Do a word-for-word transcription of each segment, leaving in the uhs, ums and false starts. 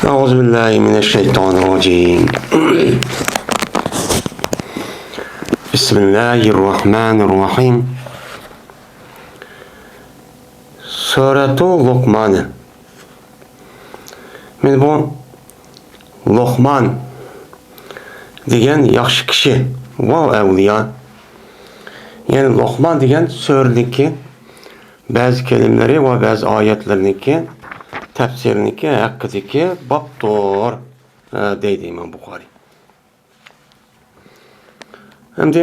أعوذ بالله من الشيطان الرجيم. بسم الله الرحمن الرحيم. سورەتۇ لوقمان. مانا بۇ لوقمان دېگەن ياخشى كىشى ۋە ئەۋلىيا. يەنى لوقمان دېگەن سۈرىنىڭكى بەزى كەلىمىلىرى ۋە بەزى ئايەتلىرىنىڭكى تەپسىرىنىڭكى ھەققىدىكى بابتۇر، دەيدۇ ئىمام بۇخارىي. ئەمدى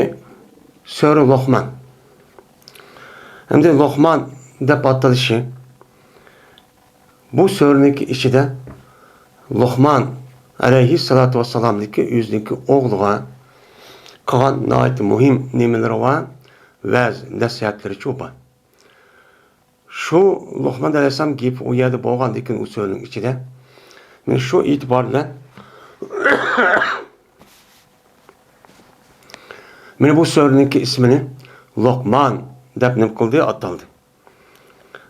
سۈرە لوقمان. ئەمدى لوقمان دەپ ئاتىلىشى، بۇ سۈرىنىڭكى ئىچىدە لوقمان ئەلەيھىسسالاتۇ ۋەسسالامنىڭكى ئۆزىنىڭكى ئوغلىغا قىلغان ناھايىتى مۇھىم نېمىلىرى ۋە ۋەز نەسىھەتلىرىچۇ بار. شۇ لوقمان ئەلەيھىسسالام گېپى ئۇ يەردە بولغاندىكىن ئۇ سۈرىنىڭ ئىچىدە، مانا شۇ ئېتىبار بىلەن مانا بۇ سۈرىنىڭكى ئىسمىنى لوقمان دەپ نېمە قىلدى، ئاتالدى.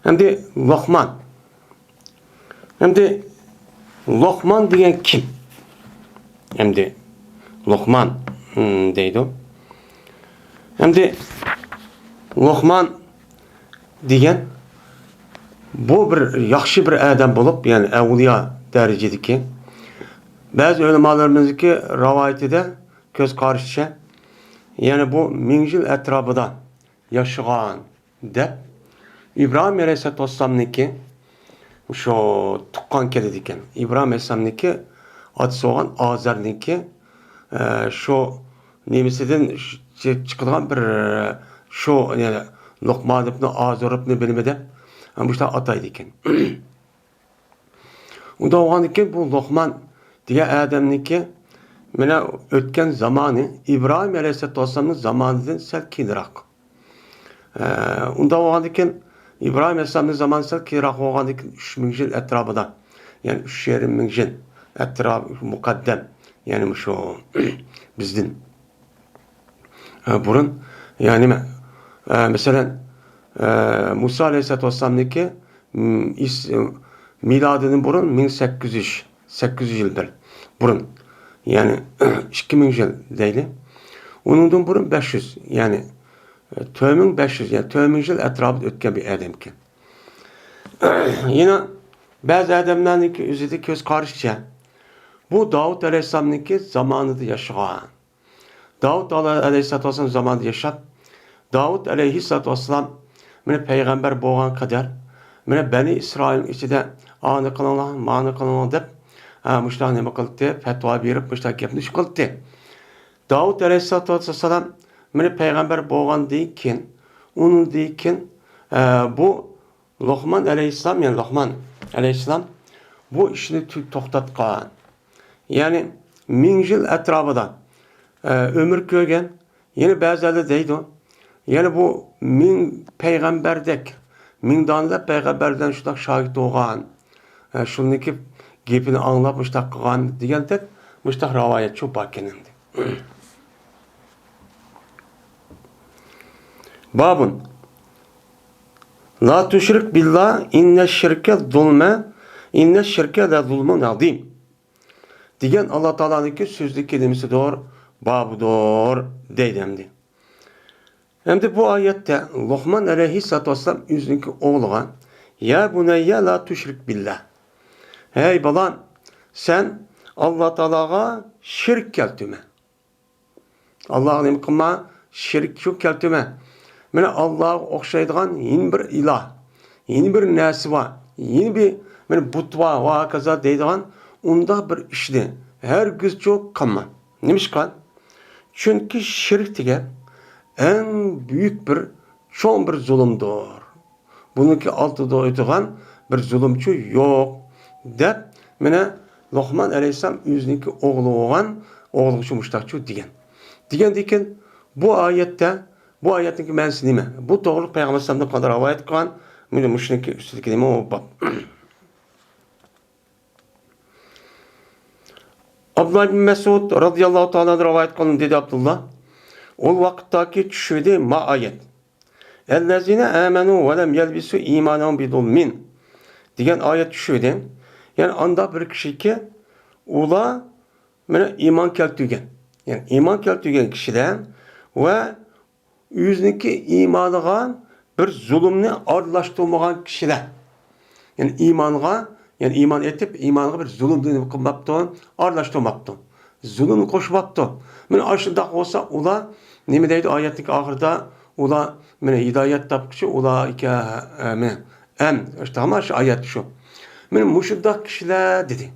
ئەمدى لوقمان. ئەمدى لوقمان دېگەن كىم؟ ئەمدى لوقمان، ھم، دەيدۇ. ئەمدى لوقمان دېگەن بۇ بىر ياخشى بىر ئادەم بولۇپ، يەنى ئەۋلىيا دەرىجىدىكى. بەزى ئۆلىمالىرىمىزنىڭكى رىۋايىتىدە، كۆز قارىشىچە، يەنى بۇ مىڭ يىل ئەتراپىدا ياشىغان دەپ ئىبراھىم ئەلەيھىسسالاتۇ ۋەسسالامنىڭكى شۇ تۇغقان كېلىدىكەن. ئىبراھىم ئەلەيھىسسالامنىڭكى ئاتىسى بولغان ئازەرنىڭكى، ئە، شۇ نېمىسىدىن چىقىدىغان بىر، شۇ، يەنى لوقمان ئىبنى ئازۇر ئىبنى بىلىمى دەپ مۇشۇنداق ئاتايدىكەن. ئۇنداق بولغاندىكىن بۇ لوقمان دېگەن ئادەمنىڭكى مانا ئۆتكەن زامانى ئىبراھىم ئەلەيھىسسالاتۇ ۋەسسالامنىڭ زامانىدىن سەل كېيىنراق. ئە، ئۇنداق بولغاندىكىن ئىبراھىم ئەلەيھىسسالامنىڭ زامانى سەل كېيىنراق بولغاندىكىن ئۈچ مىڭ يىل ئەتراپىدا، يەنى ئۈچ يېرىم مىڭ يىل ئەتراپى مۇقەددەم، يەنى مۇشۇ بىزدىن. ئە، بۇرۇن، يەنى نېمە، ئە، مەسىلەن، ئە، مۇسا ئەلەيھىسسالاتۇ ۋەسسالامنىڭكى، م، ئىس-، مىلادىدىن بۇرۇن مىڭ سەككىز يۈز، سەككىز يۈز يىل بىر بۇرۇن، يەنى ئىككى مىڭ يىل دەيلى. ئۇنىڭدىن بۇرۇن بەش يۈز، يەنى، ئە، تۆت مىڭ بەش يۈز، يەنى تۆت مىڭ يىل ئەتراپىدا ئۆتكەن بىر ئادەمكەن. يەنە بەزى ئادەملەرنىڭكى ئۆزىدە كۆز قارىشىچە، بۇ داۋۇت ئەلەيھىسسالامنىڭكى زامانىدا ياشىغان. داۋۇت ئەلەيھىسسالاتۇ ۋەسسالام زامانىدا ياشاپ، داۋۇت ئەلەيھىسسالاتۇ ۋەسسالام مانا پەيغەمبەر بولغان قەدەر، مانا بەنى ئىسرائىلنىڭ ئىچىدە ئانى قىلىڭلار، مانى قىلىڭلار دەپ، ھە، مۇشۇنداق نېمە قىلدى، پەتىۋا بېرىپ، مۇشۇنداق گەپنى شۇ قىلدى. داۋۇت ئەلەيھىسسالاتۇ ۋەسسالام مانا پەيغەمبەر بولغاندىن كېيىن، ئۇنىڭدىن كېيىن، ئە، بۇ لوقمان ئەلەيھىسسالام، يەنى لوقمان ئەلەيھىسسالام بۇ ئىشنى تو-، توختاتقان. يەنى مىڭ يىل ئەتراپىدا، ئە، ئۆمۈر كۆرگەن. يەنە بەزىلەر دەيدۇ، يەنە بۇ مىڭ پەيغەمبەردەك، مىڭ دانىلەپ پەيغەمبەردىن شۇنداق شاگىرت بولغان، ئە، شۇنىڭكى گېپىنى ئاڭلاپ مۇشۇنداق قىلغان دېگەندەك مۇشۇنداق رىۋايەت شۇ باركەن ئەمدى. بابۇن. لا تشرك بالله إن الشرك ظلم، إن الشرك لظلم عظيم. دېگەن ئاللا تائالانىڭكى سۆزلۈك كەلىمىسىدۇر، بابىدۇر دەيدۇ ئەمدى. ئەمدى بۇ ئايەتتە لوقمان ئەلەيھىسسالاتۇ ۋەسسالام ئۆزىنىڭكى ئوغلىغا، يا بۇنەييە لا تۇشرىك بىللا. ھەي بالام، سەن ئاللا تائالاغا شېرىك كەلتۈرمە. ئاللاغا نېمە قىلما؟ شېرىك شۇ كەلتۈرمە. مانا ئاللاغا ئوخشايدىغان يېڭى بىر ئىلاھ، يېڭى بىر نەرسە بار، يېڭى بىر مانا بۇت بار ۋە ھاكازا دەيدىغان ئۇنداق بىر ئىشنى ھەرگىزچۇ قىلما. نېمىشقا؟ چۈنكى شېرىك دېگەن ئەڭ بۈيۈك بىر، چوڭ بىر زۇلۇمدۇر. بۇنىڭكى ئالدىدا ئۆتىدىغان بىر زۇلۇمچۇ يوق، دەپ، مانا لوقمان ئەلەيھىسسالام ئۆزىنىڭكى ئوغلى بولغان ئوغلىغىچۇ مۇشتاقچۇ دېگەن. دېگەندىكىن، بۇ ئايەتتە، بۇ ئايەتنىڭكى مەنىسى نېمە؟ بۇ توغرىلىق پەيغەمبەر ئەلەيھىسسالامدىن قانداق رىۋايەت قىلغان؟ مانا مۇشۇنىڭكى ئۈستىدىكى نېمە ئۇ باب. ئابدۇللا ئىبن مەسئۇد رازىياللاھۇ تائالا ئەنھۇ رىۋايەت قىلىندى، دېدى ئابدۇللا. ئۇ ۋاقىتتاكى چۈشۈۋىدى ما ئايەت. ئەللەزىنە ئامەنۇ ۋە لەم يەلبىسۇ ئىمانەھۇم بىزۇلمىن دېگەن ئايەت چۈشۈۋىدى. يەنى ئانداق بىر كىشىكى، ئۇلار مانا ئىمان كەلتۈرگەن. يەنى ئىمان كەلتۈرگەن كىشىلەر ۋە ئۆزىنىڭكى ئىمانىغا بىر زۇلۇمنى ئارىلاشتۇرمىغان كىشىلەر. يەنى ئىمانغا، يەنى ئىمان ئېيتىپ، ئىمانغا بىر زۇلۇمنى نېمە قىلماپتۇ؟ ئارىلاشتۇرماپتۇ. زۇلۇمنى قوشماپتۇ. مانا ئاشۇنداق بولسا، ئۇلار نېمە دەيدۇ ئايەتنىڭ ئاخىرىدا؟ ئۇلار مانا ھىدايەت تاپقۇچى، ئۇلائىكە، ئە، مانا، ئەم، ئاشۇنداقما شۇ ئايەت شۇ. مانا مۇشۇنداق كىشىلەر دېدى.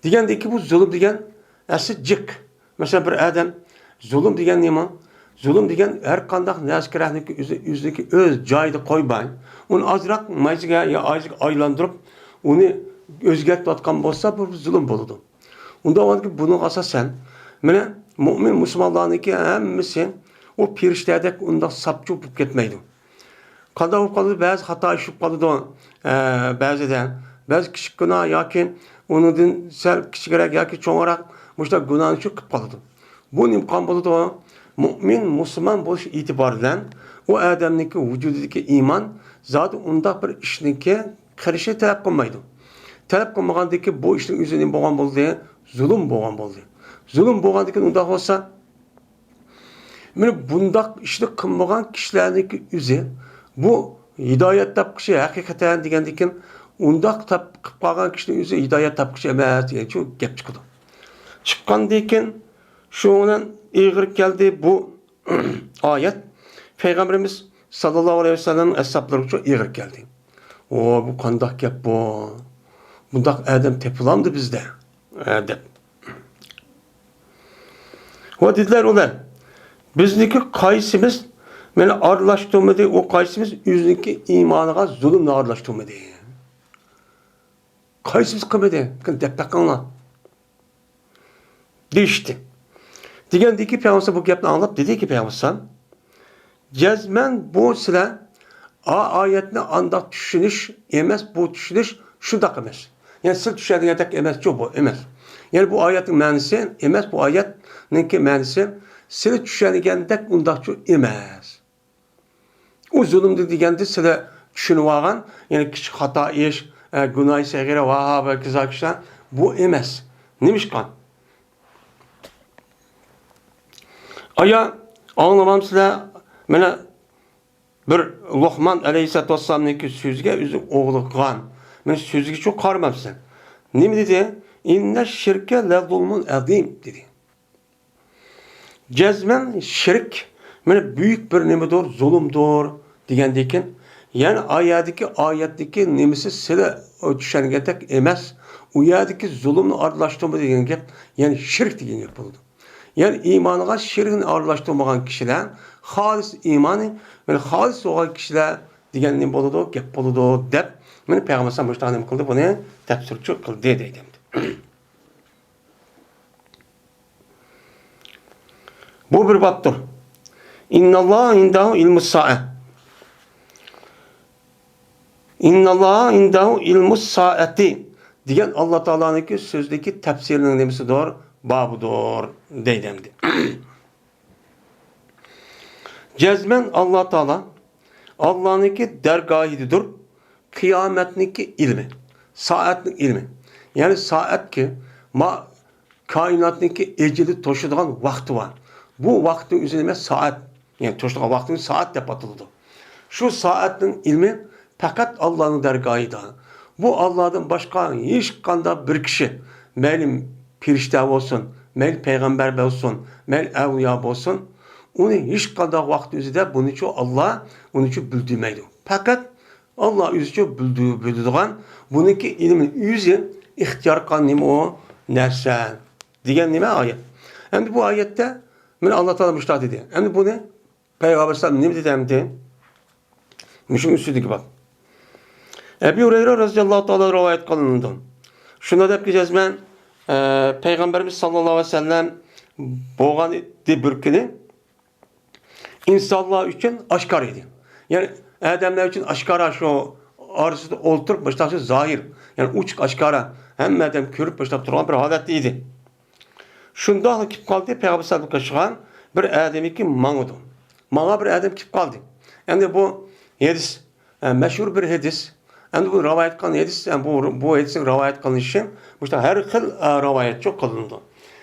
دېگەندىكى بۇ زۇلۇم دېگەن ئەسلى جىق. مەسىلەن، بىر ئادەم زۇلۇم دېگەن نېمە؟ زۇلۇم دېگەن ھەر قانداق نەرسە كېرەكلىكنى ئۆزى، ئۆزىنىڭكى ئۆز جايىدا قويماي، ئۇنى ئازراق مايسىغا يا ئايسىغا ئايلاندۇرۇپ، ئۇنى ئۆزگەرتىۋاتقان بولسا، بۇ زۇلۇم بولىدۇ. ئۇنداق بولغاندىكىن بۇنىڭغا ئاساسەن، مانا، مۇئمىن مۇسۇلمانلارنىڭكى ھەممىسى ئۇ پېرىشتەدەك ئۇنداق ساپچۇ بولۇپ كەتمەيدۇ. قانداق بولۇپ قالىدۇ؟ بەزى خاتا ئىش بولۇپ قالىدۇ، ئە، بەزىدە. بەزى كىچىك گۇناھ ياكى ئۇنىڭدىن سەل كىچىكرەك ياكى چوڭراق مۇشۇنداق گۇناھنى شۇ قىلىپ قالىدۇ. بۇ نېمە قىلغان بولىدۇ؟ مۇئمىن، مۇسۇلمان بولۇش ئېتىبارى بىلەن ئۇ ئادەمنىڭكى ۋۇجۇدىدىكى ئىمان زادى ئۇنداق بىر ئىشنىڭكى قىلىشنى تەلەپ قىلمايدۇ. تەلەپ قىلمىغاندىكى بۇ ئىشنىڭ ئۆزى نېمە بولغان بولدى؟ زۇلۇم بولغان بولدى. زۇلۇم بولغاندىكىن ئۇنداق بولسا، مانا بۇنداق ئىشنى قىلمىغان كىشىلەرنىڭكى ئۆزى، بۇ ھىدايەت تاپقۇچى ھەقىقەتەن دېگەندىكىن، ئۇنداق تاپ-، قىلىپ قالغان كىشىنىڭ ئۆزى ھىدايەت تاپقۇچى ئەمەس دېگەن شۇ گەپ چىقىدۇ. چىققاندىن كېيىن شۇ بىلەن ئېغىر كەلدى بۇ ئايەت. پەيغەمبىرىمىز ساللاللاھۇ ئەلەيھى ۋەسەللەم ئەسھابلىرىغىچۇ ئېغىر كەلدى. «ئو، بۇ قانداق گەپ بۇ؟ بۇنداق ئادەم تېپىلامدۇ بىزدە؟» ئە، دەپ. ۋە دېدىلەر ئۇلار، «بىزنىڭكى قايسىمىز مانا ئارىلاشتۇرمىدى، ئۇ قايسىمىز ئۆزىنىڭكى ئىمانىغا زۇلۇمنى ئارىلاشتۇرمىدى؟ قايسىمىز قىلمىدى؟ دەپ بېقىڭلار.» دېيىشتى. دېگەندىكى پەيغەمبەر بۇ گەپنى ئاڭلاپ دېدىكى، پەيغەمبەر، جەزمەن بۇ سىلەر ئا-، ئايەتنى ئانداق چۈشىنىش ئەمەس، بۇ چۈشىنىش شۇنداق ئەمەس. يەنى سىلەر چۈشەنگەندەك ئەمەسچۇ بۇ، ئەمەس. يەنى بۇ ئايەتنىڭ مەنىسى ئەمەس، بۇ ئايەتنىڭكى مەنىسى سىلەر چۈشەنگەندەك ئۇنداقچۇ ئەمەس. ئۇ زۇلۇمدىن دېگەندە سىلەر چۈشىنىۋالغان، يەنى كىچىك خاتا ئىش، ئە، گۇناھى سەغىرە ۋە ھاكازا كىشىلەر بۇ ئەمەس. نېمىشقا؟ ئايا، ئاڭلىمامسىلەر؟ مانا بىر لوقمان ئەلەيھىسسالاتۇ ۋەسسالامنىڭكى سۆزىگە ئۆزى ئوغلىغان. مانا سۆزىگىچۇ قارىمامسىلەر؟ نېمە دېدى؟ «ئىننە شىركە لەزۇلمۇن ئەزىم» دېدى. جەزمەن شىرك، مانا، بۈيۈك بىر نېمىدۇر، زۇلۇمدۇر دېگەندىكىن، يەنى ئايەتتىكى، ئايەتتىكى نېمىسى سىلى چۈشەنگەندەك ئەمەس، ئۇ يەردىكى زۇلۇمنى ئارىلاشتۇرما دېگەن گەپ، يەنى شىرك دېگەن گەپ بولىدۇ. يەنى ئىمانغا شىركنى ئارىلاشتۇرمىغان كىشىلەر خالىس ئىمانى، مانا، خالىس بولغان كىشىلەر دېگەن نېمە بولىدۇ، گەپ بولىدۇ دەپ، مانا، پەيغەمبەر ئەلەيھىسسالام مۇشۇنداق نېمە قىلدى، بۇنى تەپسىرچۇ قىلدى دەيدۇ. بۇ بىر بابتۇر. «ئىنناللاھا ئىندەھۇ ئىلمۇس سائە. ئىنناللاھا ئىندەھۇ ئىلمۇس سائەتى» دېگەن ئاللا تائالانىڭكى سۆزىدىكى تەپسىرىنىڭ نېمىسىدۇر؟ بابىدۇر دەيدۇ ئەمدى. جەزمەن ئاللا تائالا، ئاللانىڭكى دەرگاھىدىدۇر قىيامەتنىڭكى ئىلمى، سائەتنىڭ ئىلمى. يەنى سائەتكى ما-، كائىناتنىڭكى ئەجىلى توشىدىغان ۋاقتى بار. بۇ ۋاقىتنىڭ ئۆزى نېمە؟ سائەت. يەنى توشىدىغان ۋاقىتنىڭ سائەت دەپ ئاتىلىدۇ. شۇ سائەتنىڭ ئىلمى پەقەت ئاللانىڭ دەرگاھىدا. بۇ ئاللادىن باشقا ھېچقانداق بىر كىشى، مەيلى پېرىشتە بولسۇن، مەيلى پەيغەمبەر بولسۇن، مەيلى ئەۋلىيا بولسۇن، ئۇنى ھېچقانداق ۋاقىت ئۆزىدە بۇنىچۇ ئاللا، ئۇنىچۇ بىلدۈرمەيدۇ. پەقەت ئاللا ئۆزىچۇ بىلدۈ-، بىلىدىغان، بۇنىڭكى ئىلمى ئۆزى ئىختىيار قىلغان نېمە ئۇ نەرسە دېگەن نېمە ئايەت. ئەمدى بۇ ئايەتتە مانا ئاللا تائالا مۇشۇنداق دېدى. ئەمدى بۇنى پەيغەمبەر ئەلەيھىسسالام نېمە دېدى ئەمدى؟ مۇشۇنىڭ ئۈستىدىكى باب. ئەبۇ ھۇرەيرە رەزىياللاھۇ تائالا رىۋايەت قىلىنىدۇ. شۇنداق دەپكى جەزمەن، ئە، پەيغەمبىرىمىز ساللاللاھۇ ئەلەيھى ۋەسەللەم بولغان ئىدى بىر كۈنى ئىنسانلار ئۈچۈن ئاشكارا ئىدى. يەنى ئادەملەر ئۈچۈن ئاشكارا شۇ ئارىسىدا ئولتۇرۇپ، مۇشۇنداق زاھىر، يەنى ئوچۇق ئاشكارا ھەممە ئادەم كۆرۈپ مۇشۇنداق تۇرغان بىر ھالەتتە ئىدى. شۇنداقلا كېلىپ قالدى، پەيغەمبەر سەللەللاھۇ ئەلەيھى ۋەسەللەمگە ئوخشىغان بىر ئادەمكى ماڭىدۇ. ماڭا بىر ئادەم كېلىپ قالدى. ئەمدى بۇ ھەدىس، ئە، مەشھۇر بىر ھەدىس. ئەمدى بۇ رىۋايەت قىلغان ھەدىس، بۇ، بۇ ھەدىسنىڭ رىۋايەت قىلىنىشى مۇشۇنداق ھەر خىل، ئە، رىۋايەتچۇ قىلىنىدۇ.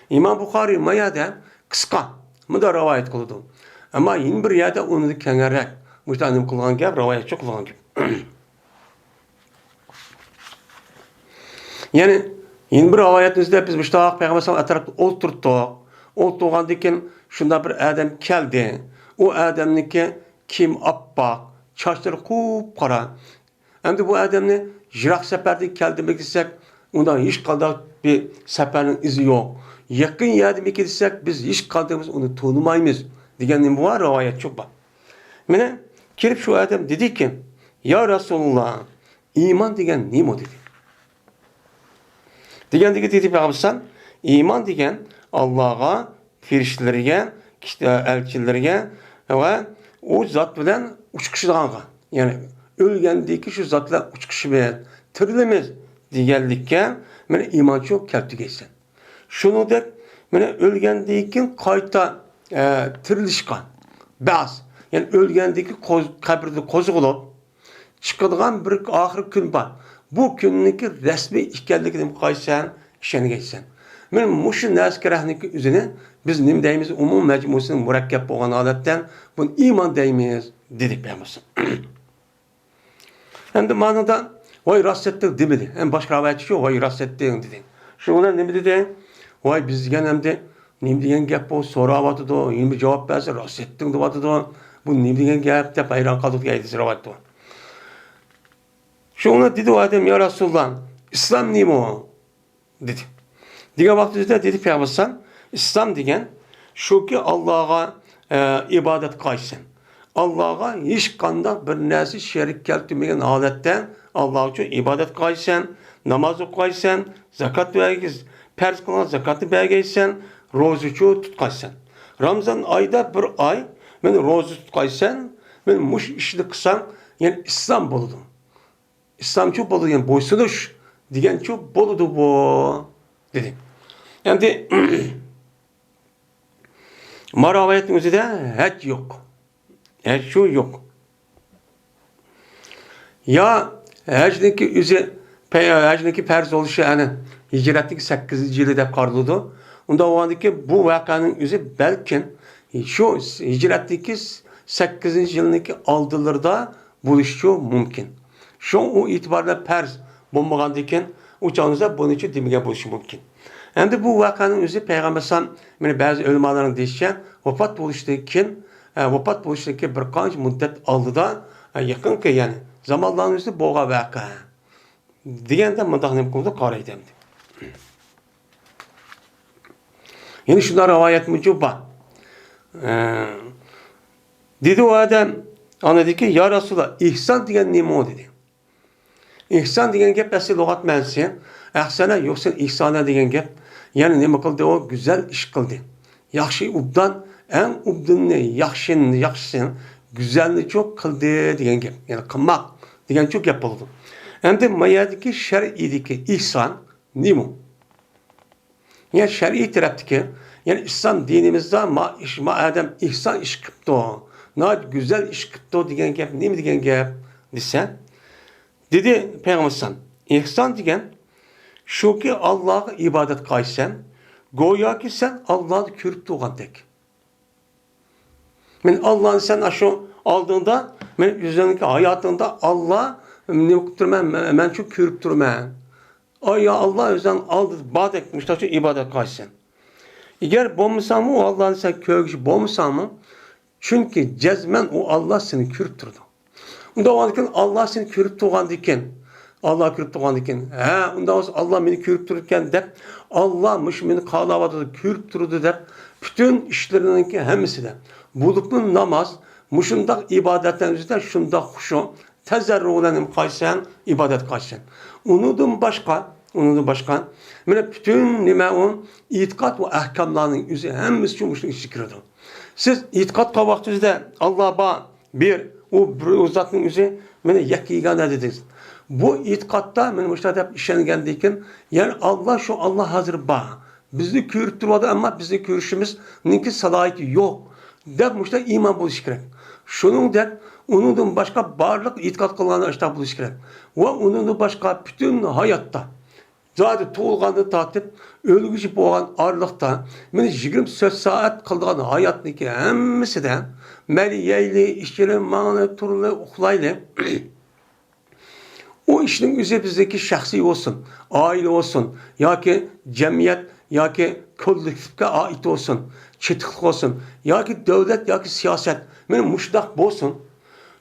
ئىمام بۇخارىي ما يەردە قىسقا، مۇنداق رىۋايەت قىلىدۇ. ئەمما يەنە بىر يەردە ئۇنىڭدىن كەڭرەك مۇشۇنداق نېمە قىلغان گەپ، رىۋايەتچۇ قىلغان گەپ. يەنى، يەنە بىر رىۋايەتنىڭ ئىچىدە بىز مۇشۇنداق پەيغەمبەر ئەتراپتا ئولتۇرتتۇق. ئولتۇرغاندىن كېيىن شۇنداق بىر ئادەم كەلدى. ئۇ ئادەمنىڭكى كىيىمى ئاپئاق، چاچلىرى قۇپقارا. ئەمدى بۇ ئادەمنى يىراق سەپەردىن كەلدىمىكىن دېسەك، ئۇندا ھېچقانداق بىر سەپەرنىڭ ئىزى يوق. يېقىن يەردىمىكىن دېسەك، بىز ھېچقاندىقىمىز ئۇنى تونۇمايمىز، دېگەن نېمە بار؟ رىۋايەتچۇ بار. مانا كېلىپ شۇ ئادەم دېدىكى، يا رەسۇلاللا، ئىمان دېگەن نېمە؟ دېدى. دېگەندىكى دېدى پەيغەمبەر، ئىمان دېگەن ئاللاغا، پەرىشتىلىرىگە، كىت-، ئەلچىلىرىگە ۋە ئۇ زات بىلەن ئۇچرىشىدىغانغا، يەنى ئۆلگەندىكى شۇ زات بىلەن ئۇچرىشىمىز، تىرىلىمىز دېگەنلىككە مانا ئىمانچۇ كەلتۈرگەيسەن. شۇنىڭدەك مانا ئۆلگەندىن كېيىن قايتا، ئە، تىرىلىشقا، بەس، يەنى ئۆلگەندىن كېيىن قوز-، قەبرىدىن قوزغىلىپ، چىقىدىغان بىر ئاخىرقى كۈن بار. بۇ كۈننىڭكى رەسمىي ئىكەنلىكىنى قايسەن ئىشەنگەيسەن. مانا مۇشۇ نەرسە كېرەكنىڭكى ئۆزىنى بىز نېمە دەيمىز؟ ئومۇم مەجمۇسىنىڭ مۇرەككەپ بولغان ھالەتتە بۇنى ئىمان دەيمىز، دېدى پەيغەمبەر. ئەمدى مانىدا، ۋاي راست ئېيتتىڭ دېمىدى. ئەمدى باشقا رىۋايەتچى شۇ، ۋاي راست ئېيتتىڭ دېدى. شۇ بىلەن نېمە دېدى؟ ۋاي بىز دېگەن ئەمدى نېمە دېگەن گەپ بۇ؟ سوراۋاتىدۇ، يەنە بىر جاۋاب بەرسە راست ئېيتتىڭ دەۋاتىدۇ. بۇ نېمە دېگەن گەپ دەپ ھەيران قالدۇق دېگەن ھەدىس رىۋايەتتە. شۇڭا دېدى ئۇ ئادەم، يا رەسۇلاللا، ئىسلام نېمە ئۇ؟ دېدى. دېگەن ۋاقتىمىزدا دېدى پەيغەمبەر ئەلەيھىسسالام، ئىسلام دېگەن شۇكى، ئاللاغا، ئە، ئىبادەت قىلىسەن. ئاللاغا ھېچقانداق بىر نەرسە شېرىك كەلتۈرمىگەن ھالەتتە ئاللاغا ئىبادەت قىلىسەن، ناماز ئوقۇيسەن، زاكات بەرگىز-، پەرز قىلغان زاكاتنى بەرگەيسەن، روزىچۇ تۇتقايسەن. رامزان ئايدا بىر ئاي مەن روزا تۇتقايسەن، مەن مۇشۇ ئىشنى قىلساڭ، يەنى ئىسلام بولىدۇ. ئىسلامچۇ بولىدۇ، يەنى بويسۇنۇش دېگەنچۇ بولىدۇ بۇ، دېدى. ئەمدى ما رىۋايەتنىڭ ئۆزىدە ھەج يوق. ھەجچۇ يوق. يا ھەجنىڭكى ئۆزى، پە-، ھەجنىڭكى پەرز بولۇشى ئەنە ھىجرەتنىڭكى سەككىزىنچى يىلى دەپ قارىلىدۇ. ئۇنداق بولغاندىكىن بۇ ۋەقەنىڭ ئۆزى بەلكىم شۇ ھىجرەتنىڭكى سەككىزىنچى يىلنىڭكى ئالدىلىرىدا بولۇشىچۇ مۇمكىن. شۇڭا ئۇ ئېتىباردا پەرز بولمىغاندىكىن، ئۇ چاغدا بۇنىچۇ دېمىگەن بولۇشى مۇمكىن. ئەمدى بۇ ۋەقەنىڭ ئۆزى پەيغەمبەر ئەلەيھىسسالام، مانا بەزى ئۆلىمالارنىڭ دېيىشىچە، ۋاپات بولۇشتىن كېيىن، ئە، ۋاپات بولۇشتىن كېيىن بىر قانچە مۇددەت ئالدىدا، ئە، يېقىنقى، يەنى زامانلارنىڭ ئۆزىدە بولغان ۋەقە دېگەندە مۇنداق نېمە قىلىدۇ، قارايدۇ ئەمدى. يەنە شۇنداق رىۋايەتمۇ بار. ئە، دېدى ئۇ ئادەم، ئانا دېدىكى، يا رەسۇلاللا، ئېھسان دېگەن نېمە ئۇ؟ دېدى. ئېھسان دېگەن گەپ ئەسلى لۇغەت مەنىسى، ئەھسەنە يۇھسىن ئېھسانە دېگەن گەپ. يەنى نېمە قىلدى ئۇ؟ گۈزەل ئىش قىلدى. ياخشى ئوبدان، ئەڭ ئوبدىنىنى، ياخشىنى، ياخشىسىنى، گۈزەلنىچۇ قىلدى دېگەن گەپ. يەنى قىلماق دېگەنچۇ گەپ بولىدۇ. ئەمدى ما يەردىكى شەرئىيدىكى ئېھسان نېمە؟ يەنى شەرئىي تەرەپتىكى، يەنى ئىسلام دىنىمىزدا ما ئىش، ما ئادەم ئېھسان ئىش قىپتۇ، ناھايىتى گۈزەل ئىش قىپتۇ دېگەن گەپ نېمە دېگەن گەپ دېسە، دېدى پەيغەمبەر ئەلەيھىسسالام، ئېھسان دېگەن شۇكى، ئاللاغا ئىبادەت قىلىسەن، گوياكى سەن ئاللانى كۆرۈپ تۇرغاندەك. مەن ئاللانى سەن ئاشۇ ئالدىڭدا، مەن ئۆزۈڭنىڭكى ھاياتىڭدا ئاللا نېمە قىلىپ تۇرىمەن؟ مەن، مەن شۇ كۆرۈپ تۇرىمەن. ئاي يا ئاللا، ئۆزۈڭ ئالدىدا باردەك مۇشتاقچە ئىبادەت قىلىسەن. ئەگەر بولمىساڭمۇ، ئۇ ئاللانى سەن كۆرگۈچى بولمىساڭمۇ، چۈنكى جەزمەن ئۇ ئاللا سېنى كۆرۈپ تۇرىدۇ. ئۇنداق بولغاندىكىن، ئاللا سېنى كۆرۈپ تۇرغاندىكىن، ئاللا كۆرۈپ تۇرغاندىكىن، ھە، ئۇنداق بولسا ئاللا مېنى كۆرۈپ تۇرىدىكەن دەپ، ئاللا مۇشۇ مېنى قالاۋاتىدۇ، كۆرۈپ تۇرىدۇ دەپ، پۈتۈن ئىشلىرىنىڭكى ھەممىسىدە، بولۇپمۇ ناماز، مۇشۇنداق ئىبادەتلەرنىڭ ئۆزىدە شۇنداق خۇشۇ، تەزەررۇ بىلەن نېمە قىلىسەن؟ ئىبادەت قىلىسەن. ئۇنىڭدىن باشقا، ئۇنىڭدىن باشقا، مانا پۈتۈن نېمە ئۇ؟ ئېتىقاد ۋە ئەھكاملارنىڭ ئۆزى ھەممىسى شۇ مۇشۇنىڭ ئىچىگە كىرىدۇ. سىز ئېتىقاد قىلغان ۋاقتىڭىزدا، ئاللا بار، بىر، ئۇ بىر، ئۇ زاتنىڭ ئۆزى مانا يەككە يېگانە دېدىڭىز. بۇ ئېتىقادتا مانا مۇشۇنداق دەپ ئىشەنگەندىن كېيىن، يەنى ئاللا، شۇ ئاللا ھازىر بار. بىزنى كۆرۈپ تۇرۇۋاتىدۇ، ئەمما بىزنى كۆرۈشىمىزنىڭكى سالاھىيىتى يوق، دەپ مۇشۇنداق ئىمان بولۇشى كېرەك. شۇنىڭدەك ئۇنىڭدىن باشقا بارلىق ئېتىقاد قىلغان ئاشۇنداق بولۇشى كېرەك. ۋە ئۇنىڭدىن باشقا پۈتۈن ھاياتتا، زادى تۇغۇلغاندىن تارتىپ ئۆلگۈچە بولغان ئارىلىقتا، مانا يىگىرمە تۆت سائەت قىلىدىغان ھاياتنىڭكى ھەممىسىدە، مەيلى يەيلى، ئىچىلى، ماڭىلى، تۇرۇلى، ئۇخلايلى، ئۇ ئىشنىڭ ئۆزى بىزنىڭكى شەخسىي بولسۇن، ئائىلە بولسۇن ياكى جەمئىيەت ياكى كوللېكتىپكە ئائىت بولسۇن، چېتىقلىق بولسۇن ياكى دۆلەت ياكى سىياسەت، مانا مۇشۇنداق بولسۇن.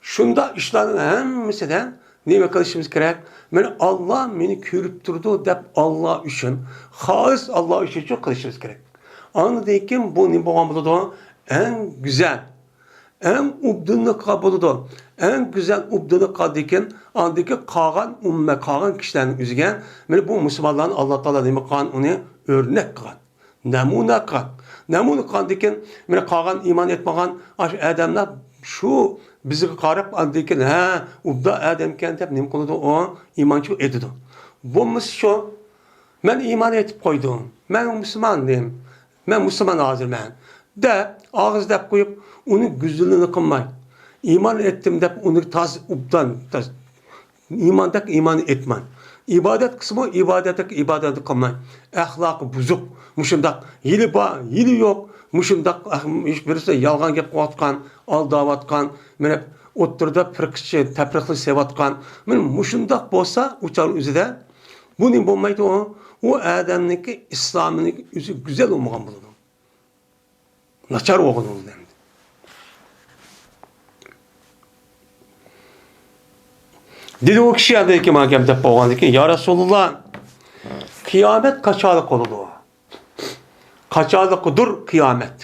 شۇنداق ئىشلارنىڭ ھەممىسىدە نېمە قىلىشىمىز كېرەك؟ مانا ئاللا مېنى كۆرۈپ تۇرىدۇ دەپ، ئاللا ئۈچۈن، خالىس ئاللا ئۈچۈن قىلىشىمىز كېرەك. ئاندىن كېيىن بۇ نېمە بولغان بولىدۇ؟ ئەڭ گۈزەل، ئەڭ ئوبدانلىققا بولىدۇ. ئەڭ گۈزەل ئوبدانلىققا دېگەن، ئاندىكى قالغان ئۈممەت، قالغان كىشىلەرنىڭ ئۆزىگە، مانا بۇ مۇسۇلمانلارنى ئاللا تائالا نېمە قىلغان؟ ئۇنى ئۆرنەك قىلغان، نەمۇنە قىلغان. نەمۇنە قىلغاندىن كېيىن، مانا قالغان ئىمان ئېيتمىغان ئاشۇ ئادەملەر شۇ بىزگە قاراپ، ئاندىن كېيىن، ھە، ئوبدان ئادەمكەن دەپ نېمە قىلىدۇ؟ ئۇ ئىمانچىلىق ئېيتىدۇ. بولمىسا شۇ، مەن ئىمان ئېيتىپ قويدۇم، مەن مۇسۇلماندىم، مەن مۇسۇلمان ھازىر مەن دەپ، ئاغزى دەپ قويۇپ، ئۇنى گۈزىلىنى قىلماي، ئىمان ئېيتتىم دەپ، ئۇنى تاز، ئوبدان، تاز، ئىماندەك ئىمان ئېيتماي، ئىبادەت قىلسىمۇ، ئىبادەتتەك ئىبادەتنى قىلماي، ئەخلاقى بۇزۇق، مۇشۇنداق ھېلى بار، ھېلى يوق، مۇشۇنداق ئەخ-، ھېچ بىرسى يالغان گەپ قىلىۋاتقان، ئالداۋاتقان، مانا ئوتتۇرىدا پىرقىچە تەپرىقىنى سېلىۋاتقان، مانا مۇشۇنداق بولسا، ئۇ چاغ ئۆزىدە بۇ نېمە بولمايدۇ؟ ئۇ ئادەمنىڭكى ئىسلامىنىڭكى ئۆزى گۈزەل بولمىغان بولىدۇ. ناچار بولغىنىڭىزنى ئەمدى. دېدى ئۇ كىشى ئاندىن كېيىن ماڭا گەپ دەپ بولغاندىن كېيىن، يا رەسۇلۇللا، قىيامەت قاچانلىق بولىدۇ؟ قاچانلىقىدۇر قىيامەت؟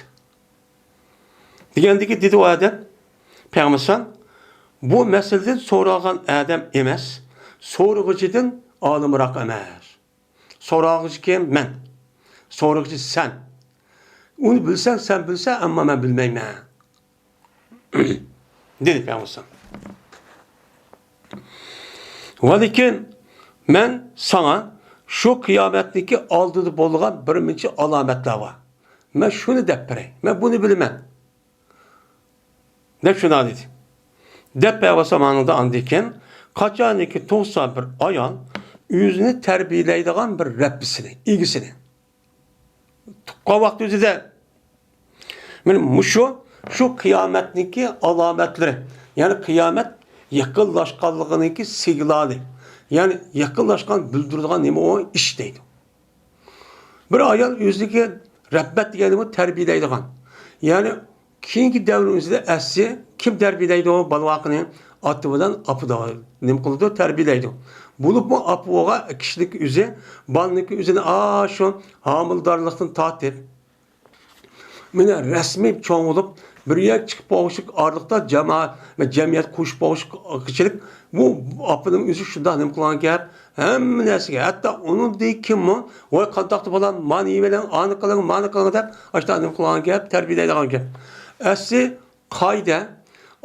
دېگەندىكى دېدى ئۇ ئادەم، پەيغەمبەر، بۇ مەسىلىدىن سورالغان ئادەم ئەمەس، سورىغۇچىدىن ئالىمراق ئەمەس. سوراغۇچى كىم؟ مەن. سورىغۇچى سەن. ئۇنى بىلسەڭ، سەن بىلسەڭ، ئەمما مەن بىلمەيمەن. دېدى پەيغەمبەر. ۋەلىكىن مەن ساڭا شۇ قىيامەتنىڭكى ئالدىدا بولغان بىر نەچچە ئالامەتلەر بار. مەن شۇنى دەپ بېرەي. مەن بۇنى بىلىمەن. دەپ شۇنداق دېدى. دەپ بەرسەم ئاندىن كېيىن، قاچانكى تۇغسا بىر ئايال ئۆزىنى تەربىيەلەيدىغان بىر رەببىسىنى، ئىگىسىنى تۇغقان ۋاقتى ئۆزىدە، مانا مۇشۇ، شۇ قىيامەتنىڭكى ئالامەتلىرى، يەنى قىيامەت يېقىنلاشقانلىقىنىڭكى سىگنالى، يەنى يېقىنلاشقان بىلدۈرىدىغان نېمە ئۇ؟ ئىش دەيدۇ. بىر ئايال ئۆزىنىڭكى رەببەت دېگەننى تەربىيەلەيدىغان، يەنى كېيىنكى دەۋرنىڭ ئۆزىدە ئەسلى كىم تەربىيەلەيدۇ؟ بالىۋاقىنى ئاتا بىلەن ئاپىدا نېمە قىلىدۇ؟ تەربىيەلەيدۇ. بولۇپمۇ ئاپا بولغان كىشىنىڭكى ئۆزى، بالىنىڭكى ئۆزىنى ئاشۇ ھامىلىدارلىقتىن تارتىپ، مانا رەسمىي چوڭ بولۇپ، بىر يەرگە چىقىپ بولغۇچىلىك ئارىلىقتا جامائەت ۋە جەمئىيەت قوشۇپ بولغۇچىلىك، بۇ ئاپىنىڭ ئۆزى شۇنداق نېمە قىلغان گەپ، ھەممە نەرسىگە، ھەتتا ئۇنىڭدىن كېيىنمۇ، ۋاي قانداقتا بالام، مانى يېۋېلىڭ، ئانى قىلىڭ، مانى قىلىڭ دەپ، ئاشۇنداق نېمە قىلغان گەپ، تەربىيەلەيدىغان گەپ. ئەسلى قائىدە،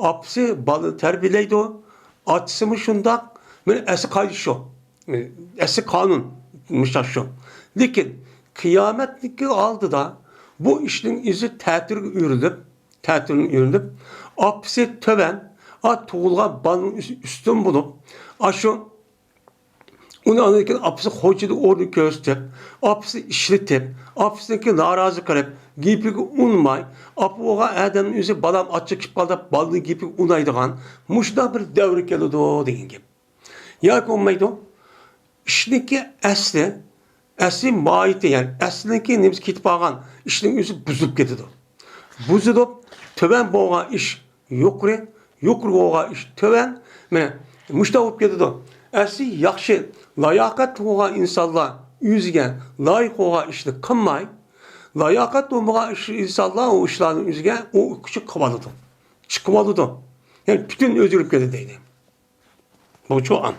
ئاپىسى بالىنى تەربىيەلەيدۇ، ئاتىسىمۇ شۇنداق، مانا ئەسلى قائىدە شۇ. ئەسلى قانۇن مۇشۇنداق شۇ. لېكىن قىيامەتنىڭكى ئالدىدا بۇ ئىشنىڭ ئىزى تەتۈرگە ئۆرۈلۈپ، تەتۈرگە ئۆرۈلۈپ، ئاپىسى تۆۋەن، ئا، تۇغۇلغان بالىنىڭ ئۈس-، ئۈستۈن بولۇپ، ئاشۇ ئۇنى ئاندىن كېيىن ئاپىسى خوجىلىق ئورنىنى كۆرسىتىپ، ئاپىسىنى ئىشلىتىپ، ئاپىسىنىڭكى نارازى قىلىپ، گېپىگە ئۇنماي، ئاپا بولغان ئادەمنىڭ ئۆزى بالام ئاچچىق كېلىپ قالدى دەپ بالىنىڭ گېپىگە ئۇنايدىغان مۇشۇنداق بىر دەۋر كېلىدۇ دېگەن گەپ. ياكى بولمايدۇ. ئىشنىڭكى ئەسلى، ئەسلى ماھىيىتى، يەنى ئەسلىنىڭكى نېمىسى كېتىپ قالغان، ئىشنىڭ ئۆزى بۇزۇلۇپ كېتىدۇ. بۇزۇلۇپ، تۆۋەن بولغان ئىش يۇقىرى، يۇقىرى بولغان ئىش تۆۋەن. مانا مۇشۇنداق بولۇپ كېتىدۇ. ئەسلى ياخشى، لاياقەت بولغان ئىنسانلار ئۆزىگە لايىق بولغان ئىشنى قىلماي، لاياقەت بولمىغان ئىش، ئىنسانلار ئۇ ئىشلارنى ئۆزىگە ئۇ كۈچى قىلىۋالىدۇ، چىقىۋالىدۇ. يەنى پۈتۈن ئۆزگىرىپ كېتىدۇ دەيدۇ. بۇچۇ ئان.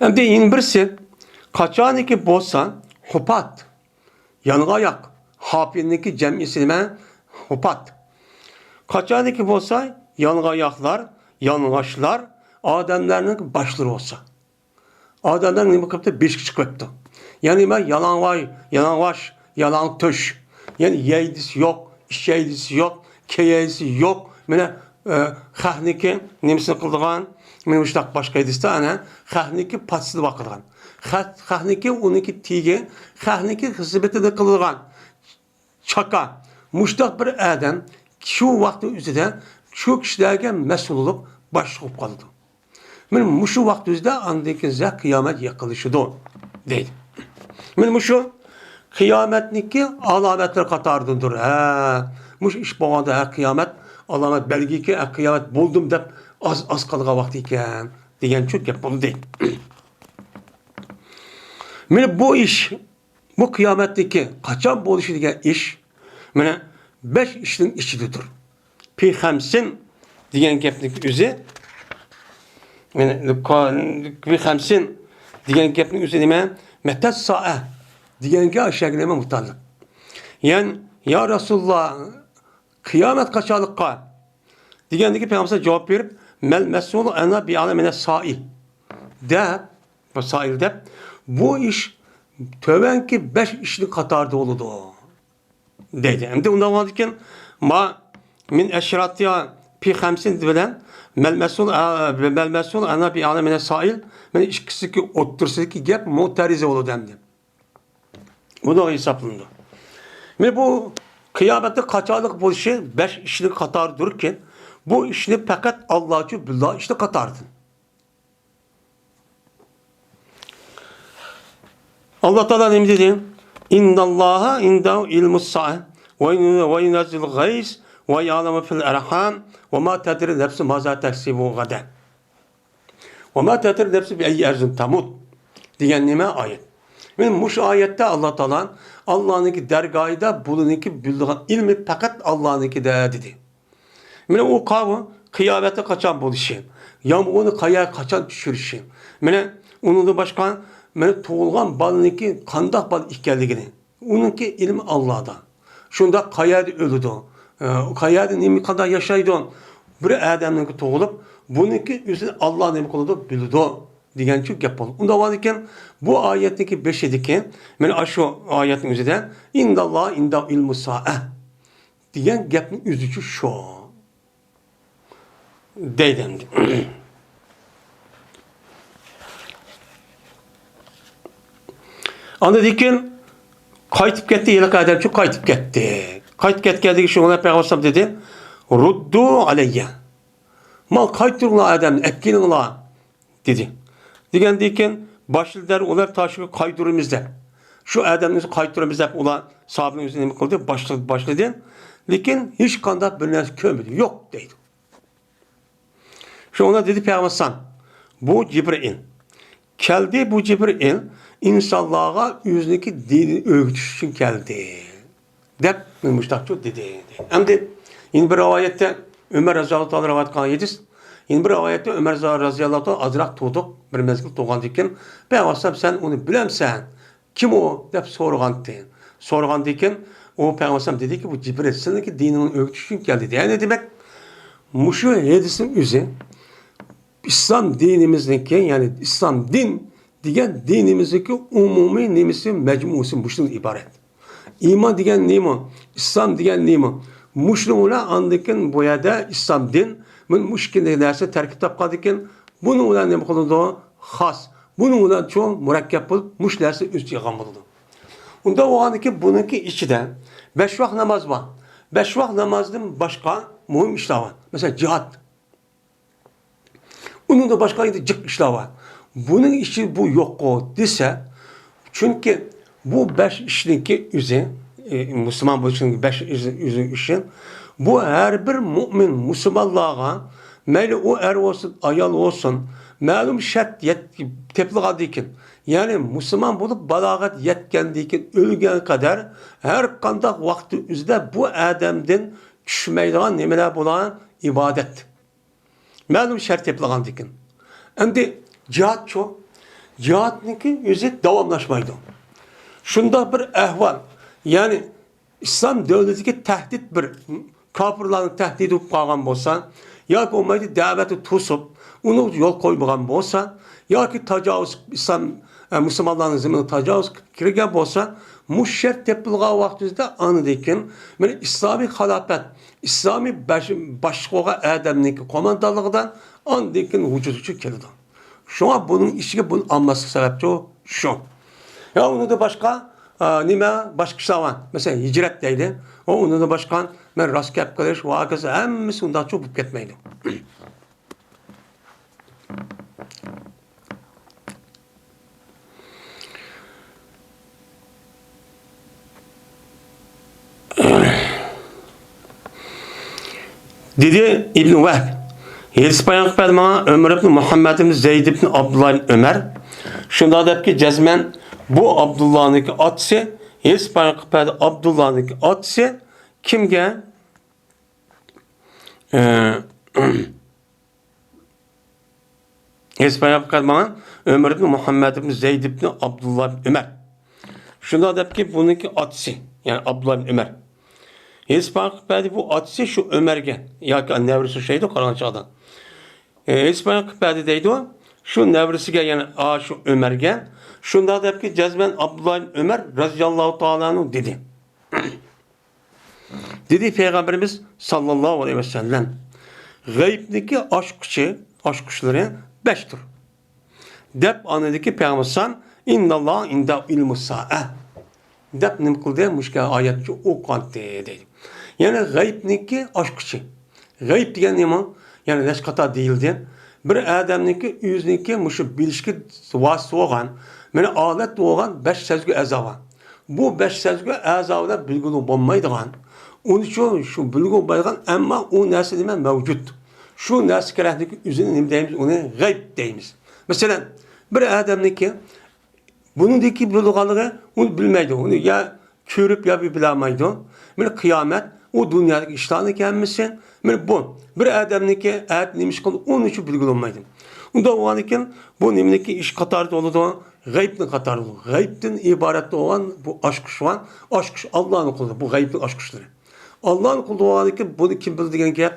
ئەمدى يەنە بىرسى، قاچانكى بولسا خۇپات، يالىڭاياق، خافىينىڭكى جەمئىسى نېمە؟ خۇپات. قاچانكى بولسا يالىڭاياقلار، يالىڭاچلار ئادەملەرنىڭ باشلىرى بولسا. ئادەملەر نېمە قىلىپتۇ؟ بېشىغا چىقىۋېپتۇ. يەنى نېمە؟ يالاڭۋاي، يالاڭۋاش، يالاڭتۆش. يەنى يەيدىسى يوق، ئىچەيدىسى يوق، كېيەيسى يوق. مانا، ئە، خەقنىڭكى نېمىسىنى قىلىدىغان، مانا مۇشۇنداق باشقا ھەدىستە ئەنە خەقنىڭكى پاتىسىنى باقىدىغان. خەق، خەقنىڭكى ئۇنىڭكى تېگى، خەقنىڭكى خىزمىتىنى قىلىدىغان چاكا. مۇشۇنداق بىر ئادەم شۇ ۋاقىتنىڭ ئۆزىدە شۇ كىشىلەرگە مەسئۇل بولۇپ باشلىق بولۇپ قالىدۇ. مانا مۇشۇ ۋاقىت ئۆزىدە ئاندىن كېيىن قىيامەت يېقىنلىشىدۇ، دەيدۇ. مانا مۇشۇ قىيامەتنىڭكى ئالامەتلىرى قاتارىدىندۇر. ھە، مۇشۇ ئىش بولغاندا، ھە، قىيامەت ئالامەت بەلگىكى، ھە، قىيامەت بولدۇم دەپ ئاز، ئاز قالغان ۋاقتى ئىكەن، دېگەنچۇ گەپ بولدى. مانا بۇ ئىش، بۇ قىيامەتتىكى قاچان بولۇشى دېگەن ئىش، مانا، بەش ئىشنىڭ ئىچىدىدۇر. پى خەمسىن دېگەن گەپنىڭ ئۆزى، مانا، پى خەمسىن دېگەن گەپنىڭ ئۆزى نېمە؟ مەتەس سائە دېگەنگە ئاشۇ نېمە مۇتەئەللىق. يەنى، يا رەسۇلاللا، قىيامەت قاچانلىققا؟ دېگەندىكى پەيغەمبەر جاۋاب بېرىپ، مەل مەسئۇلۇ ئەنھا بىئەلەمە مىنەس سائىل دەپ، بۇ سائىل دەپ، بۇ ئىش تۆۋەنكى بەش ئىشنىڭ قاتارىدا بولىدۇ، دەيدۇ. ئەمدى ئۇنداق بولغاندىكىن، ما مىن ئەشراتىھا پى خەمسىن بىلەن مەل مەسئۇل، ئە، مەل مەسئۇل ئەنھا بىئەلەمە مىنەس سائىل، مانا ئىككىسىدىكى ئوتتۇرىسىدىكى گەپ مۇتەرىزە بولىدۇ ئەمدى. بۇنىڭ ھېسابلىنىدۇ. مانا بۇ قىيامەتنىڭ قاچانلىق بولۇشى بەش ئىشنىڭ قاتارىدۇركەن، بۇ ئىشنى پەقەت ئاللاچۇ بىللا ئىشنىڭ قاتارىدىن. ئاللا تائالا نېمە دېدى؟ ئىنناللاھا ئىندەھۇ ئىلمۇس سائە ۋە يۇنەززىل غەيس ۋە يەئلەمۇ فىل ئەرھام ۋە ما تەدرى نەفسۇ مازا تەكسىبۇ غەدەن. ۋە ما تەدرى نەفسۇ بىئەييى ئەرزىن تەمۇت دېگەن نېمە ئايەت؟ مانا مۇشۇ ئايەتتە ئاللا تائالا ئاللانىڭكى دەرگاھىدا بۇلىنىڭكى بىلىدىغان ئىلمى پەقەت ئاللانىڭكىدە دېدى. مانا ئۇ قاۋۇ قىيامەتنىڭ قاچان بولۇشى، يامغۇرنى قايا قاچان چۈشۈرۈشى، مانا ئۇنىڭدىن باشقا مانا تۇغۇلغان بالىنىڭكى قانداق بالا ئىكەنلىكىنى، ئۇنىڭكى ئىلمى ئاللادا. شۇنداق قەيەردە ئۆلىدۇ، ئە، قەيەردە نېمە، قانداق ياشايدۇ؟ بىر ئادەمنىڭكى تۇغۇلۇپ، بۇنىڭكى ئۆزىنى ئاللا نېمە قىلىدۇ؟ بىلىدۇ دېگەنچۇ گەپ بولدى. ئۇنداق بولغاندىكىن، بۇ ئايەتنىڭكى بېشىدىكى، مانا ئاشۇ ئايەتنىڭ ئۆزىدە، ئىنداللا ئىندا ئىلمۇ سائە دېگەن گەپنىڭ ئۆزىچۇ شۇ. دەيدۇ ئەمدى. ئاندىن كېيىن قايتىپ كەتتى، ھېلىقى ئادەمچۇ قايتىپ كەتتى. قايتىپ كەتكەندىكىن شۇ پەيغەمبەر دېدى، رۇددۇ ئەلەييە. ماڭا قايتۇرۇڭلار ئادەمنى، ئەكېلىڭلار، دېدى. دېگەندىن كېيىن باشلىدى ئۇلار تاشقا قايتۇرىمىز دەپ. شۇ ئادەمنى قايتۇرىمىز دەپ ئۇلار ساھابىنىڭ ئۆزىنى نېمە قىلدى؟ باشلىدى، باشلىدى. لېكىن ھېچقانداق بىر نەرسە كۆرمىدى. يوق دەيدۇ. شۇڭا دېدى پەيغەمبەر ئەلەيھىسسالام، بۇ جىبرىئىل. كەلدى بۇ جىبرىئىل ئىنسانلارغا ئۆزىنىڭكى دىنىنى ئۆگىتىش ئۈچۈن كەلدى، دەپ مۇشۇنداقچۇ دېدى. ئەمدى يەنە بىر رىۋايەتتە ئۆمەر رەزىياللاھۇ تائالا رىۋايەت قىلغان ھەدىس. يەنە بىر رىۋايەتتە ئۆمەر رەزىياللاھۇ تائالا ئازراق تۇردۇق. بىر مەزگىل تۇرغاندىن كېيىن، پەيغەمبەر ئەلەيھىسسالام، سەن ئۇنى بىلەمسەن؟ كىم ئۇ؟ دەپ سورىغانتى. سورىغاندىن كېيىن ئۇ پەيغەمبەر ئەلەيھىسسالام دېدىكى، بۇ جىبرىل سېنىڭكى دىنىڭنى ئۆگىتىش ئۈچۈن كەلدى. يەنى دېمەك، مۇشۇ ھەدىسنىڭ ئۆزى ئىسلام دىنىمىزنىڭكى، يەنى ئىسلام دىن دېگەن دىنىمىزنىڭكى ئومۇمىي نېمىسى، مەجمۇئىسى مۇشۇدىن ئىبارەت. ئىمان دېگەن نېمە؟ ئىسلام دېگەن نېمە؟ مۇشۇنىڭ بىلەن ئاندىن كېيىن بۇ يەردە ئىسلام دىن، مۇ-، مۇشۇ ئىككى نەرسە تەركىب تاپقاندىن كېيىن، بۇنىڭ بىلەن نېمە قىلىدۇ؟ خاس. بۇنىڭ بىلەن چوڭ مۇرەككەپ بولۇپ، مۇشۇ نەرسە ئۆز يىغان بولىدۇ. ئۇنداق بولغاندىن كېيىن بۇنىڭكى ئىچىدە بەش ۋاق ناماز بار. بەش ۋاق نامازدىن باشقا مۇھىم ئىشلار بار. مەسىلەن، جىھاد. ئۇنىڭدىن باشقا ئەڭ جىق ئىشلار بار. بۇنىڭ ئىچى بۇ يوققۇ دېسە، چۈنكى بۇ بەش ئىشنىڭكى ئۆزى، ئى، مۇسۇلمان بولۇشنىڭ بەش ئىش-، ئۆزى ئۈچۈن، بۇ ھەر بىر مۇئمىن مۇسۇلمانلارغا، مەيلى ئۇ ئەر بولسۇن، ئايال بولسۇن، مەلۇم شەرت يەت-، تېپىلغاندىن كېيىن، يەنى مۇسۇلمان بولۇپ بالاغەت يەتكەندىن كېيىن ئۆلگەن قەدەر ھەر قانداق ۋاقىتنىڭ ئۆزىدە بۇ ئادەمدىن چۈشمەيدىغان نېمىلەر بولار؟ ئىبادەت. مەلۇم شەرت تېپىلغاندىكىن. ئەمدى جىھادچۇ؟ جىھادنىڭكى ئۆزى داۋاملاشمايدۇ. شۇنداق بىر ئەھۋال، يەنى ئىسلام دۆلىتىگە تەھدىت، بىر كاپىرلارنىڭ تەھدىتى بولۇپ قالغان بولسا، ياكى بولمايدۇ دەۋەتنى توسۇپ، ئۇنى يول قويمىغان بولسا، ياكى تاجاۋۇز، ئىسلام، ئە، مۇسۇلمانلارنىڭ زېمىنىغا تاجاۋۇز قىلىپ كىرگەن بولسا، مۇشۇ شەرت تېپىلغان ۋاقتىمىزدا ئاندىن كېيىن مانا ئىسلامىي خىلاپەت، ئىسلامىي باش-، باشلىق بولغان ئادەمنىڭكى قوماندانلىقىدا ئاندىن كېيىن ۋۇجۇدقا كېلىدۇ. شۇڭا بۇنىڭ ئىچىگە بۇنى ئالماسلىق سەۋەبچۇ شۇ. يا ئۇنىڭدىن باشقا، ئا، نېمە، باشقا ئىشلار بار. مەسىلەن، ھىجرەت دەيدۇ. ئۇ ئۇنىڭدىن باشقا، مەن راست گەپ قىلىش ۋە ھاكازا ھەممىسى ئۇنداقچۇ بولۇپ كەتمەيدۇ. دېدى ئىبن ۋەھب، ھېلىسى بايان قىلىپ بەردى ماڭا ئۆمەر ئىبن مۇھەممەد ئىبن زەيد ئىبن ئابدۇللا ئىبن ئۆمەر. شۇنداق دەپكى، جەزمەن بۇ ئابدۇللانىڭكى ئاتىسى، ھېلىسى بايان قىلىپ بەردى ئابدۇللانىڭكى ئاتىسى كىمگە؟ ئە، ھېلىسى بايان قىلىپ بەردى ماڭا ئۆمەر ئىبن مۇھەممەد ئىبن زەيد ئىبن ئابدۇللا ئىبن ئۆمەر. شۇنداق دەپكى، بۇنىڭكى ئاتىسى، يەنى ئابدۇللا ئىبن ئۆمەر. ھېلىسى بايان قىلىپ بەردى بۇ ئاتىسى شۇ ئۆمەرگە، ياكى نەۋرىسى ئوخشايدۇ قارىغانچە ئادەم. ئە، ھېلىسى بايان قىلىپ بەردى دەيدۇ، شۇ نەۋرىسىگە، يەنى ئا، شۇ ئۆمەرگە. شۇنداق دەپكى، جەزمەن ئابدۇللا ئىبن ئۆمەر رەزىياللاھۇ تائالا ئەنھۇ دېدى. دېدى پەيغەمبىرىمىز ساللاللاھۇ ئەلەيھى ۋەسەللەم، غەيىبنىڭكى ئاچقۇچى، ئاچقۇچلىرى بەشتۇر، دەپ ئاندىكى پەيغەمبەر ئىنناللاھۇ ئىندەھۇ ئىلمۇسسائە دەپ نېمە قىلدى؟ مۇشۇ ئايەتنى ئوقۇغانتى دەيدۇ. يەنى غەيىبنىڭكى ئاچقۇچى. غەيىب دېگەن نېمە؟ يەنى نەچچە قاتار دېيىلدى. بىر ئادەمنىڭكى ئۆزىنىڭكى مۇشۇ بىلىشكە ۋاسىتە بولغان، مانا ئالەت بولغان بەش سەزگۈ ئەزا بار. بۇ بەش سەزگۈ ئەزا بىلەن بىلگىلى بولمايدىغان، ئۇنىڭ ئۈچۈن شۇ بىلگىلى بولمايدىغان، ئەمما ئۇ نەرسە نېمە مەۋجۇت. شۇ نەرسە كېرەكلىكى ئۆزىنى نېمە دەيمىز؟ ئۇنى غەيب دەيمىز. مەسىلەن، بىر ئادەمنىڭكى بۇنىڭدىكى بولىدىغانلىقى ئۇنى بىلمەيدۇ. ئۇنى يا كۆرۈپ يا بىلەلمەيدۇ. مانا قىيامەت، ئۇ دۇنيادىكى ئىشلارنىڭكى ھەممىسى. مانا بۇ بىر ئادەمنىڭكى ئەتە نېمە ئىش قىلىدۇ، ئۇنى ئۇچۇن بىلگىلى بولمايدۇ. ئۇنداق بولغاندىكىن بۇ نېمىنىڭكى ئىش قاتارىدا بولىدۇ؟ غەيبنىڭ قاتارىدا بولىدۇ. غەيبتىن ئىبارەت بولغان بۇ ئاچقۇچ بار. ئاچقۇچ ئاللانىڭ قولىدا، بۇ غەيبنىڭ ئاچقۇچلىرى. ئاللانىڭ قولىدا بولغاندىكىن بۇنى كىم بىلىدۇ دېگەن گەپ؟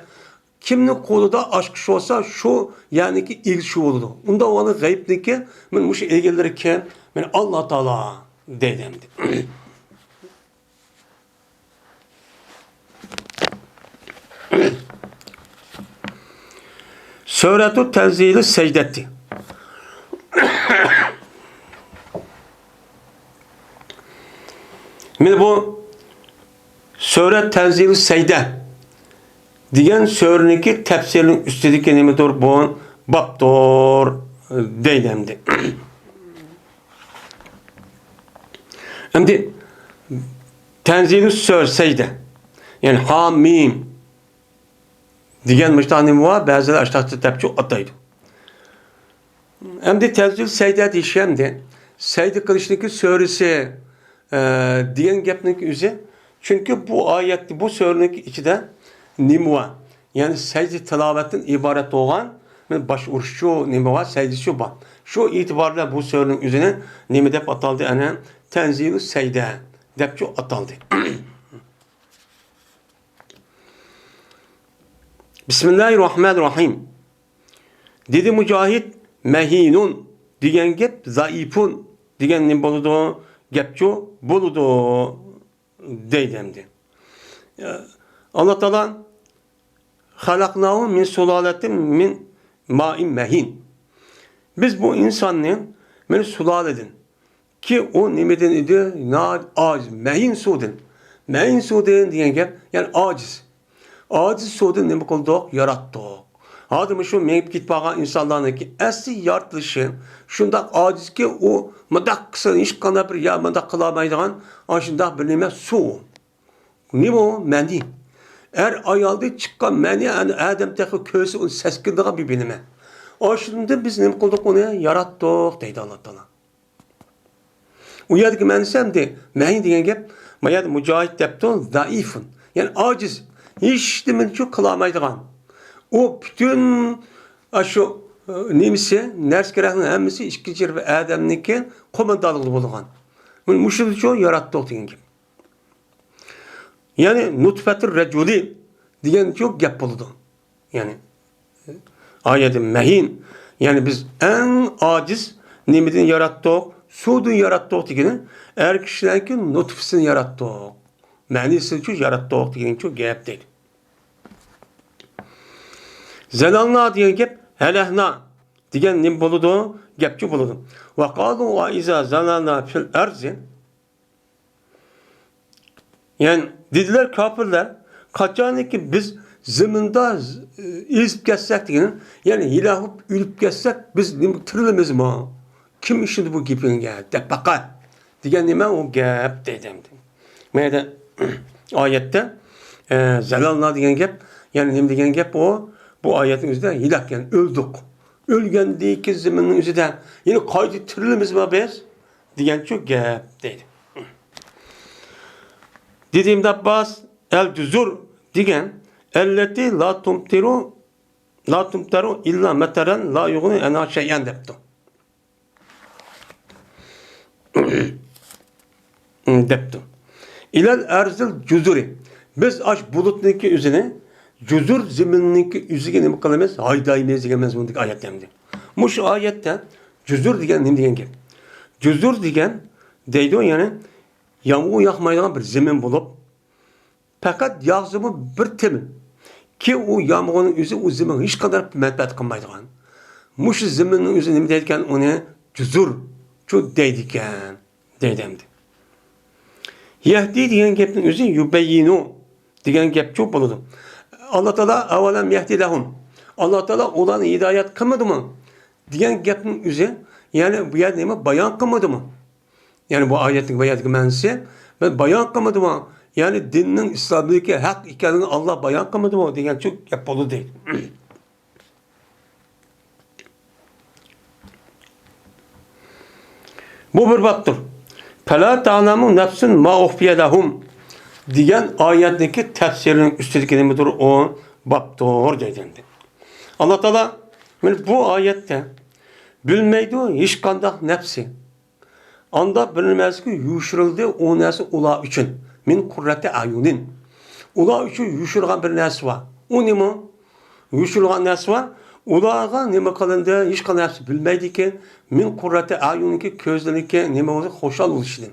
كىمنىڭ قولىدا ئاچقۇچ بولسا، شۇ، يەنىكى ئىگىسى شۇ بولىدۇ. ئۇنداق بولغاندا غەيىبنىڭكى، مانا مۇشۇ ئىگىلىرى كىم؟ مانا ئاللا تائالا دەيدۇ ئەمدى. سۈرەتۇ تەنزىلۇ سەجدەتى. مانا بۇ سۈرە تەنزىلۇ سەجدە دېگەن سۈرىنىڭكى تەپسىرىنىڭ ئۈستىدىكى نېمىدۇر؟ بۇ بابتۇر دەيدۇ ئەمدى. ئەمدى تەنزىلۇ سۈرە سەجدە، يەنى ھامىم دېگەن مۇشۇنداق نېمە بار، بەزىلەر ئاشتاقچە دەپچۇ ئاتايدۇ. ئەمدى تەنزىلۇ سەجدە دېيىشى ئەمدى سەجدە قىلىشنىڭكى سۈرىسى، ئە، دېگەن گەپنىڭكى ئۆزى. چۈنكى بۇ ئايەتتە، بۇ سۈرىنىڭكى ئىچىدە نېمە بار؟ يەنى سەجدە تىلاۋەتتىن ئىبارەت بولغان، مانا باش ئۇرۇشچۇ نېمە بار، سەجدىسى بار. شۇ ئېتىبار بىلەن بۇ سۈرىنىڭ ئۆزىنى نېمە دەپ ئاتالدى؟ ئەنە تەنزىلۇ سەجدە دەپچۇ ئاتالدى. بىسمىللاھىر راھمانىر راھىم. دېدى مۇجاھىد، مەھىنۇن دېگەن گەپ زەئىپۇن دېگەن نېمە بولىدۇ؟ گەپچۇ بولىدۇ دەيدۇ ئەمدى. ئاللا تائالا خەلەقناھۇ مىن سۇلالەتىن مىن مائىن مەھىن. بىز بۇ ئىنساننى مانا سۇلالىدىن، كى ئۇ نېمىدىن ئىدى؟ ناھايىتى ئاجىز، مەھىن سۇدىن. مەھىن سۇدىن دېگەن گەپ، يەنى ئاجىز. ئاجىز سۇدىن نېمە قىلدۇق؟ ياراتتۇق. ھازىر مۇشۇ مېڭىپ كېتىپ قالغان ئىنسانلارنىڭكى ئەسلى يارىتىلىشى شۇنداق ئاجىزكى، ئۇ مۇنداق قىلسا ھېچقانداق بىر يا مۇنداق قىلالمايدىغان ئاشۇنداق بىر نېمە سۇ. نېمە ئۇ؟ مەنى. ئەر ئايالدىن چىققان مەنى، ئەنە ئادەم تېخى كۆرسە ئۇنى سەسكىنىدىغان بىر نېمە. ئاشۇندىن بىز نېمە قىلدۇق؟ ئۇنى ياراتتۇق دەيدۇ ئاللا تائالا. ئۇ يەردىكى مەنىسى ئەمدى مەھىن دېگەن گەپ، ما يەردە مۇجاھىد دەپتۇ، زەئىفۇن. يەنى ئاجىز، ھېچنېمىنىچۇ قىلالمايدىغان. ئۇ پۈتۈن ئاشۇ، ئە، نېمىسى، نەرسە كېرەكنىڭ ھەممىسى ئىككىنچى بىر ئادەمنىڭكى قوماندانلىقىدا بولىدىغان. مۇشۇنىچۇ ياراتتۇق دېگەن گەپ. يەنى نۇتفەتۇر رەجۇلى دېگەنچۇ گەپ بولىدۇ. يەنى ئايەتى مەھىن. يەنى بىز ئەڭ ئاجىز نېمىدىن ياراتتۇق؟ سۇدىن ياراتتۇق دېگىنى، ئەر كىشىلەرنىڭكى نۇتفىسىنى ياراتتۇق. مەنىسىنىچۇ ياراتتۇق دېگەنچۇ گەپ دەيدۇ. زەلەلنا دېگەن گەپ ھەلەھنا دېگەن نېمە بولىدۇ؟ گەپچۇ بولىدۇ. ۋەقالۇ ئەئىزا زەلەلنا فىل ئەرزى. يەنى دېدىلەر كاپىرلار، قاچانكى بىز زېمىندا ئېزىپ كەتسەك دېگىنى، يەنى ھېلاك بولۇپ ئۆلۈپ كەتسەك، بىز نېمە تىرىلىمىزمۇ؟ كىم ئىشىنىدۇ بۇ گېپىڭگە؟ دەپ باقا دېگەن نېمە ئۇ گەپ دەيدۇ ئەمدى. مانا ئايەتتە، ئە، زەلەلنا دېگەن گەپ، يەنى نېمە دېگەن گەپ ئۇ؟ بۇ ئايەتنىڭ ئۆزىدە ھېلاك، يەنى ئۆلدۇق. ئۆلگەندىن كېيىن زېمىننىڭ ئۆزىدە يەنە قايتا تىرىلىمىزمۇ بىز؟ دېگەنچۇ گەپ دەيدۇ. دېدى ئىبن ئابباس، ئەل جۇزۇر دېگەن، ئەللەتى لا تۇمتىرۇ، لا تۇمتەرۇ ئىللا مەتەرەن لا يۇغنى ئەنھا شەيئەن دەپتۇ. دەپتۇ. ئىلەل ئەرزىل جۇزۇرى. بىز ئاش بۇلۇتنىڭكى ئۆزىنى جۇزۇر زېمىننىڭكى ئۆزىگە نېمە قىلىمىز؟ ھايدايمىز دېگەن مەزمۇندىكى ئايەت ئەمدى. مۇشۇ ئايەتتە جۇزۇر دېگەن نېمە دېگەن گەپ؟ جۇزۇر دېگەن دەيدۇ، يەنى يامغۇر ياغمايدىغان بىر زېمىن بولۇپ، پەقەت ياغسىمۇ بىر تېمىل. كېيىن ئۇ يامغۇرنىڭ ئۆزى ئۇ زېمىنغا ھېچقانداق مەنپەئەت قىلمايدىغان. مۇشۇ زېمىننىڭ ئۆزى نېمە دەيدىكەن؟ ئۇنى جۇزۇرچۇ دەيدىكەن، دەيدۇ ئەمدى. يەھدى دېگەن گەپنىڭ ئۆزى يۇبەييىنۇ دېگەن گەپچۇ بولىدۇ. ئاللا تائالا ئەۋەلەم يەھدى لەھۇم. ئاللا تائالا ئۇلارنى ھىدايەت قىلمىدىمۇ؟ دېگەن گەپنىڭ ئۆزى، يەنى بۇ يەردە نېمە؟ بايان قىلمىدىمۇ؟ يەنى بۇ ئايەتنىڭ باياندىكى مەنىسى، بىز بايان قىلمىدىمۇ؟ يەنى دىننىڭ ئىسلامدىكى ھەق ئىكەنلىكىنى ئاللا بايان قىلمىدىمۇ دېگەنچۇ گەپ بولىدۇ دەيدۇ. بۇ بىر بابتۇر. فەلا تەئلەمۇ نەفسۇن ما ئۇخفىيە لەھۇم دېگەن ئايەتنىڭكى تەپسىرىنىڭ ئۈستىدىكى نېمىدۇر؟ ئۇ بابتۇر دەيدۇ ئەمدى. ئاللا تائالا مانا بۇ ئايەتتە بىلمەيدۇ ھېچقانداق نەپسى. ئاندا بىر نەرسىگە يوشۇرۇلدى، ئۇ نەرسە ئۇلار ئۈچۈن. مىن قۇررەتى ئەيۇنىن. ئۇلار ئۈچۈن يوشۇرغان بىر نەرسە بار. ئۇ نېمە؟ يوشۇرغان نەرسە بار. ئۇلارغا نېمە قىلىندى؟ ھېچقانداق نەرسە بىلمەيدىكەن. مىن قۇررەتى ئەيۇنىنكى، كۆزلىرىنىڭكى نېمە بولسا، خۇشال بولۇشىدىن.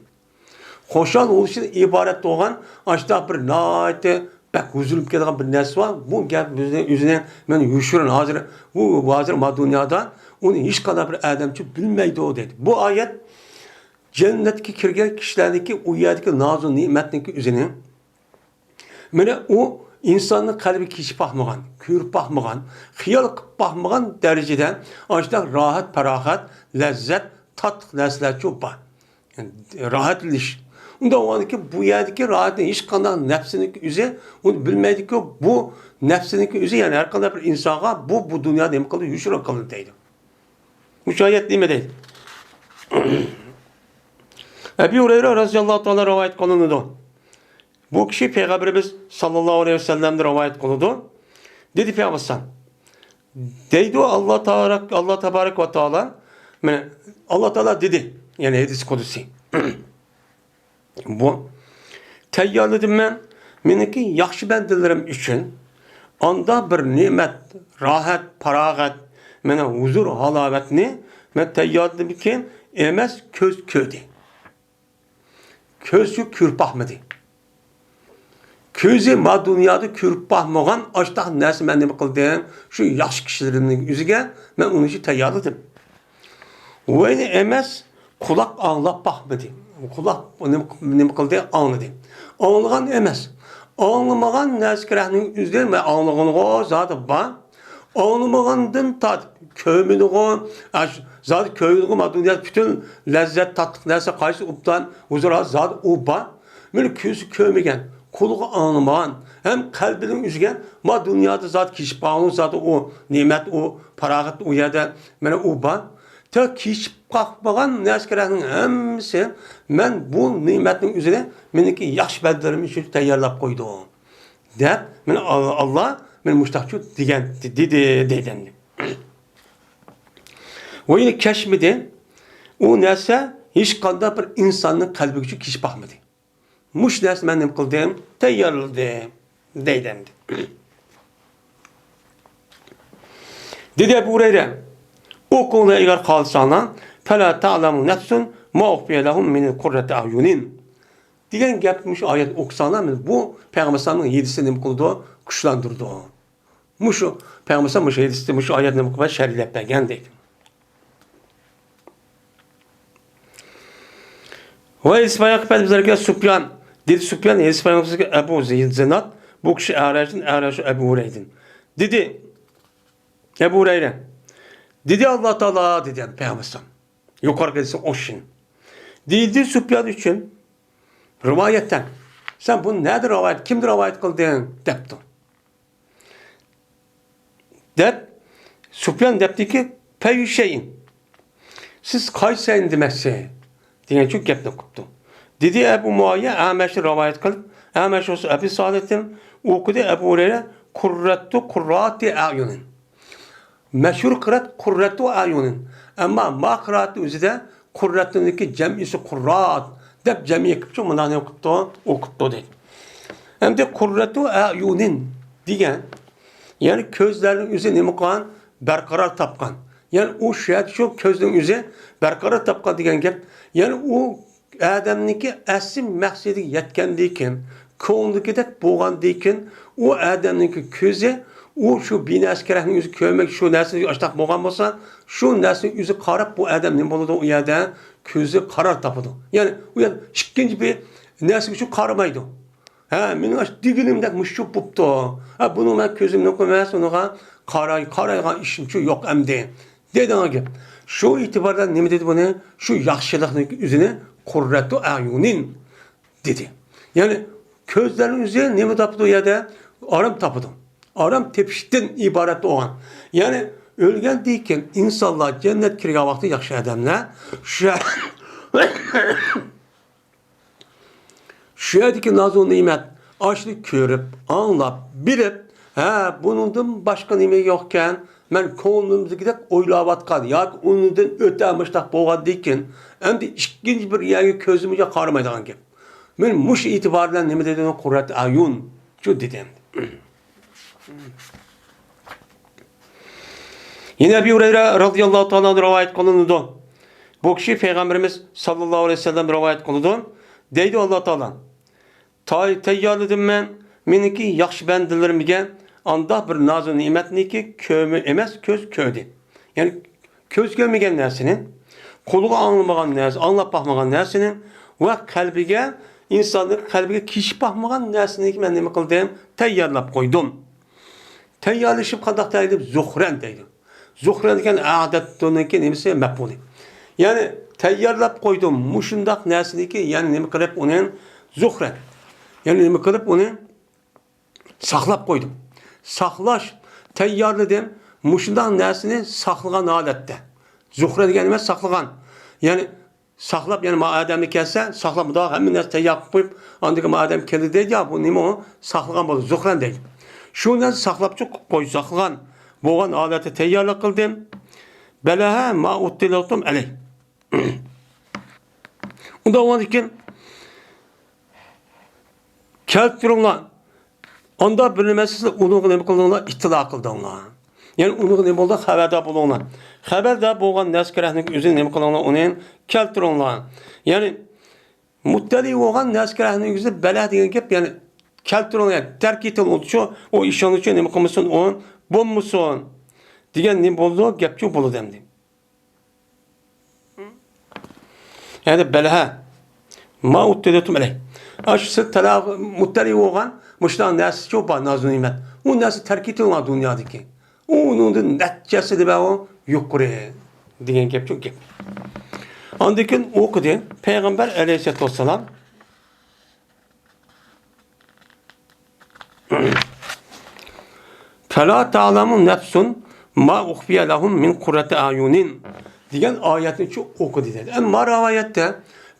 خۇشال بولۇشىدىن ئىبارەت بولغان ئاشۇنداق بىر ناھايىتى بەك ھۇزۇرۇم كېلىدىغان بىر نەرسە بار. بۇ گەپ ئۆزىنى، ئۆزىنى مەن يوشۇرۇن ھازىر، بۇ ھازىر ما دۇنيادا ئۇنى ھېچقانداق بىر ئادەمچۇ بىلمەيدۇ دەيدۇ. بۇ ئايەت جەننەتكە كىرگەن كىشىلەرنىڭكى ئۇ يەردىكى نازۇ نېمەتنىڭكى ئۆزىنى، مانا ئۇ ئىنساننىڭ قەلبى كېچىپ باقمىغان، كۆرۈپ باقمىغان، خىيال قىلىپ باقمىغان دەرىجىدە ئاشۇنداق راھەت، پاراغەت، لەززەت، تاتلىق نەرسىلەرچۇ بار. يەنى راھەتلىنىش. ئۇنداق بولغاندىكىن بۇ يەردىكى راھەتنى ھېچقانداق نەپسىنىڭكى ئۆزى ئۇنى بىلمەيدىكى، بۇ نەپسىنىڭكى ئۆزى، يەنى ھەر قانداق بىر ئىنسانغا بۇ، بۇ دۇنيادا نېمە قىلىدۇ؟ يوشۇرۇن قىلىدۇ دەيدۇ. مۇشۇ ئايەت نېمە دەيدۇ؟ ئەبى ھۇرەيرە رەزىياللاھۇ تائالا رىۋايەت قىلىنىدۇ. بۇ كىشى پەيغەمبىرىمىز ساللاللاھۇ ئەلەيھى ۋەسەللەمدىن رىۋايەت قىلىدۇ. دېدى پەيغەمبەر، دەيدۇ ئاللا تارەك-، ئاللا تابارەك ۋە تائالا، مانا، ئاللا تائالا دېدى، يەنى ھەدىس قۇدسى. بۇ، تەييارلىدىم مەن مېنىڭكى ياخشى بەندىلىرىم ئۈچۈن ئاندا بىر نېمەت، راھەت، پاراغەت، مانا ھۇزۇر، ھالاۋەتنى مەن تەييارلىدىمكى، ئەمەس كۆز كۆردى. كۆزچۇ كۆرۈپ باقمىدى. كۆزى ما دۇنيادا كۆرۈپ باقمىغان ئاشتاق نەرسە مەن نېمە قىلدىم؟ شۇ ياخشى كىشىلىرىمنىڭ يۈزىگە مەن ئۇنى شۇ تەييارلىدىم. ۋەينى ئەمەس، قۇلاق ئاڭلاپ باقمىدى. قۇلاق نېمە، نېمە قىلدى؟ ئاڭلىدى. ئاڭلىغان ئەمەس. ئاڭلىمىغان نەرسە كېرەكنىڭ ئۆزى مەن ئاڭلىغىنىغۇ زادى بار. ئاڭلىمىغاندىن تارتىپ كۆرمىدىغۇ، ئاش-، زادى كۆرمىدىغۇ، ما دۇنيادا پۈتۈن لەززەت، تاتلىق نەرسە قايسى ئوبدان ھۇزۇر زادى ئۇ بار. مانا كۆزى كۆرمىگەن، قۇلىقى ئاڭلىمىغان، ھەم قەلبىنىڭ ئۆزىگە ما دۇنيادا زادى كېچىپ قالغان زادى ئۇ نېمەت، ئۇ پاراغەت ئۇ يەردە مانا ئۇ بار. تېخى كېچىپ قالمىغان نەرسە كېرەكنىڭ ھەممىسى مەن بۇ نېمەتنىڭ ئۆزىنى مېنىڭكى ياخشى بەندىلىرىم ئۈچۈن تەييارلاپ قويدۇم. دەپ، مانا ئال-، ئاللا مانا مۇشتاقچۇ دېگەن، دېدى، دەيدۇ ئەمدى. ۋە يەنە كەچمىدى. ئۇ نەرسە ھېچقانداق بىر ئىنساننىڭ قەلبىگىچۇ كېچىپ باقمىدى. مۇشۇ نەرسىنى مەن نېمە قىلدىم؟ تەييارلىدىم، دەيدۇ ئەمدى. دېدى ئەبۇ ھۇرەيرە، ئوقۇڭلار ئەگەر خالىساڭلار، فلا تعلم نفس ما أخفي لهم من قرة أعين دېگەن گەپنى مۇشۇ ئايەتنى ئوقۇساڭلار، مانا بۇ پەيغەمبەر ئەلەيھىسسالامنىڭ ھەدىسىنى نېمە قىلىدۇ؟ كۈچلەندۈرىدۇ. مۇشۇ پەيغەمبەر ئەلەيھىسسالام مۇشۇ ھەدىستە، مۇشۇ ئايەتنى نېمە قىلىپ شەرھلەپ بەرگەن دەيدۇ. ۋە ھەدىس بايان قىلىپ بەرگەن سۇپيان. دېدى سۇپيان، ھەدىس بايان قىلىپ ئەبۇ زىناد، بۇ كىشى ئەرەشتىن، ئەرەش ئەبۇ ھۇرەيرىدىن. دېدى ئەبۇ ھۇرەيرە، دېدى ئاللا تائالا، دېدى پەيغەمبەر ئەلەيھىسسالام. يۇقىرىقى ھەدىسنىڭ ئوخشىشىنى. دېدى سۇپيان ئۈچۈن رىۋايەتتە، سەن بۇنى نەدە رىۋايەت، كىمدىن رىۋايەت قىلدىڭ؟ دەپتۇ. دەپ، سۇپيان دەپتىكى، پەييۇ شەيئىن. سىز قايسى شەيئىن دېمەكچى؟ دېگەنچۇ گەپنى قىپتۇ. دېدى ئەبۇ مۇئاۋىيە، ئەمەشنى رىۋايەت قىلىپ، ئەمەش بولسا ئەبى سالىھتىن ئوقۇدى، ئەبۇ ھۇرەيرە، قۇررەتۇ قۇرراتى ئەيۇنىن. مەشھۇر قىرائەت قۇررەتۇ ئەيۇنىن. ئەمما ما قىرائەتنىڭ ئۆزىدە قۇررەتۇنىڭكى جەمئىسى قۇررات دەپ جەمئىي قىپچۇ، مۇنداق نېمە قىپتۇ؟ ئوقۇپتۇ دەيدۇ. ئەمدى قۇررەتۇ ئەيۇنىن دېگەن، يەنى كۆزلەرنىڭ ئۆزى نېمە قىلغان؟ بەرقارار تاپقان. يەنى ئۇ شۇ يەردە شۇ كۆزنىڭ ئۆزى بەرقارار تاپقان دېگەن گەپ. يەنى ئۇ ئادەمنىڭكى ئەسلى مەقسىتىگە يەتكەندىن كېيىن، كۆڭلىدىكىدەك بولغاندىن كېيىن، ئۇ ئادەمنىڭكى كۆزى، ئۇ شۇ بىنەسكەرەكنىڭ ئۆزى كۆرمەك، شۇ نەرسىگە ئاشتاق بولغان بولسا، شۇ نەرسىنىڭ ئۆزى قاراپ، بۇ ئادەم نېمە بولىدۇ؟ ئۇ يەردە كۆزى قارار تاپىدۇ. يەنى ئۇ يەردە ئىككىنچى بىر نەرسىگە شۇ قارىمايدۇ. ھە، مېنىڭ ئاشۇ دېگىنىمدەك مۇشۇ بوپتۇ. ھە، بۇنىڭ مەن كۆزۈمنىڭ ئەمەس، ئۇنىڭغا قاراي-، قارايدىغان ئىشىمچۇ يوق ئەمدى. دەيدىغان گەپ. شۇ ئېتىبار بىلەن نېمە دېدى بۇنى؟ شۇ ياخشىلىقنىڭ ئۆزىنى قۇررەتۇ ئەيۇنىن دېدى. يەنى كۆزلەرنىڭ ئۆزى نېمە تاپىدۇ يەردە؟ ئارام تاپىدۇ. ئارام تېپىشتىن ئىبارەت بولغان. يەنى ئۆلگەندىن كېيىن ئىنسانلار جەننەتكە كىرگەن ۋاقتى ياخشى ئادەملەر شۇ شۇ يەردىكى نازۇ نېمەت، ئاشۇنى كۆرۈپ، ئاڭلاپ، بىلىپ، ھە، بۇنىڭدىن باشقا نېمە يوقكەن؟ مەن كۆڭلۈمدىكىدەك ئويلاۋاتقان ياكى ئۇنىڭدىن ئۆتە مۇشتاق بولغاندىن كېيىن، ئەمدى ئىككىنچى بىر يەرگە كۆزۈم قارىمايدىغان گەپ. مەن مۇشۇ ئېتىبار بىلەن نېمە دېدىم؟ قۇررەت ئەيۇن شۇ دېدىم. يەنە ئەبى ھۇرەيرە رازىياللاھۇ تائالا ئەنھۇ رىۋايەت قىلىنىدۇ. بۇ كىشى پەيغەمبىرىمىز ساللاللاھۇ ئەلەيھى ۋەسەللەم رىۋايەت قىلىدۇ. دەيدۇ ئاللا تائالا، تاي-، تەييارلىدىم مەن مېنىڭكى ياخشى بەندىلىرىمگە ئانداق بىر نازۇ نېمەتنىكى كۆمۈ ئەمەس، كۆز كۆردى. يەنى كۆز كۆرمىگەن نەرسىنى، قۇلىقى ئاڭلىمىغان نەرسە، ئاڭلاپ باقمىغان نەرسىنى ۋە قەلبىگە، ئىنساننىڭ قەلبىگە كېچىپ باقمىغان نەرسىنى مەن نېمە قىلدىم؟ تەييارلاپ قويدۇم. تەييارلىشىپ قانداق تەييارلىدىم؟ زۇخرەن دەيدۇ. زۇخرەن دېگەن ئەئدەتتۇنىڭكى نېمىسى؟ مەپئۇلى. يەنى تەييارلاپ قويدۇم مۇشۇنداق نەرسىنىكى، يەنى نېمە قىلىپ ئۇنى؟ زۇخرەن. يەنى نېمە قىلىپ ئۇنى؟ ساقلاپ قويدۇم. ساقلاش، تەييارلىدىم. مۇشۇنداق نەرسىنى ساقلىغان ھالەتتە. زۇخرە دېگەن نېمە؟ ساقلىغان. يەنى ساقلاپ، يەنى ما ئادەمنى كەلسە، ساقلاپ، مۇنداق ھەممە نەرسە تەييار قىلىپ قويۇپ، ئاندىن كېيىن ما ئادەم كەلدى دەيدۇ، يا، بۇ نېمە ئۇ؟ ساقلىغان بولدى، زۇخرەن دەيدۇ. شۇ نەرسە ساقلاپ چىقىپ قوي، ساقلىغان بولغان ھالەتتە تەييارلىق قىلدىم. بەلەھە ما ئۇتتىلىقتۇم ئەلەي. ئۇنداق بولغاندىن كېيىن كەلتۈرۈڭلار. ئاندا بىر نېمە سىزلەر ئۇنىڭغا نېمە قىلدىڭلار؟ ئىتتىلا قىلدىڭلار. يەنى ئۇنىڭغا نېمە بولدى؟ خەۋەردار بولۇڭلار. خەۋەردار بولغان نەسكىرەھنىڭ ئۆزىنى نېمە قىلىڭلار؟ ئۇنى كەلتۈرۈڭلار. يەنى مۇتتەلى بولغان نەسكىرەھنىڭ ئۆزى بەلە دېگەن گەپ، يەنى كەلتۈرۈڭلار، يەنى تەرك ئېتىڭلار، ئۇ ئىشىڭلارچۇ نېمە قىلمىسۇن، ئۇ بولمىسۇن دېگەن نېمە بولىدۇ؟ گەپچۇ بولىدۇ ئەمدى. يەنى بەلەھە. ما ئۇتتىلىتۇم ئەلەي. ئاشۇ سىز تەلا-، مۇتتەلى بولغان مۇشۇنداق نەرسىچۇ بار نازۇ نېمەت. ئۇ نەرسە تەرك ئېتىلغان دۇنيادىكى. ئۇنىڭدىن نەچچە ھەسسە دېمە ئۇ يۇقىرى دېگەن گەپچۇ گەپ. ئاندىن كېيىن ئوقۇدى. پەيغەمبەر ئەلەيھىسسالاتۇ ۋەسسالام فلا تعلم نفس ما أخفي لهم من قرة أعين دېگەن ئايەتنى چۇ ئوقۇدى دېدى. ئەمما رىۋايەتتە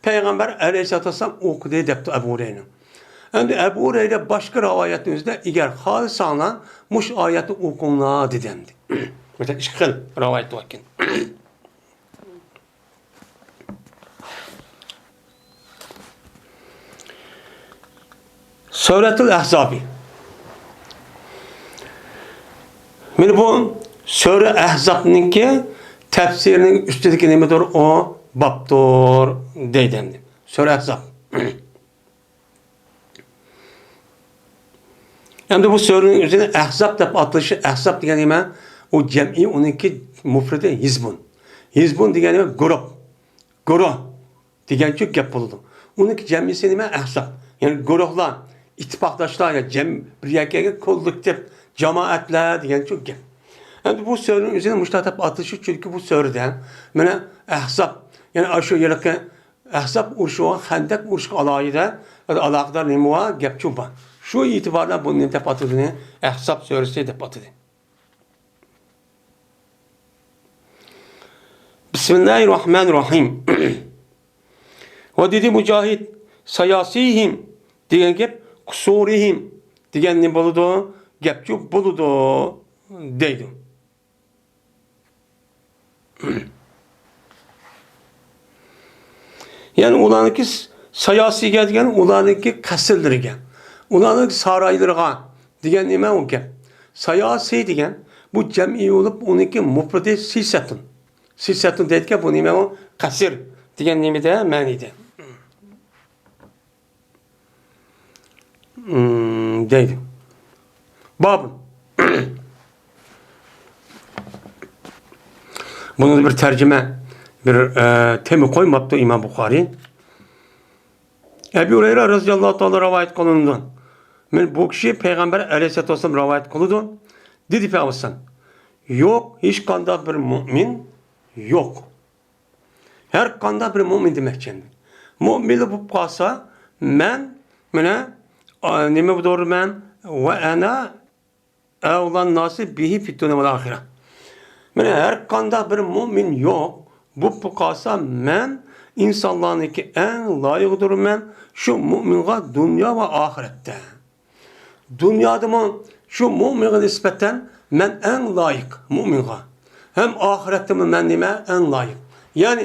پەيغەمبەر ئەلەيھىسسالاتۇ ۋەسسالام ئوقۇدى دەپتۇ ئەبۇ ھۇرەيرە. ئەمدى ئەبۇ ھۇرەيرە باشقا رىۋايەتنىڭ ئۆزىدە ئەگەر خالىساڭلار مۇشۇ ئايەتنى ئوقۇڭلار دېدى ئەمدى. مەسىلەن، ئىككى خىل رىۋايەت باركەن. سۈرەتۇل ئەھزابى. مانا بۇ سۈرە ئەھزابنىڭكى تەپسىرىنىڭ ئۈستىدىكى نېمىدۇر؟ ئۇ بابتۇر دەيدۇ ئەمدى. سۈرە ئەھزاب. ئەمدى بۇ سۈرىنىڭ ئۆزىنى ئەھزاب دەپ ئاتىلىشى، ئەھزاب دېگەن نېمە؟ ئۇ جەمئىي، ئۇنىڭكى مۇپرىتى ھىزبۇن. ھىزبۇن دېگەن نېمە؟ گۇرۇھ. گۇرۇھ دېگەنچۇ گەپ بولىدۇ. ئۇنىڭكى جەمئىيسى نېمە؟ ئەھزاب. يەنى گۇرۇھلار، ئىتتىپاقداشلار، يا جەم-، بىر يەرگە كەلگەن كوللېكتىپ، جامائەتلەر دېگەنچۇ گەپ. ئەمدى بۇ سۈرىنىڭ ئۆزىنى مۇشۇنداق دەپ ئاتىلىشى، چۈنكى بۇ سۈرىدە مانا ئەھزاب، يەنى ئاشۇ ھېلىقى ئەھزاب ئۇرۇشىغا، خەندەق ئۇرۇشقا ئالاھىدە ئالاقىدار نېمە بار؟ گەپچۇ بار. شۇ ئېتىبار بىلەن بۇنى نېمە دەپ ئاتىدۇ؟ ئەھزاب سۈرىسى دەپ ئاتىدى. بىسمىللاھىر راھمانىر راھىم. ۋە دېدى مۇجاھىد، ساياسىھىم دېگەن گەپ، قۇسۇرىھىم دېگەن نېمە بولىدۇ؟ گەپچۇ بولىدۇ دەيدۇ. يەنى ئۇلارنىڭكى ساياسىيگە دېگەن ئۇلارنىڭكى قەسىرلىرىگە، ئۇلارنىڭكى سارايلىرىغا دېگەن نېمە ئۇ گەپ؟ ساياسىي دېگەن بۇ جەمئىي بولۇپ، ئۇنىڭكى مۇپرىتى سىسەتۇن. سىسەتۇن دەيدىكەن، بۇ نېمە ئۇ؟ قەسىر دېگەن نېمىدە؟ مەنىدە. ئىم، دەيدۇ. بابۇن. بۇنى بىر تەرجىمە، بىر، ئە، تېما قويماپتۇ ئىمام بۇخارىي. ئەبۇ ھۇرەيرە رەزىياللاھۇ تائالا رىۋايەت قىلىنىدۇ. مانا بۇ كىشى پەيغەمبەر ئەلەيھىسسالاتۇ ۋەسسالام رىۋايەت قىلىدۇ. دېدى پەيغەمبەر، يوق، ھېچقانداق بىر مۇئمىن يوق. ھەر قانداق بىر مۇئمىن دېمەكچى ئەمدى. مۇئمىنلا بولۇپ قالسا، مەن، مانا، ئا، نېمە بولۇرمەن؟ ۋە ئەنا ئەۋلان ناسى بىھى فىددۇنيا ۋەل ئاخىرە. مانا ھەر قانداق بىر مۇئمىن يوق، بولۇپ قالسا، مەن ئىنسانلارنىڭكى ئەڭ لايىقىدۇرمەن شۇ مۇئمىنغا دۇنيا ۋە ئاخىرەتتە. دۇنيادىمۇ شۇ مۇئمىنغا نىسبەتەن مەن ئەڭ لايىق مۇئمىنغا. ھەم ئاخىرەتتىمۇ مەن نېمە؟ ئەڭ لايىق. يەنى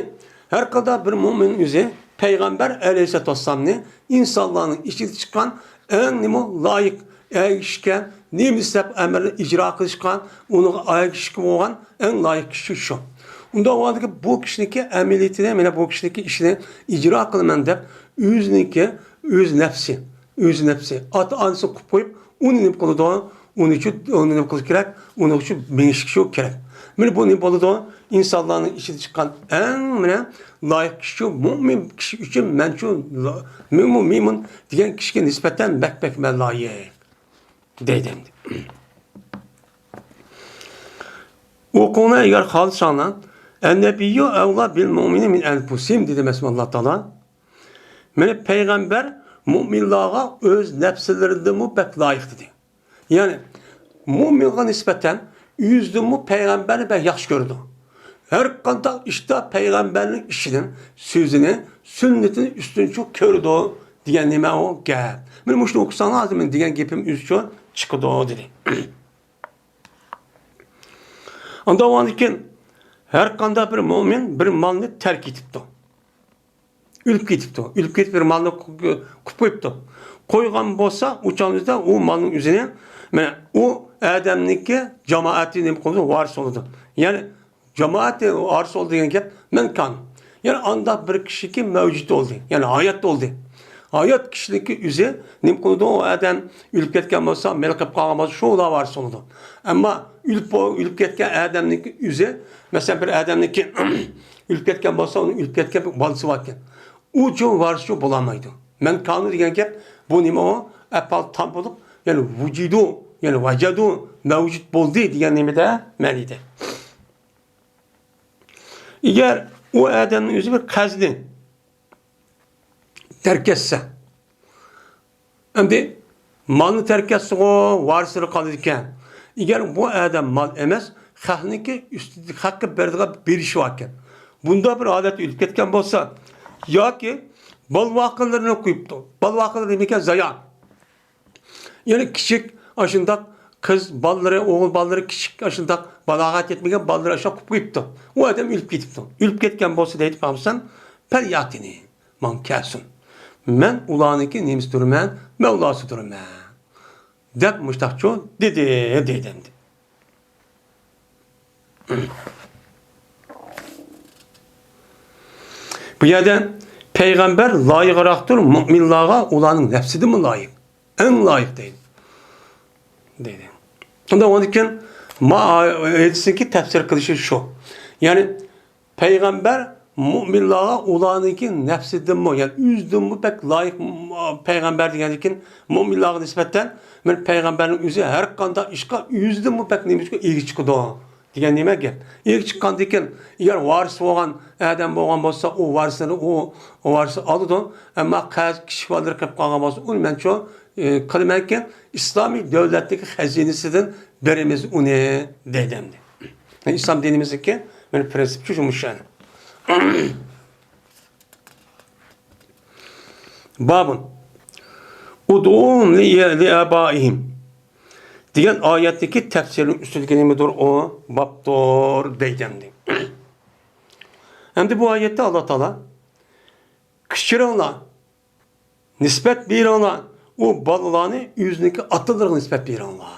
ھەر قانداق بىر مۇئمىن ئۆزى پەيغەمبەر ئەلەيھىسسالاتۇ ۋەسسالامنى ئىنسانلارنىڭ ئىچىدە چىققان ئەڭ نېمە لايىق ئەگىشكەن، نېمە دەپ ئەمرنى ئىجرا قىلىشقا، ئۇنىڭغا ئەگىشىشكە بولغان ئەڭ لايىق كىشى شۇ. ئۇنداق بولغاندىكىن بۇ كىشىنىڭكى ئەمەلىيىتىنى، مانا بۇ كىشىنىڭكى ئىشىنى ئىجرا قىلىمەن دەپ ئۆزىنىڭكى ئۆز نەپسى، ئۆز نەپسى، ئاتا-ئانىسى قىلىپ قويۇپ، ئۇنى نېمە قىلىدۇ؟ ئۇنى ئۈچۈن، ئۇنى نېمە قىلىش كېرەك؟ ئۇنىڭ ئۈچۈن مېڭىش شۇ كېرەك. مانا بۇ نېمە بولىدۇ؟ ئىنسانلارنىڭ ئىچىدە چىققان ئەڭ، مانا، لايىق كىشى شۇ، مۇئمىن كىشى ئۈچۈن مەن شۇ، مىمۇ مىمۇن دېگەن كىشىگە نىسبەتەن بەك بەك مەن لايىق. دەيدۇ ئەمدى. ئوقۇڭلار ئەگەر خالىساڭلار، ئەننەبىييۇ ئەۋلا بىل مۇئمىنى مىن ئەنفۇسىھىم، دېدى مەسىلەن ئاللا تائالا. مانا پەيغەمبەر مۇئمىنلارغا ئۆز نەپسلىرىدىنمۇ بەك لايىق، دېدى. يەنى مۇئمىنغا نىسبەتەن ئۆزىدىنمۇ پەيغەمبەرنى بەك ياخشى كۆرىدۇ. ھەر قانداق ئىشتا پەيغەمبەرنىڭ ئىشىنى، سۆزىنى، سۈننىتىنى ئۈستۈنچە كۆرىدۇ دېگەن نېمە ئۇ گەپ؟ مانا مۇشۇنى ئوقۇساڭلار، ھازىر مەن دېگەن گېپىم ئۆزىچە چىقىدۇ، دېدى. ئاندىن كېيىن ھەر قانداق بىر مۇئمىن بىر مالنى تەرك ئېتىپتۇ. ئۆلۈپ كېتىپتۇ. ئۆلۈپ كېتىپ بىر مالنى قۇ-، قۇ-، قويۇپتۇ. قويغان بولسا، ئۇ چاغدا ئۇ مالنىڭ ئۆزىنى، مانا، ئۇ ئادەمنىڭكى جامائىتى نېمە قىلىدۇ؟ ۋارىس بولىدۇ. يەنى جامائەت ۋارىس بولىدۇ دېگەن گەپ، مەن كان. يەنى ئانداق بىر كىشىكى مەۋجۇت بولدى. يەنى ھايات بولدى. ھايات كىشىنىڭكى ئۆزى نېمە قىلىدۇ؟ ئۇ ئادەم ئۆلۈپ كەتكەن بولسا، مېلى قېلىپ قالغان بولسا، شۇ ئۇلار ۋارىس بولىدۇ. ئەمما ئۆلۈپ بو-، ئۆلۈپ كەتكەن ئادەمنىڭكى ئۆزى، مەسىلەن، بىر ئادەمنىڭكى ئۆلۈپ كەتكەن بولسا، ئۇنىڭ ئۆلۈپ كەتكەن بالىسى باركەن. ئۇ جۇ ۋارىسچۇ بولالمايدۇ. مەن كانۇ دېگەن گەپ، بۇ نېمە ئۇ؟ ئەپئال تام بولۇپ، يەنى ۋۇجۇدۇ، يەنى ۋەجەدۇ، مەۋجۇت بولدى دېگەن نېمىدە؟ مەنىدە. ئەگەر ئۇ ئادەمنىڭ ئۆزى بىر قەرزنى تەرك ئەتسە، ئەمدى مالنى تەرك ئەتسىغۇ، ۋارىسلىرى قالىدىكەن. ئەگەر بۇ ئادەم مال ئەمەس، خەقنىڭكى ئۈستىدە، خەققە بېرىدىغان بېرىشى باركەن. بۇنداق بىر ھالەتتە ئۆلۈپ كەتكەن بولسا، ياكى بالىۋاقىلىرىنى قويۇپتۇ. بالىۋاقىلىرى نېمىكەن؟ زايا. يەنى كىچىك ئاشۇنداق قىز بالىلىرى، ئوغۇل بالىلىرى كىچىك، ئاشۇنداق بالاغەت يەتمىگەن بالىلىرى ئاشۇنداق قىلىپ قويۇپتۇ. ئۇ ئادەم ئۆلۈپ كېتىپتۇ. ئۆلۈپ كەتكەن بولسا دەيدۇ پەيغەمبەر، پەلياتىنى، ماڭا كەلسۇن. مەن ئۇلارنىڭكى نېمىسىدۇرمەن؟ مەۋلاسىدۇرمەن. دەپ مۇشتاقچۇ دېدى، دەيدۇ ئەمدى. بۇ يەردە پەيغەمبەر لايىقراقتۇر مۆمىنلارغا، ئۇلارنىڭ نەپسىدىنمۇ لايىق. ئەڭ لايىق دەيدۇ. دەيدۇ. ئۇندا ئۇنىڭدىن كېيىن ما-، ئايەتنىڭكى تەپسىر قىلىشى شۇ. يەنى پەيغەمبەر مۆمىنلارغا ئۇلارنىڭكى نەپسىدىنمۇ، يەنى ئۆزىدىنمۇ بەك لايىق، م-، پەيغەمبەر دېگەندىن كېيىن مۆمىنلارغا نىسبەتەن، مەن پەيغەمبەرنىڭ ئۆزى ھەر قانداق ئىشقا ئۆزىدىنمۇ بەك نېمە ئىشقا ئىگە چىقىدۇ دېگەن نېمە گەپ. ئىگە چىققاندىن كېيىن، ئەگەر ۋارىسى بولغان ئادەم بولغان بولسا، ئۇ ۋارىسىنى ئۇ، ئۇ ۋارىسى ئالىدۇ. ئەمما قەرز كىشىلىك بالىلىرى قېلىپ قالغان بولسا، ئۇنى مەنچۇ، ئى، قىلىمەنكى، ئىسلامىي دۆلەتتىكى خەزىنىسىدىن بېرىمىز ئۇنى، دەيدۇ ئەمدى. ئىسلام دىنىمىزدىكى مەن پرىنسىپ شۇ، مۇشۇ. بابۇن. ئۇدئۇھۇم لىئابائىھىم دېگەن ئايەتتىكى تەپسىرنىڭ ئۈستىدىكى نېمىدۇر ئۇ؟ بابتۇر دەيدۇ ئەمدى. ئەمدى بۇ ئايەتتە ئاللا تائالا، كەچۈرۈڭلار، نىسبەت بېرىڭلار، ئۇ بالىلارنى ئۆزىنىڭكى ئاتىلىرىغا نىسبەت بېرىڭلار.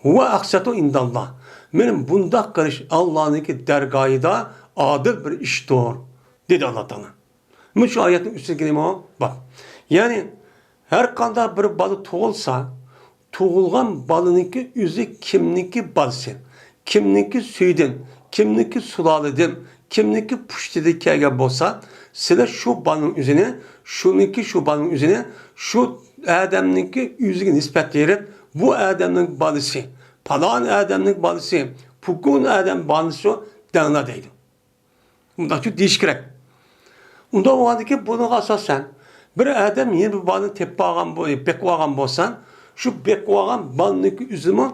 ھۇۋە ئەقسەتۇ ئىنداللا. مېنىڭ بۇنداق قىلىش ئاللانىڭكى دەرگاھىدا ئادىل بىر ئىشتۇر، دېدى ئاللا تائالا. مۇشۇ ئايەتنىڭ ئۈستىدىكى نېمە بار؟ يەنى ھەر قانداق بىر بالا تۇغۇلسا، تۇغۇلغان بالىنىڭكى ئۆزى كىمنىڭكى بالىسى، كىمنىڭكى سۈيىدىن، كىمنىڭكى سۇلالىدىن، كىمنىڭكى پۇشتىدىن كەلگەن بولسا، سىلەر شۇ بالىنىڭ ئۆزىنى، شۇنىڭكى شۇ بالىنىڭ ئۆزىنى شۇ ئادەمنىڭكى ئۆزىگە نىسبەت بېرىپ، بۇ ئادەمنىڭ بالىسى، پالان ئادەمنىڭ بالىسى، پۇكۇن ئادەم بالىسى دەڭلار دەيدۇ. مۇنداقچە دېيىش كېرەك. ئۇنداق بولغاندىكىن بۇنىڭغا ئاساسەن، بىر ئادەم يەنە بىر بالىنى تېپىپ ئالغان بو-، بېقىپ ئالغان بولسا، شۇ بېقىپ ئالغان بالىنىڭكى ئۆزىمۇ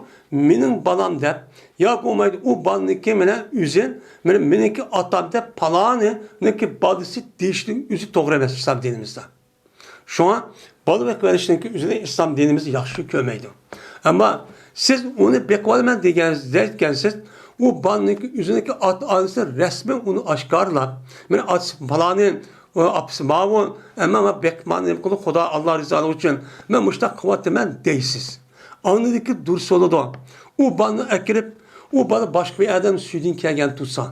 مېنىڭ بالام دەپ، ياكى بولمايدۇ ئۇ بالىنىڭكى مانا ئۆزى، مانا مېنىڭكى ئاتام دەپ پالانىنىڭكى بالىسى دېيىشنىڭ ئۆزى توغرا ئەمەس ئىسلام دىنىمىزدا. شۇڭا بالا بېقىۋېلىشنىڭكى ئۆزىنى ئىسلام دىنىمىز ياخشى كۆرمەيدۇ. ئەمما سىز ئۇنى بېقىۋالىمەن دېگەن، دەيدىكەنسىز، ئۇ بالىنىڭكى ئۆزىنىڭكى ئاتا-ئانىسى رەسمىي ئۇنى ئاشكارىلاپ، مېنىڭ ئاتىسى پالانى، ئۇ ئاپىسى ماۋۇ، ئەمما مەن بېقىپ مانا نېمە قىلدى، خۇدا ئاللا رىزالىقى ئۈچۈن مەن مۇشۇنداق قىلىۋاتىمەن دەيسىز. ئاندىكى دۇرۇس بولىدۇ. ئۇ بالىنى ئەكىرىپ، ئۇ بالا باشقا بىر ئادەم سۈيىدىن كەلگەن تۇرسا،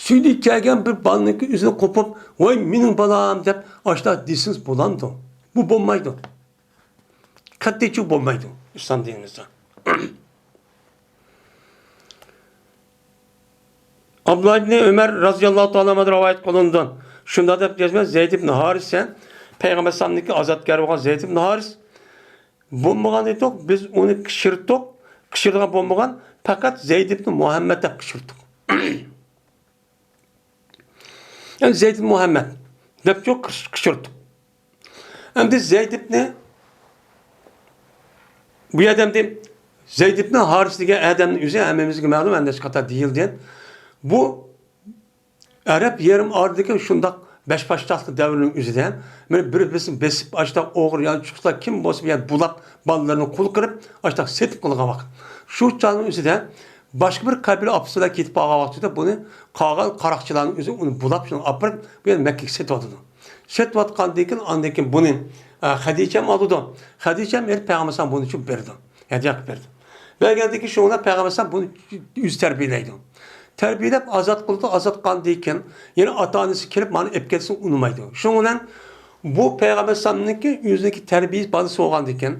سۈيدىن كەلگەن بىر بالىنىڭكى ئۆزىنى قوپۇپ، ۋاي مېنىڭ بالام دەپ ئاشۇنداق دېسىڭىز بولامدۇ؟ بۇ بولمايدۇ. قەتئىيچە بولمايدۇ ئىسلام دىنىمىزدا. ئابدۇللا ئىبنى ئۆمەر رازىياللاھۇ تائالا ئەنھۇدىن رىۋايەت قىلىنىدۇ. شۇنداق دەپ يازىمەن، زەيد ئىبنى ھارىس، پەيغەمبەر ئەلەيھىسسالامنىڭكى ئازادكارى بولغان زەيد ئىبنى ھارىس، بولمىغان ئىدۇق، بىز ئۇنى قىچشىرتتۇق. قىچشىرىدىغان بولمىغان، پەقەت زەيد ئىبنى مۇھەممەد دەپ قىچشىرتتۇق. يەنى زەيد ئىبنى مۇھەممەد دەپچۇ قىچ-، قىچشىرتتۇق. ئەمدى زەيد ئىبنى، بۇ يەردە ئەمدى زەيد ئىبنى ھارىس دېگەن ئادەمنىڭ ئۆزى ھەممىمىزگە مەلۇم، ئەندىشە قاتار دېيىلدى. بۇ ئەرەب يېرىم ئارىدىكى شۇنداق بەشباشتاقلىق دەۋرىنىڭ ئۆزىدە، مانا بىر-بىرسىنى بېسىپ، ئاشۇنداق ئوغرى يانچۇقلار كىم بولسا، يەنى بۇلاپ، بالىلىرىنى قۇل قىلىپ، ئاشۇنداق سېتىپ قىلغان ۋاقىت. شۇ چاغنىڭ ئۆزىدە باشقا بىر قەبىلە ئاپىسى بىلەن كېتىپ قالغان ۋاقتىدا بۇنى قالغان قاراقچىلارنىڭ ئۆزى ئۇنى بۇلاپ، شۇنى ئاپىرىپ، بۇ يەنى مەككىگە سېتىۋاتىدۇ. سېتىۋاتقاندىن كېيىن، ئاندىن كېيىن بۇنى، ئە، خەدىچەم ئالىدۇ. خەدىچەم ئېلىپ پەيغەمبەر ئەلەيھىسسالام بۇنى شۇ بېرىدۇ. ھەدىيە قىلىپ بېرىدۇ. بەرگەندىن كېيىن شۇ بىلەن پەيغەمبەر ئەلەيھىسسالام بۇنى ئۆزى تەربىيەلەيدۇ. تەربىيەلەپ ئازاد قىلىدۇ، ئازاد قىلغاندىن كېيىن يەنە ئاتا-ئانىسى كېلىپ مانا ئېلىپ كەتسە ئۇنىمايدۇ. شۇنىڭ بىلەن بۇ پەيغەمبەر ئەلەيھىسسالامنىڭكى ئۆزىنىڭكى تەربىيە بالىسى بولغاندىن كېيىن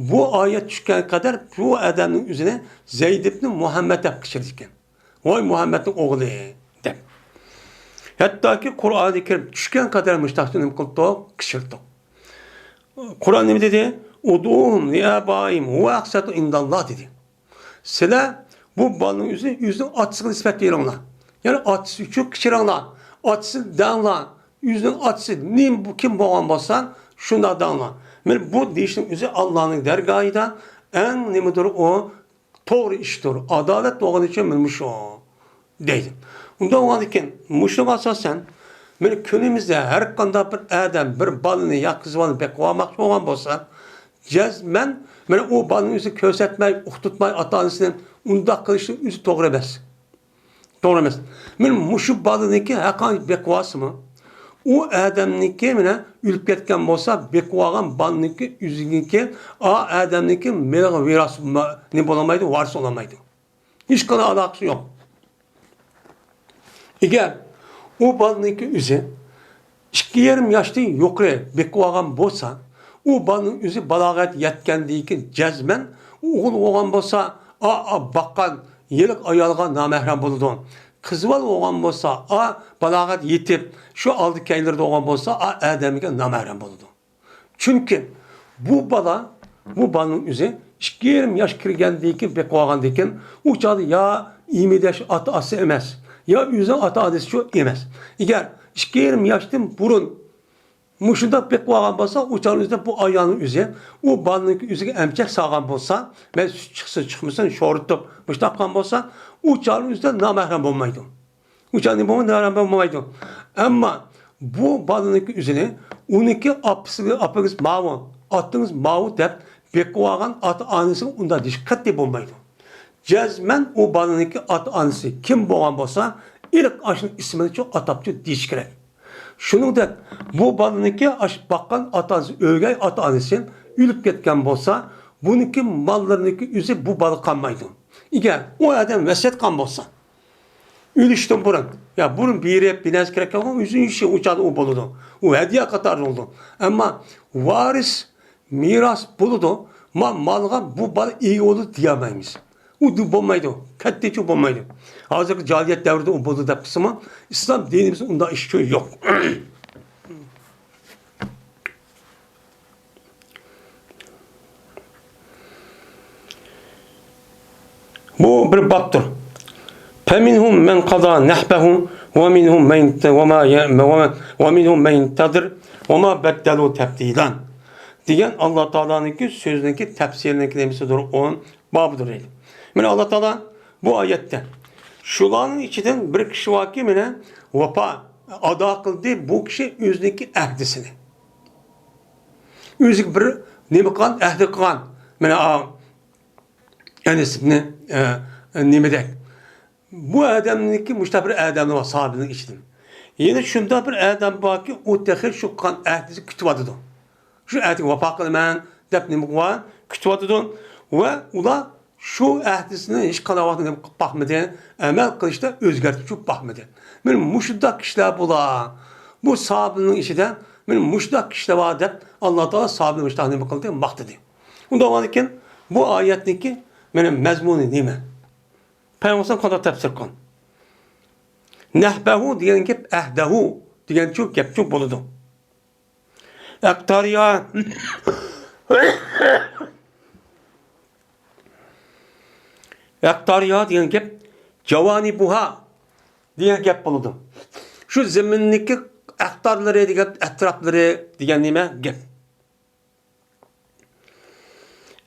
بۇ ئايەت چۈشكەن قەدەر بۇ ئادەمنىڭ ئۆزىنى زەيد ئىبنى مۇھەممەد دەپ قىچقىرىدىكەن. ۋاي مۇھەممەدنىڭ ئوغلى دەپ. ھەتتاكى قۇرئانى كەرىم چۈشكەن قەدەر مۇشۇنداق نېمە قىلدۇق، قىچقىرتتۇق. قۇرئان نېمە دېدى؟ ئۇدئۇھۇم لىئابائىھىم ھۇۋە ئەقسەتۇ ئىنداللا دېدى. سىلەر بۇ بالىنىڭ ئۆزىنى ئۆزىنىڭ ئاتىسىغا نىسبەت بېرىڭلار. يەنى ئاتىسى ئۈچۈن قىچقىرىڭلار. ئاتىسىنى دەڭلار. ئۆزىنىڭ ئاتىسى نېمە، بۇ كىم بولغان بولسا، شۇنداق دەڭلار. مانا بۇ دېيىشنىڭ ئۆزى ئاللانىڭ دەرگاھىدا ئەڭ نېمىدۇر ئۇ، توغرا ئىشتۇر، ئادالەت بولغىنى ئۈچۈن مانا مۇشۇ دەيدۇ. ئۇنداق بولغاندىكىن، مۇشۇنىڭغا ئاساسەن، مانا كۈنىمىزدە ھەر قانداق بىر ئادەم بىر بالىنى يا قىز بالىنى بېقىۋالماقچى بولغان بولسا، جەزمەن مانا ئۇ بالىنى ئۆزى كۆرسەتمەي، ئۇقتۇرتماي ئاتا-ئانىسىنى ئۇنداق قىلىشنىڭ ئۆزى توغرا ئەمەس. توغرا ئەمەس. مانا مۇشۇ بالىنىڭكى ھەرقانچە بېقىۋالسىمۇ، ئۇ ئادەمنىڭكى مانا ئۆلۈپ كەتكەن بولسا، بېقىۋالغان بالىنىڭكى ئۆزىنىڭكى، ئا ئادەمنىڭكى مېلىغا ۋىراس ما-، نېمە بولالمايدۇ، ۋارىس بولالمايدۇ. ھېچقانداق ئالاقىسى يوق. ئەگەر ئۇ بالىنىڭكى ئۆزى ئىككى يېرىم ياشتىن يۇقىرى بېقىۋالغان بولسا، ئۇ بالىنىڭ ئۆزى بالاغەت يەتكەندىن كېيىن جەزمەن ئوغۇل بولغان بولسا، ئا، ئا، باققان يىللىق ئايالغا نامەھرەم بولىدۇ. قىز بالا بولغان بولسا، ئا، بالاغەت يېتىپ، شۇ ئالدى كەينىلىرىدە بولغان بولسا، ئا، ئادەمگە نامەھرەم بولىدۇ. چۈنكى بۇ بالا، بۇ بالىنىڭ ئۆزى ئىككى يېرىم ياش كىرگەندىن كېيىن، بېقىۋالغاندىن كېيىن، ئۇ چاغدا يا ئىمىدەش ئاتا-ئانىسى ئەمەس، يا ئۆزىنىڭ ئاتا-ئانىسىچۇ ئەمەس. ئەگەر ئىككى يېرىم ياشتىن بۇرۇن مۇشۇنداق بېقىۋالغان بولسا، ئۇ چاغنىڭ ئۆزىدە بۇ ئايالنىڭ ئۆزى ئۇ بالىنىڭكى ئۆزىگە ئەمچەك سالغان بولسا، مەيلى سۈت چىقسۇن، چىقمىسۇن، شورىتىپ مۇشۇنداق قىلغان بولسا، ئۇ چاغنىڭ ئۆزىدە نامەھرەم بولمايدۇ. ئۇ چاغدا نېمە بولمايدۇ؟ نامەھرەم بولمايدۇ. ئەمما بۇ بالىنىڭكى ئۆزىنى ئۇنىڭكى ئاپىسى، ئاپىڭىز ماۋۇ، ئاتىڭىز ماۋۇ دەپ بېقىۋالغان ئاتا-ئانىسىغا ئۇنداق دېيىش قەتئىي بولمايدۇ. جەزمەن ئۇ بالىنىڭكى ئاتا-ئانىسى كىم بولغان بولسا، ئېنىق ئاشۇنىڭ ئىسمىنىچۇ ئاتاپچۇ دېيىش كېرەك. شۇنىڭدەك بۇ بالىنىڭكى ئاش باققان ئاتا-ئانىسى، ئۆگەي ئاتا-ئانىسى ئۆلۈپ كەتكەن بولسا، بۇنىڭكى ماللىرىنىڭكى ئۆزى بۇ بالا قالمايدۇ. ئەگەر ئۇ ئادەم ۋەسىيەت قىلغان بولسا، ئۆلۈشتىن بۇرۇن، يا بۇرۇن بېرىپ، بىر نەرسە كېرەك بولغان، ئۆزىنىڭ ئىشى ئۇ چاغدا ئۇ بولىدۇ. ئۇ ھەدىيە قاتارىدا بولىدۇ. ئەمما ۋارىس، مىراس بولىدۇ، ما-، مالغا بۇ بالا ئىگە بولىدۇ دېيەلمەيمىز. ئۇ دە-، بولمايدۇ، قەتئىيچۇ بولمايدۇ. ھازىرقى جاھىلىيەت دەۋرىدە ئۇ بولىدۇ دەپ قىلسىمۇ، ئىسلام دىنىمىزدە ئۇنداق ئىش يوق. بۇ بىر بابتۇر. فَمِنْهُمْ مَنْ قَضَى نَحْبَهُ وَمِنْهُمْ مَنْ وَمَا ي-، وَمَا، وَمِنْهُمْ مَنْ يَنْتَظِرْ وَمَا بَدَّلُوا تَبْدِيلًا دېگەن ئاللا تائالانىڭكى سۆزىنىڭكى تەپسىرىنىڭكى نېمىسىدۇر؟ ئون بابىدۇر دەيدۇ. مانا ئاللا تائالا بۇ ئايەتتە شۇلارنىڭ ئىچىدىن بىر كىشى باركى، مانا ۋاپا ئادا قىلدى، بۇ كىشى ئۆزىنىڭكى ئەھدىسىنى. ئۆزىگە بىر نېمە قىلغان، ئەھدى قىلغان. مانا ئا-، يەنى سىزنى، ئە، نېمىدەك. بۇ ئادەمنىڭكى مۇشۇنداق بىر ئادەملەر بار ساھابىنىڭ ئىچىدىن. يەنە شۇنداق بىر ئادەم باركى، ئۇ تېخى شۇ قىلغان ئەھدىسىنى كۈتۈۋاتىدۇ. شۇ ئەھدىگە ۋاپا قىلىمەن دەپ نېمە قىلغان؟ كۈتۈۋاتىدۇ. ۋە ئۇلار شۇ ئەھدىسىنى ھېچقانداق ۋاقىتتا نېمە قىلىپ باقمىدى، ئەمەل قىلىشتا ئۆزگەرتىپ باقمىدى. مانا مۇشۇنداق كىشىلەر بۇلار. بۇ ساھابىنىڭ ئىچىدە مانا مۇشۇنداق كىشىلەر بار دەپ ئاللا تائالا ساھابىنى مۇشۇنداق نېمە قىلدى؟ ماختىدى. ئۇنداق بولغاندىكىن بۇ ئايەتنىڭكى مانا مەزمۇنى نېمە؟ پەيغەمبەر قانداق تەپسىر قىلغان؟ نەھبەھۇ دېگەن گەپ ئەھدەھۇ دېگەنچۇ گەپچۇ بولىدۇ. ئەقتارىيا، ئەقتارىيا دېگەن گەپ جاۋانىبۇھا دېگەن گەپ بولىدۇ. شۇ زېمىننىڭكى ئەقتارلىرى دېگەن، ئەتراپلىرى دېگەن نېمە گەپ؟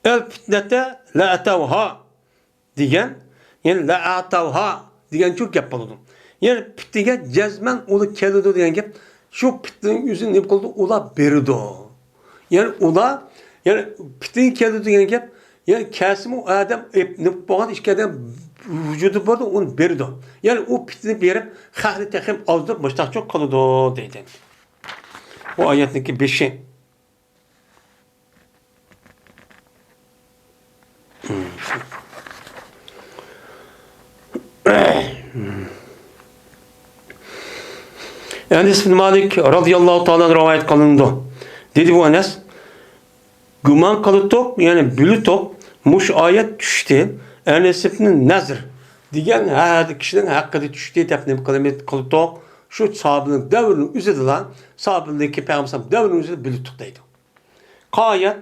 ئەل پىتنەتە لەئەتەۋھا دېگەن، يەنى لەئەتەۋھا دېگەنچۇ گەپ بولىدۇ. يەنى پىتنىگە جەزمەن ئۇلا كېلىدۇ دېگەن گەپ، شۇ پىتنىنىڭ ئۆزىنى نېمە قىلىدۇ؟ ئۇلا بېرىدۇ. يەنى ئۇلا، يەنى پىتنىگە كېلىدۇ دېگەن گەپ، يەنى كەلسىمۇ ئۇ ئادەم ئېپ-، نېمە بولغان ئىككى ئادەم ۋۇجۇدى باردا ئۇنى بېرىدۇ. يەنى ئۇ پىتنە بېرىپ، خەقنى تېخىمۇ ئازدۇرۇپ، مۇشتاقچۇ قىلىدۇ دەيدۇ. بۇ ئايەتنىڭكى بېشى. ئەنەس بىن مالىك رازىياللاھۇ تائالا رىۋايەت قىلىنىدۇ. دېدى بۇ ئەنەس، گۇمان قىلىتۇق، يەنى بىلىتۇق، مۇشۇ ئايەت چۈشتى. ئەنەس ئىبن نەزر دېگەن ھە، كىشىنىڭ ھەققىدە چۈشتى دەپ نېمە قىلىمىز، قىلىتۇق. شۇ ساھابىنىڭ دەۋرىنىڭ ئۆزىدىلا، ساھابىنىڭكى پەيغەمبەر دەۋرىنىڭ ئۆزىدە بىلىتۇق دەيدۇ. قايەت،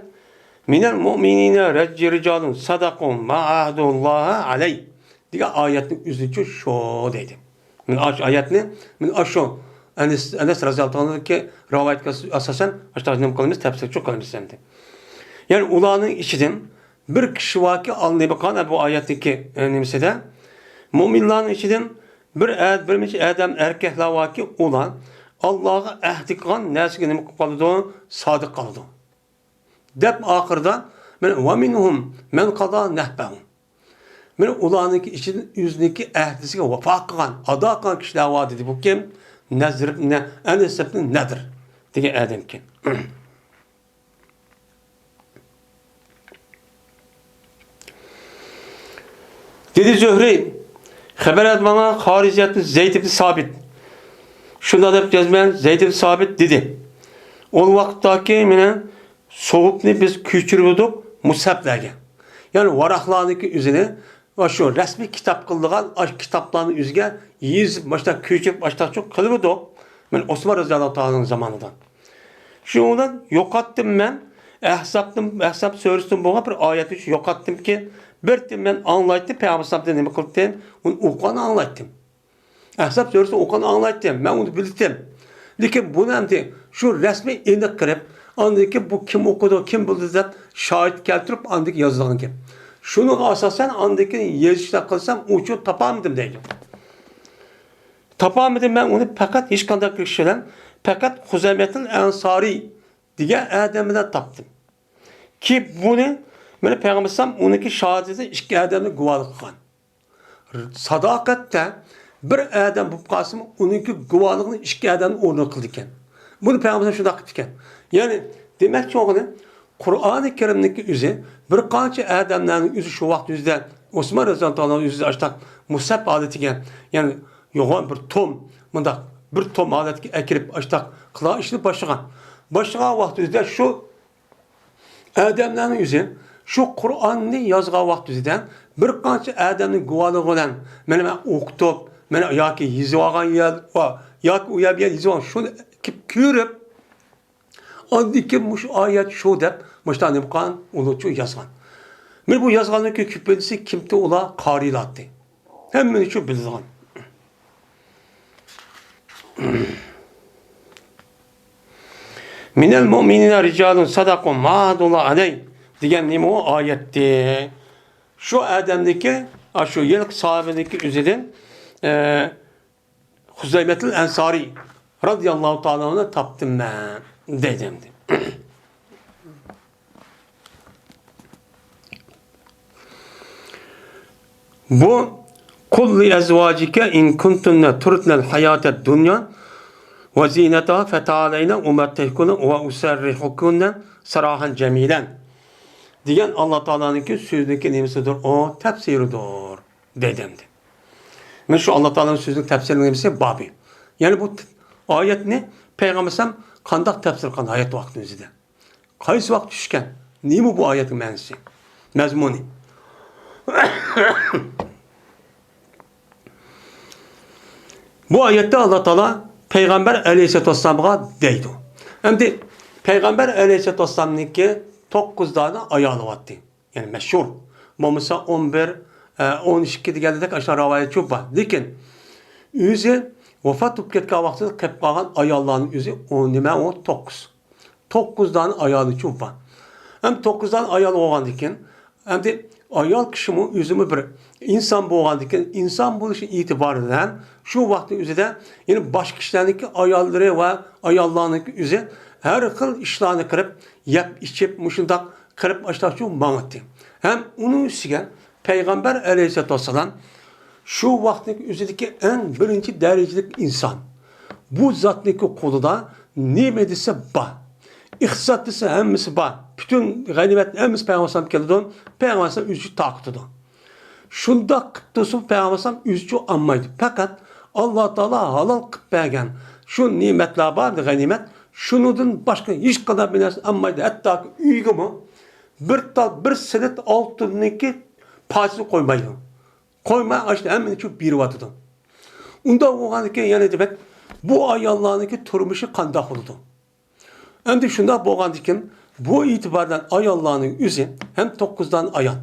مىنەل مۇئمىنىنە رەج-، رىجالۇن سەدەقۇ ما ئاھەدۇللاھە ئەلەي دېگەن ئايەتنىڭ ئۆزىچۇ شۇ دەيدۇ. مانا ئاشۇ ئايەتنى، مانا ئاشۇ ئەنەس، ئەنەس رازىياللاھۇ تائالادىن رىۋايەتكە ئاساسەن، ئاشۇنداق نېمە قىلىمىز، تەپسىرچۇ قىلىمىز ئەمدى. يەنى ئۇلارنىڭ ئىچىدىن بىر كىشى باركى، ئالدى بۇ قان-، بۇ ئايەتتىكى، ئە، نېمىسىدە، مۇئمىنلارنىڭ ئىچىدىن بىر ئە-، بىر نەچچە ئادەم ئەركەكلەر باركى، ئۇلار ئاللاغا ئەھدى قىلغان نەرسىگە نېمە قىلىپ قالىدۇ؟ سادىق قالىدۇ. دەپ ئاخىرىدا، مانا، ۋە مىنھۇم مەن قازا نەھبەھۇ. مانا ئۇلارنىڭكى ئىچىدىن ئۆزىنىڭكى ئەھدىسىگە ۋاپا قىلغان، ئادا قىلغان كىشىلەر بار دېدى. بۇ كىم؟ نەزر ئىبن ئەنەس ئىبن نەدر دېگەن ئادەمكەن. دېدى زۆھرى، خەۋەر ئەت ماڭا خارىجەتتىن زەيد ئىبن سابىت. شۇنداق دەپ يازىمەن، زەيد ئىبن سابىت دېدى. ئۇ ۋاقىتتاكى مېنىڭ سوۋۇپنى بىز كۆچۈرۈۋىدۇق مۇسھەپلەرگە. يەنى ۋاراقلارنىڭكى ئۆزىنى ۋە شۇ رەسمىي كىتاب قىلىدىغان ئاشۇ كىتابلارنى ئۆزىگە يېزىپ، ماشتا كۆچۈرۈپ، ئاشتاقچۇ قىلىۋىدۇق. مەن ئوسمان رەزىياللاھۇ تائالانىڭ زامانىدا. شۇنىڭ بىلەن يوقاتتىم مەن. ئەھزابتىن، ئەھزاب سۈرىسىدىن بولغان بىر ئايەت ئۈچۈن يوقاتتىمكى، بىر تىن مەن ئاڭلايتتىم، پەيغەمبەر ئەلەيھىسسالام نېمە قىلدى، ئۇنى ئوقۇغان ئاڭلايتتىم. ئەھزاب سۈرىسىنى ئوقۇغان ئاڭلايتتىم، مەن ئۇنى بىلدىم. لېكىن بۇنى ئەمدى شۇ رەسمىي ئېنىق قىلىپ، ئاندىن كېيىن بۇ كىم ئوقۇدۇ، كىم بىلدى دەپ شاھىت كەلتۈرۈپ، ئاندىن كېيىن يازىدىغان گەپ. شۇنىڭغا ئاساسەن ئاندىن كېيىن يېزىشنى قىلسام، ئۇچۇر تاپالمىدىم دەيدۇ. تاپالمىدىم مەن ئۇنى، پەقەت ھېچقانداق كىشى بىلەن، پەقەت خۇزەيمەتۇل ئەنسارى دېگەن ئادەم بىلەن تاپتىم. كېيىن بۇنى، مانا، پەيغەمبەر ئەلەيھىسسالام ئۇنىڭكى شاھادىتى ئىككى ئادەمنى گۇۋاھلىق قىلغان. ساداقەتتە بىر ئادەم بولۇپ قالسىمۇ، ئۇنىڭكى گۇۋاھلىقىنى ئىككى ئادەمنى ئورنىغا قىلىدىكەن. بۇنى پەيغەمبەر شۇنداق قىپتىكەن. يەنى، دېمەكچى بولغىنى، قۇرئانى كەرىمنىڭكى ئۆزى بىر قانچە ئادەملەرنىڭ ئۆزى شۇ ۋاقىت ئۆزىدە، ئۆسمان رەزىياللاھۇ تائالا ئۆزىدە ئاشتاق مۇسھەپ ھالىتىگە، يەنى يوغان بىر توم، مۇنداق بىر توم ھالەتكە ئەكىرىپ، ئاشتاق قىلغان ئىشنى باشلىغان. باشلىغان ۋاقىت ئۆزىدە شۇ ئادەملەرنىڭ ئۆزى شۇ قۇرئاننى يازغان ۋاقىت ئۆزىدە بىر قانچە ئادەمنىڭ گۇۋاھلىقى بىلەن، مانا مەن ئوقۇتۇپ، مانا ياكى يېزىۋالغان يەر، ياكى ئۇ يەر بۇ يەر يېزىۋالغان، شۇنى كۆرۈپ، ئاندىن كېيىن مۇشۇ ئايەت شۇ دەپ مۇشۇنداق نېمە قىلغان، ئۇلارچۇ يازغان. مانا بۇ يازغاننىڭكى كۆپىنچىسى كىمتى؟ ئۇلار قارىيلاردى. ھەممىنى شۇ بىلىدىغان. مىنەل مۇئمىنىنە رىجالۇن سەدەقۇ ما ئاھەدۇللاھ ئەلەيھ دېگەن نېمە ئۇ ئايەتتى؟ شۇ ئادەمدىكى، ئاشۇ يىلقى ساھابىنىڭكى ئۆزىدىن، ئە، خۇزەيمەتۇل ئەنسارى رەزىياللاھۇ تائالا ئەنھۇنى تاپتىم مەن، دەيدۇ ئەمدى. بۇ، قۇل لىئەزۋاجىكە ئىن كۇنتۇننە تۇرىدنەل ھاياتەد دۇنيا ۋە زىنەتەھا فەتەئالەينە ئۇمەتتىئكۇننە ۋە ئۇسەررىھكۇننە ساراھەن جەمىلەن دېگەن ئاللا تائالانىڭكى سۆزىنىڭكى نېمىسىدۇر؟ ئۇ تەپسىرىدۇر، دەيدۇ ئەمدى. مانا شۇ ئاللا تائالانىڭ سۆزىنىڭ تەپسىرىنىڭ نېمىسى؟ بابى. يەنى بۇ ت-، ئايەتنى پەيغەمبەر ئەلەيھىسسالام قانداق تەپسىر قىلغان ھايات ۋاقتىنىڭ ئۆزىدە؟ قايسى ۋاقىت چۈشكەن؟ نېمە بۇ ئايەتنىڭ مەنىسى؟ مەزمۇنى؟ بۇ ئايەتتە ئاللا تائالا پەيغەمبەر ئەلەيھىسسالاتۇ ۋەسسالامغا دەيدۇ. ئەمدى پەيغەمبەر ئەلەيھىسسالاتۇ ۋەسسالامنىڭكى توققۇز دانە ئايالى بارتى. يەنى مەشھۇر. بولمىسا ئون بىر، ئە، ئون ئىككى دېگەندەك ئاشۇنداق رىۋايەتچۇ بار. لېكىن ئۆزى ۋاپات بولۇپ كەتكەن ۋاقتىدا قېلىپ قالغان ئاياللارنىڭ ئۆزى ئون، نېمە، ئون توققۇز. توققۇز دانە ئايالىچۇ بار. ھەم توققۇز دانە ئايال بولغاندىكىن، ئەمدى ئايال كىشىمۇ ئۆزىمۇ بىر ئىنسان بولغاندىكىن، ئىنسان بولۇشى ئېتىبارى بىلەن شۇ ۋاقىتنىڭ ئۆزىدە يەنە باشقا كىشىلەرنىڭكى ئاياللىرى ۋە ئاياللارنىڭكى ئۆزى ھەر خىل ئىشلارنى قىلىپ، يەپ ئىچىپ، مۇشۇنداق قىلىپ ئاشتاقچۇ ماڭاتتى. ھەم ئۇنىڭ ئۈستىگە پەيغەمبەر ئەلەيھىسسالاتۇ ۋەسسالام شۇ ۋاقىتنىڭ ئۆزىدىكى ئەڭ بىرىنچى دەرىجىلىك ئىنسان. بۇ زاتنىڭكى قولىدا نېمە دېسە بار. ئىقتىساد دېسە ھەممىسى بار. پۈتۈن غەنىيمەت ھەممىسى پەيغەمبەر ئەلەيھىسسالام كېلىدۇ. پەيغەمبەر ئەلەيھىسسالام ئۆزى تارقىتىدۇ. شۇنداق قىلىپ تۇرسىمۇ پەيغەمبەر ئەلەيھىسسالام ئۆزىچۇ ئالمايدۇ. پەقەت ئاللا تائالا ھالال قىلىپ بەرگەن شۇ نېمەتلەر بار، غەنىيمەت، شۇنىڭدىن باشقا ھېچقانداق بىر نەرسە ئالمايدۇ. ھەتتاكى ئۆيىگىمۇ بىر تال، بىر سېنىت ئالتۇننىڭكى پارچىسىنى قويمايدۇ. قويماي، ئاشۇ ھەممىنى چۈ بېرىۋاتىدۇ. ئۇنداق بولغاندىكىن، يەنە دېمەك، بۇ ئاياللارنىڭكى تۇرمۇشى قانداق بولىدۇ؟ ئەمدى شۇنداق بولغاندىكىن، بۇ ئېتىبار بىلەن ئاياللارنىڭ ئۆزى ھەم توققۇز دانە ئايال.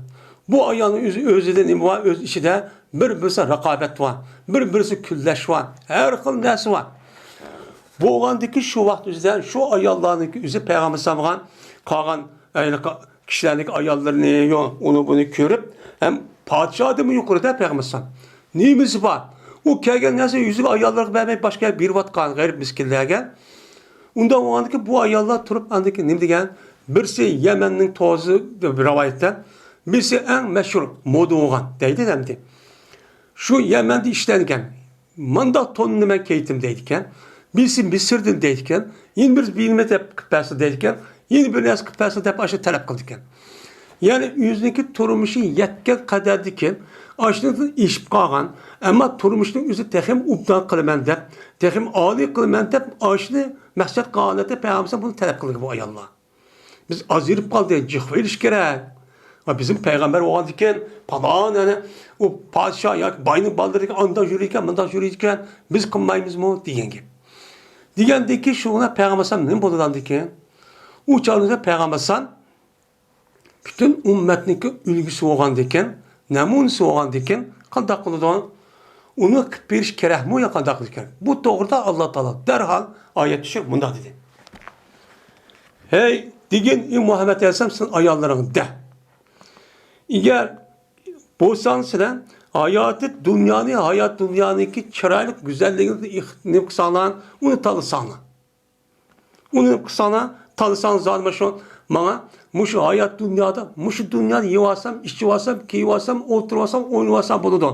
بۇ ئايالنىڭ ئۆزى، ئۆزىدە نېمە بار؟ ئۆز ئىچىدە بىر-بىرسى رىقابەت بار، بىر-بىرسى كۈنلەش بار، ھەر خىل نەرسە بار. بولغاندىكىن، شۇ ۋاقىت ئۆزىدە شۇ ئاياللارنىڭكى ئۆزى پەيغەمبەر ئەلەيھىسسالامغا قالغان ئەينى قا-، كىشىلەرنىڭكى ئاياللىرىنى، يو-، ئۇنى بۇنى كۆرۈپ، ھەم پادىشاھدىنمۇ يۇقىرىدا پەيغەمبەر ئەلەيھىسسالام. نېمىسى بار؟ ئۇ كەلگەن نەرسە ئۆزىگە ئاياللىرىغا بەرمەي، باشقا يەرگە بېرىۋاتقان غەرىب مىسكىنلەرگە. ئۇنداق بولغاندىكىن، بۇ ئاياللار تۇرۇپ، ئاندىن كېيىن نېمە دېگەن؟ بىرسى يەمەننىڭ توزى دەپ رىۋايەتتە، بىرسى ئەڭ مەشھۇر مودا بولغان دەيدۇ ئەمدى. شۇ يەمەندە ئىشلەنگەن مانداق توننى مەن كىيدىم دەيدىكەن. بىرسى مىسىردىن دەيدىكەن. يەنە بىرسى بىلمە دەپ قىلىپ بەرسە دەيدىكەن. يەنە بىر نەرسە قىلىپ بەرسە دەپ ئاشۇ تەلەپ قىلىدىكەن. يەنى ئۆزىنىڭكى تۇرمۇشى يەتكەن قەدەردىكى ئاشۇنىڭدىن ئېشىپ قالغان، ئەمما تۇرمۇشنىڭ ئۆزى تېخىمۇ ئوبدان قىلىمەن دەپ، تېخىمۇ ئالىي قىلىمەن دەپ ئاشۇنى مەقسەت قىلغان ھالەتتە پەيغەمبەر بۇنى تەلەپ قىلدى بۇ ئاياللار. بىز ئازىيىپ قالدى، جىق بېرىش كېرەك. ۋە بىزنىڭ پەيغەمبەر بولغاندىكىن، پالان، يەنى ئۇ پادىشاھ ياكى باينىڭ بالىلىرى ئانداق يۈرىدىكەن، مۇنداق يۈرىدىكەن، بىز قىلمايمىزمۇ دېگەن گەپ. دېگەندىكىن شۇ پەيغەمبەر ئەلەيھىسسالام نېمە بولىدىكەن؟ ئۇ چاغدا پەيغەمبەر ئەلەيھىسسالام پۈتۈن ئۈممەتنىڭكى ئۈلگىسى بولغاندىكىن، نەمۇنىسى بولغاندىكىن قانداق قىلىدۇ؟ ئۇنى قىلىپ بېرىش كېرەكمۇ يا قانداق قىلىش كېرەك؟ بۇ توغرىدا ئاللا تائالا دەرھال ئايەت چۈشۈرۈپ مۇنداق دېدى. ھەي، دېگىن، ئى مۇھەممەد ئەلەيھىسسالام، سېنىڭ ئاياللىرىڭ دە. ئەگەر بولساڭ سىلەر ھاياتى دۇنيانى، ھايات دۇنيانىڭكى چىرايلىق گۈزەللىكىنى ئىخ-، نېمە قىلساڭلار، ئۇنى تاللىساڭلار. ئۇنى نېمە قىلساڭلار، تاللىساڭلار زادى شۇ ماڭا مۇشۇ ھايات دۇنيادا، مۇشۇ دۇنيادا يەۋالسام، ئىچىۋالسام، كىيىۋالسام، ئولتۇرۇۋالسام، ئوينىۋالسام بولىدۇ.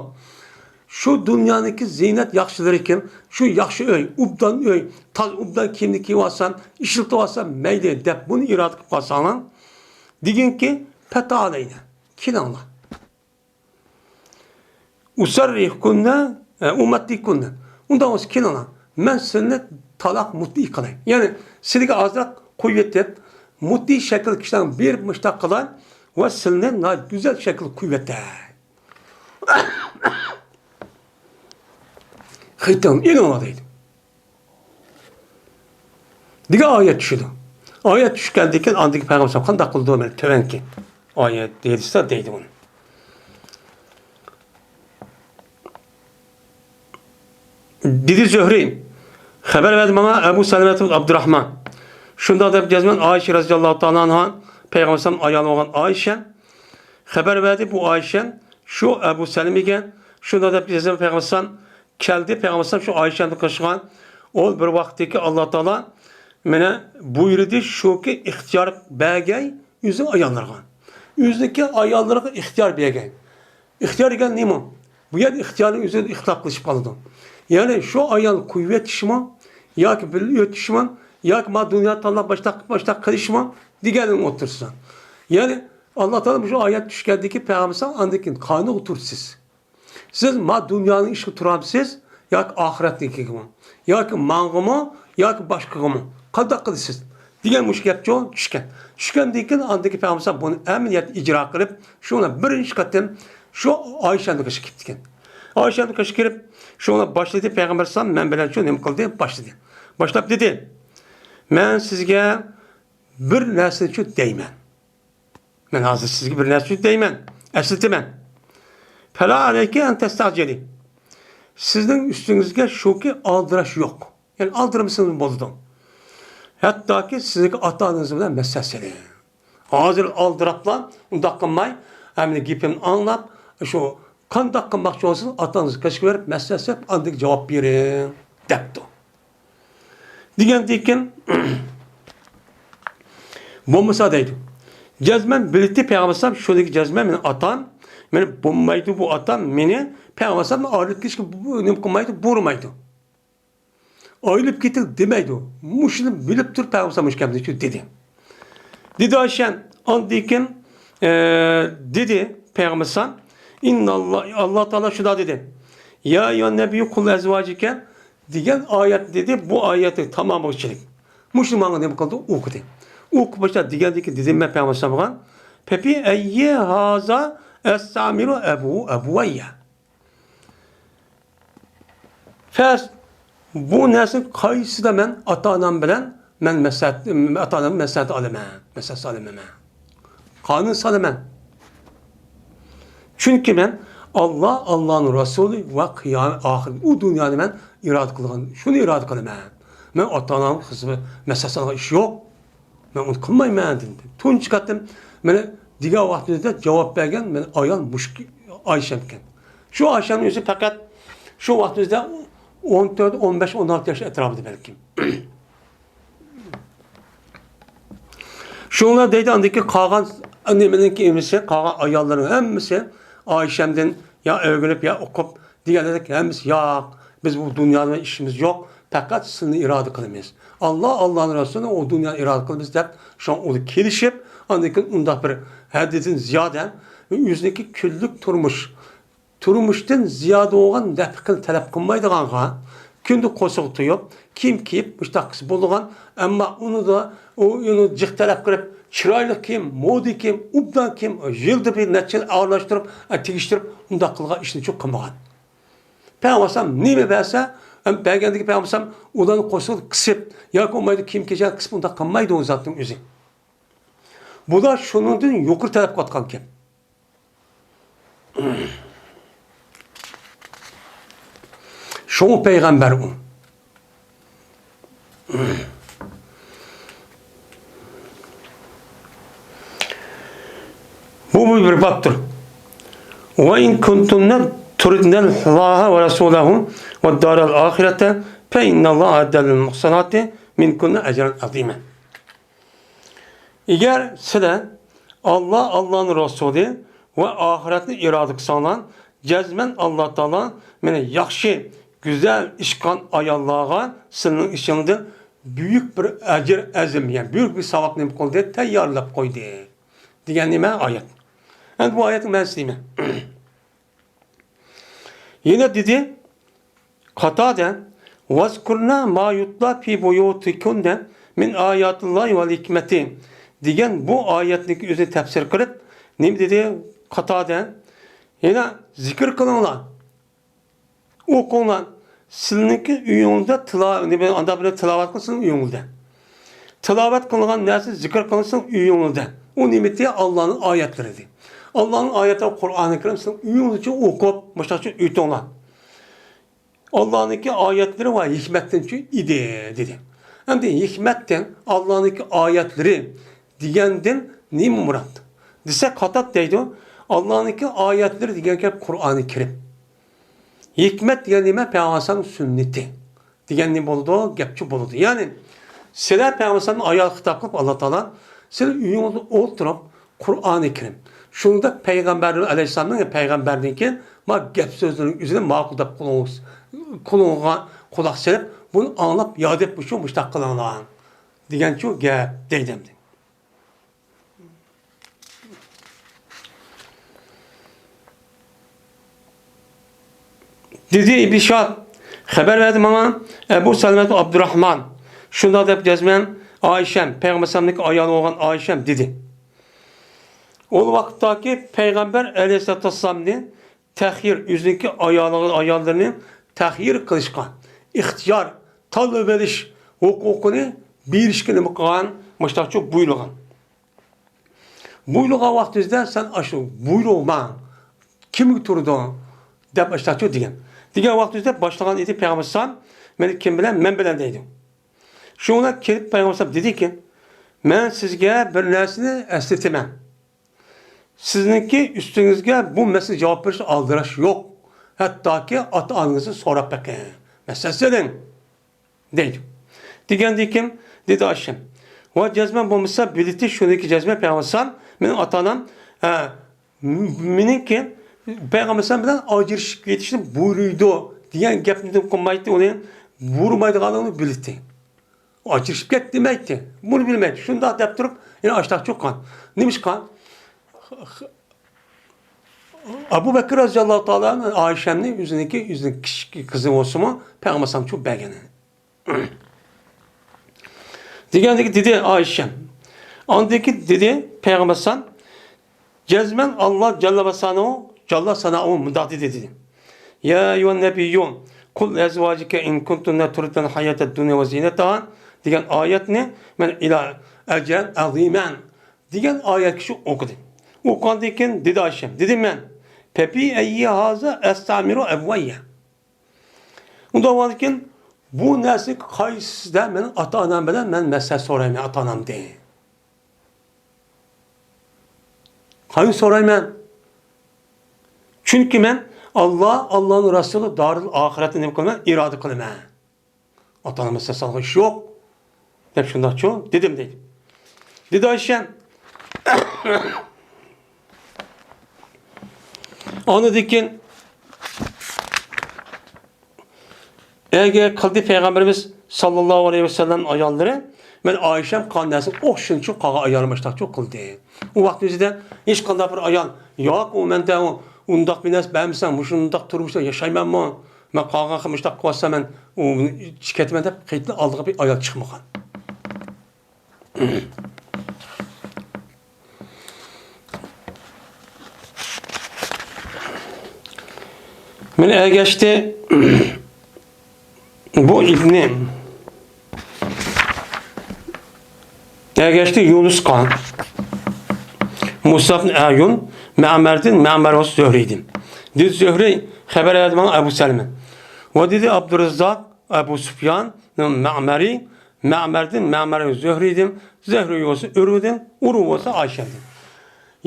شۇ دۇنيانىڭكى زىينەت ياخشىلىرىكىن، شۇ ياخشى ئۆي، ئوبدان ئۆي، تازا ئوبدان كىيىمنى كىيىۋالسام، ئىشلىتىۋالسام مەيلى دەپ بۇنى ئىرادە قىلىپ قالساڭلار، دېگىنكى، پەتائەلەينە، كېلىڭلار. ئۇسەررىھكۇننە، ئە، ئۇمەتتىكۇننە. ئۇنداق بولسا كېلىڭلار. مەن سىلىنى تالاق مۇتتىئى قىلاي. يەنى سىلىگە ئازراق قويۇۋېتىپ، مۇتتىئى شەكىل كىشىلەرنى بېرىپ مۇشتاق قىلاي ۋە سىلىنى ناھايىتى گۈزەل شەكىل قويۇۋېتەي. خېتىڭنى ئېلىڭلار دەيدۇ. دېگەن ئايەت چۈشىدۇ. ئايەت چۈشكەندىن كېيىن ئاندىن كېيىن پەيغەمبەر خانداق قىلىدۇ؟ مانا تۆۋەنكى ئايەت ھەدىستە دەيدۇ ئۇنى. دېدى زۆھرى، خەۋەر بەردى ماڭا ئەبۇ سەلەمەت ئابدۇراخمان. شۇنداق دەپ يازىمەن، ئائىشە رەزىياللاھۇ تائالا ئەنھا، پەيغەمبەر ئايالى بولغان ئائىشە خەۋەر بەردى، بۇ ئائىشە شۇ ئەبۇ سەلىمىگە شۇنداق دەپ يازىمەن، پەيغەمبەر كەلدى، پەيغەمبەر شۇ ئائىشەنى قىلىشقان، ئۇ بىر ۋاقىتتىكى ئاللا تائالا مانا بۇيرۇدى، شۇكى ئىختىيار بەرگەي ئۆزىنىڭ ئاياللىرىغا. ئۆزىنىڭكى ئاياللىرىغا ئىختىيار بەرگەي. ئىختىيار دېگەن نېمە؟ بۇ يەردە ئىختىيارنى ئۆزى ئىختىلاپ قىلىشىپ قالىدۇ. يەنى شۇ ئايالنى قويۇۋېتىشمۇ، ياكى بىللە ئۆتۈشمۇ، ياكى ما دۇنيا تاللاپ باشلاق، باشلاق قىلىشمۇ دېگەننىڭ ئوتتۇرىسىدا. يەنى ئاللا تائالا مۇشۇ ئايەت چۈشكەندىن كېيىن پەيغەمبەر ئاندىن كېيىن قانۇنغا تۇرىسىز. سىز ما دۇنيانىڭ ئىشىغا تۇرامسىز، ياكى ئاخىرەتنىڭكىگىمۇ، ياكى ماڭىغىمۇ، ياكى باشقىغىمۇ؟ قانداق قىلىسىز؟ دېگەن مۇشۇ گەپچۇ چۈشكەن. چۈشكەندىن كېيىن ئاندىكى پەيغەمبەر بۇنى ئەمەلىيەتتە ئىجرا قىلىپ، شۇڭا بىرىنچى قېتىم شۇ ئائىشەنىڭ قېشىغا كېلىپتىكەن. ئائىشەنىڭ قېشىغا كىرىپ، شۇڭا باشلىدى، پەيغەمبەر ئەلەيھىسسالام مەن بىلەن شۇ نېمە قىلدى؟ باشلىدى. باشلاپ دېدى، مەن سىزگە بىر نەرسىنى شۇ دەيمەن. مەن ھازىر سىزگە بىر نەرسە دەيمەن، ئەسلىتىمەن. فەلا ئەلەيكى ئەن تەستەجىلى. سىزنىڭ ئۈستىڭىزگە شۇكى ئالدىراش يوق. يەنى ئالدىرىمىسىڭىز بولىدۇ. ھەتتاكى سىزنىڭكى ئاتا-ئانىڭىز بىلەن مەسلىھەت سېلىڭ. ھازىر ئالدىراپلا ئۇنداق قىلماي، ھەممىنىڭ گېپىنى ئاڭلاپ، شۇ قانداق قىلماقچى بولسىڭىز ئاتا-ئانىڭىزغا كەچكە بېرىپ مەسلىھەت سېلىپ ئاندىن جاۋاب بېرىڭ دەپتۇ. دېگەندىن كېيىن، بولمىسا دەيدۇ. جەزمەن بىلدى پەيغەمبەر ئەلەيھىسسالام، شۇنىڭكى جەزمەن مېنىڭ ئاتام، مېنى بولمايدۇ بۇ ئاتام، مېنى پەيغەمبەر ئەلەيھىسسالام ئايرىلىپ كېتىشكە بۇ، نېمە قىلمايدۇ، بۇيرۇمايدۇ. ئايرىلىپ كېتىڭ دېمەيدۇ. مۇشۇنى بىلىپ تۇرۇپ پەيغەمبەر ئەلەيھىسسالام مۇشۇ گەپنى دېدى. دېدى ئايشەن، ئاندىن كېيىن، ئە، دېدى پەيغەمبەر ئەلەيھىسسالام، ئىنناللا-، ئاللا تائالا شۇنداق دېدى. يا ئەييۇھەن نەبىييۇ قۇل ئەزۋاجىكە دېگەن ئايەت دېدى، بۇ ئايەتنىڭ تامامىغىچىلىك. مۇشۇنى ماڭا نېمە قىلدى؟ ئوقۇدى. ئوقۇپ باشلاپ دېگەندىن كېيىن دېدىم مەن پەيغەمبەر ئەلەيھىسسالامغا، فەبىئەييى ھازا ئەستەئمىرۇ ئەبۇ-، ئەبۇۋەييە. فەس، بۇ نەرسىنى قايسىدا مەن ئاتا-ئانام بىلەن مەن مەسلىھەت، ئاتا-ئانامنىڭ مەسلىھەتى ئالىمەن، مەسلىھەت سالىمەن مەن. قانۇن سالىمەن. چۈنكى مەن ئاللا، ئاللانىڭ رەسۇلى ۋە قىيامەت ئاخىرى، ئۇ دۇنيانى مەن ئىرادە قىلغان، شۇنى ئىرادە قىلىمەن. مەن ئاتا-ئانام خىزمىتى مەسلىھەت سالغان ئىش يوق. مەن ئۇنى قىلمايمەن دېدى. تۇنجى قېتىم مانا دېگەن ۋاقتىمىزدا جاۋاب بەرگەن مانا ئايال مۇشۇ ئايشەم ئىكەن. شۇ ئايشەمنىڭ ئۆزى پەقەت شۇ ۋاقتىمىزدا ئون تۆت، ئون بەش، ئون ئالتە ياش ئەتراپىدا بەلكىم. شۇڭلار دەيدۇ، ئاندىكى قالغان نېمىنىڭكى ئېمىسى، قالغان ئاياللارنىڭ ھەممىسى ئايشەمدىن يا ئۆگىنىپ، يا ئوقۇپ، دېگەندەك ھەممىسى، ياق، بىز بۇ دۇنيا بىلەن ئىشىمىز يوق، پەقەت سىلىنى ئىرادە قىلىمىز. ئاللا، ئاللانىڭ رەسۇلىنى ئۇ دۇنيانى ئىرادە قىلىمىز دەپ، شۇڭا ئۇدا كېلىشىپ، ئاندىن كېيىن ئۇنداق بىر ھەددىدىن زىيادە ئۆزىنىڭكى كۈنلۈك تۇرمۇش، تۇرمۇشتىن زىيادە بولغان نەپقىنى تەلەپ قىلمايدىغانغا، كۈندە قورسىقى تويۇپ، كىيىم كىيىپ، مۇشتاق قىلسا بولىدىغان، ئەمما ئۇنىدا ئۇ ئۇنى جىق تەلەپ قىلىپ، چىرايلىق كىيىم، مودا كىيىم، ئوبدان كىيىم، يىلدا بىر نەچچە يىل ئارىلاشتۇرۇپ، تېگىشتۈرۈپ، ئۇنداق قىلغان ئىشنى چۇ قىلمىغان. پەيغەمبەر ئەلەيھىسسالام نېمە بەرسە، ھەم بەرگەندىكى پەيغەمبەر ئەلەيھىسسالام ئۇلارنى قورسىقىدا قىسىپ ياكى بولمايدۇ كىيىم كېچەك قىسىپ ئۇنداق قىلمايدۇ ئۇ زاتنىڭ ئۆزى. بۇلار شۇنىڭدىن يۇقىرى تەلەپ قىلىۋاتقان گەپ. شۇڭا پەيغەمبەر ئۇ. بۇ بىر بابتۇر. وَإِن كُنتُنَّ تُرِدْنَ اللَّهَ وَرَسُولَهُ وَالدَّارَ الْآخِرَةَ فَإِنَّ اللَّهَ أَعَدَّ لِلْمُحْصَنَاتِ مِنْكُنَّ أَجْرًا عَظِيمًا. ئەگەر سىلەر ئاللا، ئاللانىڭ رەسۇلى ۋە ئاخىرەتنى ئىرادە قىلساڭلار، جەزمەن ئاللا تائالا مېنى ياخشى، گۈزەل ئىش قىلغان ئاياللارغا سىلەرنىڭ ئىچىڭلاردىن بۈيۈك بىر ئەجىر ئەزىم، يەنى بۈيۈك بىر ساۋابنى نېمە قىلدى؟ تەييارلاپ قويدى. دېگەن نېمە؟ ئايەت. ئەمدى بۇ ئايەتنىڭ مەنىسى نېمە؟ يەنە دېدى، قاتادە، «وَاذْكُرْنَ مَا يُتْلَى فِي بُيُوتِكُنَّ مِنْ آيَاتِ اللَّهِ وَالْحِكْمَةِ» دېگەن بۇ ئايەتنىڭ ئۆزىنى تەپسىر قىلىپ، نېمە دېدى قاتادە؟ يەنە زىكىر قىلىڭلار، ئوقۇڭلار. سىلىنىڭكى ئۆيۈڭلاردا تىلا-، نېمە، ئانداق بىلەن تىلاۋەت قىلسىڭ ئۆيۈڭلاردا. تىلاۋەت قىلىنغان نەرسە زىكىر قىلسىڭ ئۆيۈڭلاردا. ئۇ نېمىتى؟ ئاللانىڭ ئايەتلىرى. ئاللانىڭ ئايەتلىرى، قۇرئانى كەرىم سىلەر ئۆيۈڭلارچە ئوقۇپ، مۇشۇنداقچە ئۆتۈڭلار. ئاللانىڭكى ئايەتلىرى ۋە ھېكمەتتىنچۇ ئىدى، دېدى. ئەمدى ھېكمەتتىن، ئاللانىڭكى ئايەتلىرى دېگەندىن نېمە مۇراد؟ دېسە، قاتاد دەيدۇ، ئاللانىڭكى ئايەتلىرى دېگەن گەپ قۇرئانى كەرىم. ھېكمەت دېگەن نېمە؟ پەيغەمبەر ئەلەيھىسسالامنىڭ سۈننىتى دېگەن نېمە بولىدۇ؟ گەپچۇ بولىدۇ. يەنى سىلەر پەيغەمبەر ئەلەيھىسسالامنى ئايال خىتاب قىلىپ، ئاللا تائالا، سىلەر ئۆيۈڭلاردا ئولتۇرۇپ، قۇرئانى كەرىم. شۇنىڭدەك پەيغەمبەر ئەلەيھىسسالامنىڭ، پەيغەمبەرنىڭكى ما گەپ سۆزلىرىنىڭ ئۆزىنى ماقۇل دەپ قۇلىقىڭىز-، قۇلىقىغا قۇلاق سېلىپ، بۇنى ئاڭلاپ ياد ئېلىپ مۇشۇ مۇشتاق قىلىڭلار دېگەنچۇ گەپ دەيدۇ ئەمدى. دېدى ئىبن شاد، خەۋەر بەردى ماڭا ئەبۇ سەلەمەتۇ ئابدۇراھمان، شۇنداق دەپ جەزمەن ئائىشەم، پەيغەمبەر ئەلەيھىسسالامنىڭكى ئايالى بولغان ئائىشەم دېدى. ئۇ ۋاقىتتاكى پەيغەمبەر ئەلەيھىسسالاتۇ ۋەسسالامنى تەخيىر، ئۆزىنىڭكى ئايالىغا، ئاياللىرىنى تەخيىر قىلىشقا، ئىختىيار، تاللىۋېلىش ھوقۇقىنى بېرىشكە نېمە قىلغان؟ مۇشتاقچۇ بۇيرۇغان. بۇيرۇغان ۋاقتىڭىزدا سەن ئاشۇ بۇيرۇغما كىمگە تۇرىدۇ دەپ ئاشتاچۇ دېگەن. دېگەن ۋاقتىڭىزدا باشلىغان ئىدى پەيغەمبەر ئەلەيھىسسالام، مەن كىم بىلەن؟ مەن بىلەن دەيدۇ. شۇنىڭ بىلەن كېلىپ پەيغەمبەر ئەلەيھىسسالام دېدىكى، مەن سىزگە بىر نەرسىنى ئەسلىتىمەن. سىزنىڭكى ئۈستىڭىزگە بۇ مەسىلىگە جاۋاب بېرىشتە ئالدىراش يوق. ھەتتاكى ئاتا-ئانىڭىزنى سوراپ بېقىڭ. مەسىلەن سېلىڭ. دەيدۇ. دېگەندىكىن، دېدى ئاشەم. ۋە جەزمەن بولمىسا بىلىتى شۇنىكى جەزمەن پەيغەمبەر ئەلەيھىسسالام مېنىڭ ئاتا-ئانام، ئە، م-، مېنىڭكى پەيغەمبەر ئەلەيھىسسالام بىلەن ئاجرىشىپ كېتىشنى بۇيرۇيدۇ دېگەن گەپنى نېمە قىلمايتتى، ئۇنى بۇيرۇمايدىغانلىقىنى بىلىتتى. ئاجرىشىپ كەت دېمەيتتى. بۇنى بىلمەيتتى. شۇنداق دەپ تۇرۇپ، يەنە ئاشتاق چوققان. نېمىشقا؟ ئەبۇ بەكرى رەزىياللاھۇ تائالا ئەنھۇ ئائىشەمنى ئۆزىنىڭكى، ئۆزىنىڭ كىچىك قىزى بولسىمۇ، پەيغەمبەر ئەلەيھىسسالام چوقۇم بەرگەن. دېگەندىكى دېدى ئائىشەم. ئاندىكى دېدى پەيغەمبەر ئەلەيھىسسالام، جەزمەن ئاللا جەللە ۋە ساناھۇ، جەللە ساناھۇ مۇنداق دېدى، دېدى. يا أيها النبي قل لأزواجك إن كنتن تردن الحياة الدنيا وزينتها دېگەن ئايەتنى مەن ئىلا أجرا عظيما دېگەن ئايەتكىچە ئوقۇدى. ئوقۇغاندىن كېيىن دېدى ئائىشەم، دېدىم مەن، فبأي هذا أستأمر أبوي؟ ئۇنداق بولغاندىن كېيىن بۇ نەرسىنى قايسىسىدا مەن ئاتا-ئانام بىلەن مەن مەسلىھەت سورايمەن ئاتا-ئانامدىن؟ قايسى سورايمەن؟ چۈنكى مەن ئاللا، ئاللانىڭ رەسۇلى، دارىل ئاخىرەتنى نېمە قىلىمەن؟ ئىرادە قىلىمەن. ئاتا-ئانام مەسلىھەت سالغان ئىش يوق دەپ شۇنداقچۇ دېدىم دەيدۇ. دېدى ئائىشەم. ئاندىن كېيىن ئەگە قىلدى پەيغەمبىرىمىز ساللاللاھۇ ئەلەيھى ۋەسەللەم ئاياللىرى مەن ئائىشەم قىلغان نەرسىنى ئوخشىشىنچۇ قىلغان ئايالىم ئاشتاقچۇ قىلدى. ئۇ ۋاقىتنىڭ ئۆزىدە ھېچقانداق بىر ئايال، ياق، ئۇ مەندە ئۇ ئۇنداق بىر نەرسە بەرمىسەڭ، مۇشۇنداق تۇرمۇشتا ياشايمەنمۇ؟ مەن قالغان خىل مۇشۇنداق قىلىۋاتسام، مەن ئۇ كېتىمەن دەپ قېيتىدىن ئالدىغا بىر ئايال چىقمىغان. مەن ئەگەشتى بۇ ئىبنى، ئەگەشتى يۇنۇسقا، مۇسابنى ئەيۇن، مەمەردىن، مەمەر ۋە زۆھرىدىن. دېدى زۆھرى خەۋەر ئەۋەردى ماڭا ئەبۇ سەلمە. ۋە دېدى ئابدۇرەززاق، ئەبۇ سۇپيان، مەمەرى، مەمەردىن، مەمەر زۆھرىدىن، زۆھرى بولسا ئۇرۋىدىن، ئۇرۋا بولسا ئائىشەدىن.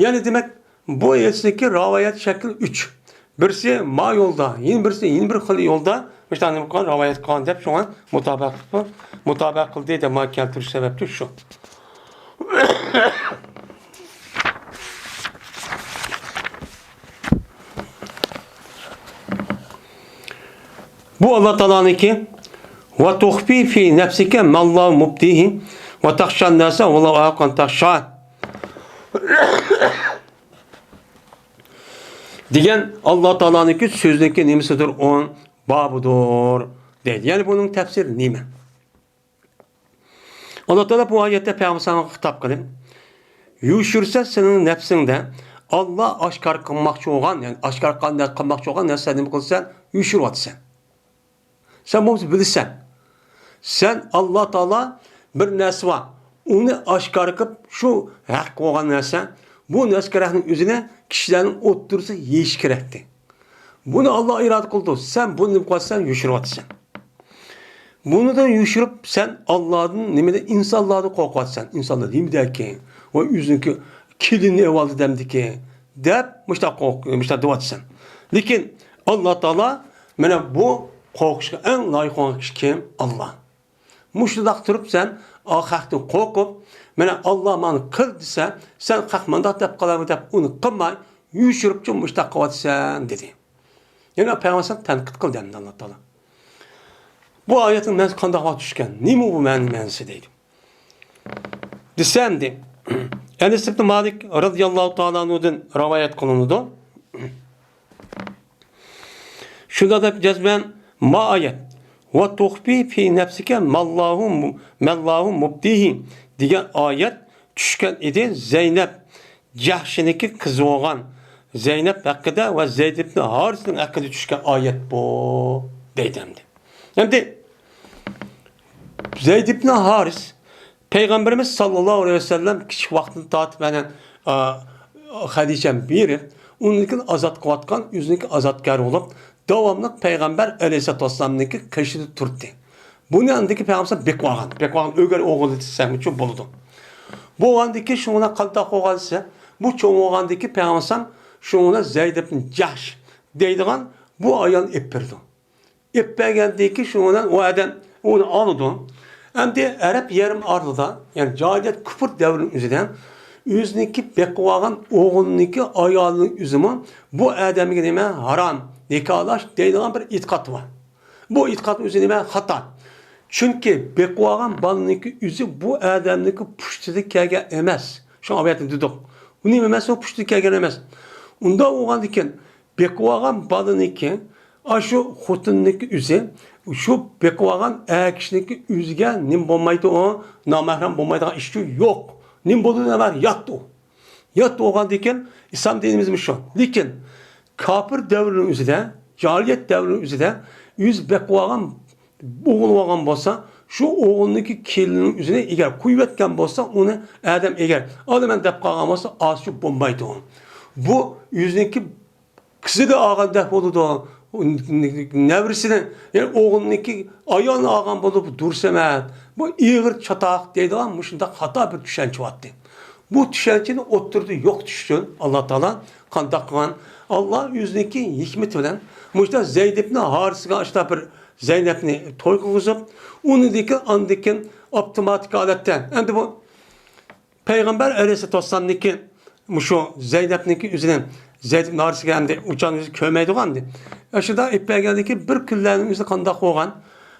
يەنى دېمەك، بۇ ھەدىستىكى رىۋايەت شەكلى ئۈچ. بىرسى ما يولدا، يەنە بىرسى يەنە بىر خىل يولدا مۇشۇنداق نېمە قىلغان، رىۋايەت قىلغان دەپ شۇڭا مۇتابىئە قىلىپ، مۇتابىئە قىلدى دەپ مانا كەلتۈرۈش سەۋەبتۇر شۇ. بۇ ئاللا تائالانىڭكى، «ۋە تۇخفى فى نەفسىكە مەللاھۇ مۇبدىھى ۋە تەخشەن ناسە ۋەللاھۇ ئەھەققۇ ئەن تەخشا» دېگەن ئاللا تائالانىڭكى سۆزىنىڭكى نېمىسىدۇر؟ ئۇ بابىدۇر دەيدۇ. يەنى بۇنىڭ تەپسىرى نېمە؟ ئاللا تائالا بۇ ئايەتتە پەيغەمبەر خىتاب قىلىپ، يوشۇرسەن سېنىڭ نەپسىڭدە، ئاللا ئاشكارا قىلماقچى بولغان، يەنى ئاشكارا قىلماقچى بولغان نەرسىنى نېمە قىلىسەن؟ يوشۇرۇۋاتىسەن. سەن بولمىسا بىلىسەن. سەن ئاللا تائالا بىر نەرسە بار، ئۇنى ئاشكارا قىلىپ، شۇ ھەق بولغان نەرسە، بۇ نەرسە كېرەكنىڭ ئۆزىنى كىشىلەرنىڭ ئوتتۇرىسىغا يېيىش كېرەكتى. بۇنى ئاللا ئىرادە قىلىدۇ. سەن بۇنى نېمە قىلىۋاتىسەن؟ يوشۇرۇۋاتىسەن. بۇنىدىن يوشۇرۇپ، سەن ئاللادىن، نېمىدىن، ئىنسانلاردىن قورقۇۋاتىسەن. ئىنسانلار نېمىدەكى ۋە ئۆزىنىڭكى كېلىنى ئېۋالدى دەمدىكى دەپ مۇشۇنداق قورق-، مۇشۇنداق دەۋاتىسەن. لېكىن ئاللا تائالا مانا بۇ قورقۇشقا ئەڭ لايىق بولغان كىشى كىم؟ ئاللا. مۇشۇنداق تۇرۇپ سەن خەقتىن قورقۇپ، مانا ئاللا مانا قىل دېسە، سەن خەق مانداق دەپ قالامۇ دەپ ئۇنى قىلماي، يوشۇرۇپچۇ مۇشۇنداق قىلىۋاتىسەن دېدى. يەنە پەيغەمبەر تەنقىد قىلدى ئەمدى ئاللا تائالا. بۇ ئايەتنىڭ مەنىسى قانداق ۋاقىت چۈشكەن؟ نېمە بۇ مەنىسى دەيدۇ. دېسە ئەمدى، ئەنەس ئىبن مالىك رەزىياللاھۇ تائالا ئەنھۇدىن رىۋايەت قىلىنىدۇ. شۇنداق دەپ جەزمەن ما ئايەت، «ۋە تۇخفى فى نەفسىكە مەللاھۇ مۇ-، مەللاھۇ مۇبدىھى» دېگەن ئايەت چۈشكەن ئىدى زەينەپ جەھشىنىڭكى قىزى بولغان زەينەپ ھەققىدە ۋە زەيد ئىبن ھارىسنىڭ ھەققىدە چۈشكەن ئايەت بۇ، دەيدۇ ئەمدى. ئەمدى زەيد ئىبن ھارىس پەيغەمبىرىمىز ساللاللاھۇ ئەلەيھى ۋەسەللەم كىچىك ۋاقتىدىن تارتىپ مانا، ئا، خەدىچەم بېرىپ، ئۇنىڭكىن ئازاد قىلىۋاتقان، ئۆزىنىڭكى ئازادكارى بولۇپ، داۋاملىق پەيغەمبەر ئەلەيھىسسالاتۇ ۋەسسالامنىڭكى قېشىدا تۇردى. بۇنى ئاندىكى پەيغەمبەر بېقىۋالغان، بېقىۋالغان ئۆگەر ئوغۇل دېسەمچۇ بولىدۇ. بولغاندىكى شۇڭا قانداق بولغان دېسە، بۇ چوڭ بولغاندىكى پەيغەمبەر شۇڭا زەيد ئىبن جەھش دەيدىغان بۇ ئايالنى ئېلىپ بېرىدۇ. ئېلىپ بەرگەندىن كېيىن شۇنىڭ بىلەن ئۇ ئادەم ئۇنى ئالىدۇ. ئەمدى ئەرەب يېرىم ئارىلىدا، يەنى جاھىلىيەت كۇپۇر دەۋرىنىڭ ئۆزىدە ئۆزىنىڭكى بېقىۋالغان ئوغلىنىڭكى ئايالىنىڭ ئۆزىمۇ بۇ ئادەمگە نېمە ھارام، نىكاھلاش دەيدىغان بىر ئېتىقاد بار. بۇ ئېتىقاد ئۆزى نېمە؟ خاتا. چۈنكى بېقىۋالغان بالىنىڭكى ئۆزى بۇ ئادەمنىڭكى پۇشتىدا كەلگەن ئەمەس. شۇڭا ئاۋۇ يەردە دېدۇق. ئۇ نېمە ئەمەس؟ ئۇ پۇشتىدا كەلگەن ئەمەس. ئۇنداق بولغاندىكىن، بېقىۋالغان بالىنىڭكى، ئاشۇ خوتۇننىڭكى ئۆزى، شۇ بېقىۋالغان ئەر كىشىنىڭكى ئۆزىگە نېمە بولمايدۇ ئۇ؟ نامەھرەم بولمايدىغان ئىشچۇ يوق. نېمە بولىدۇ؟ نامەھرەم يات ئۇ. يات بولغاندىكىن، ئىسلام دىنىمىزمۇ شۇ. لېكىن كاپىر دەۋرىنىڭ ئۆزىدە، جاھىلىيەت دەۋرىنىڭ ئۆزىدە ئۆزى بېقىۋالغان ئوغۇل بولغان بولسا، شۇ ئوغۇلنىڭكى كېلىنىنىڭ ئۆزىنى ئەگەر قويۇۋەتكەن بولسا، ئۇنى ئادەم ئەگەر ئالىمەن دەپ قالغان بولسا، ئازچۇ بولمايدۇ. بۇ ئۆزىنىڭكى قىزىنى ئالغاندەك بولىدۇ. نەۋرىسىنى، يەنى ئوغلىنىڭكى ئايالىنى ئالغان بولۇپ دۇرۇس ئەمەس. بۇ ئېغىر چاتاق دەيدىغان مۇشۇنداق خاتا بىر چۈشەنچە بارتى. بۇ چۈشەنچىنى ئوتتۇرىدا يوقىتىش ئۈچۈن ئاللا تائالا قانداق قىلغان؟ ئاللا ئۆزىنىڭكى ھېكمىتى بىلەن مۇشۇنداق زەيد ئىبن ھارىسىگە ئاشۇنداق بىر زەينەپنى توي قىلغۇزۇپ، ئۇنىڭدىن كېيىن، ئاندىن كېيىن ئاپتوماتىك ھالەتتە، ئەمدى بۇ پەيغەمبەر ئەلەيھىسسالاتۇ ۋەسسالامنىڭكى مۇشۇ زەينەپنىڭكى ئۆزىنى زەيد ئىبن ھارىسىگە ئەمدى ئۇچان ئۆزى كۆرمەيدىغان ئەمدى. ئاشۇنداق ئېلىپ بەرگەندىن كېيىن بىر كۈنلەرنىڭ ئۆزىدە قانداق بولغان؟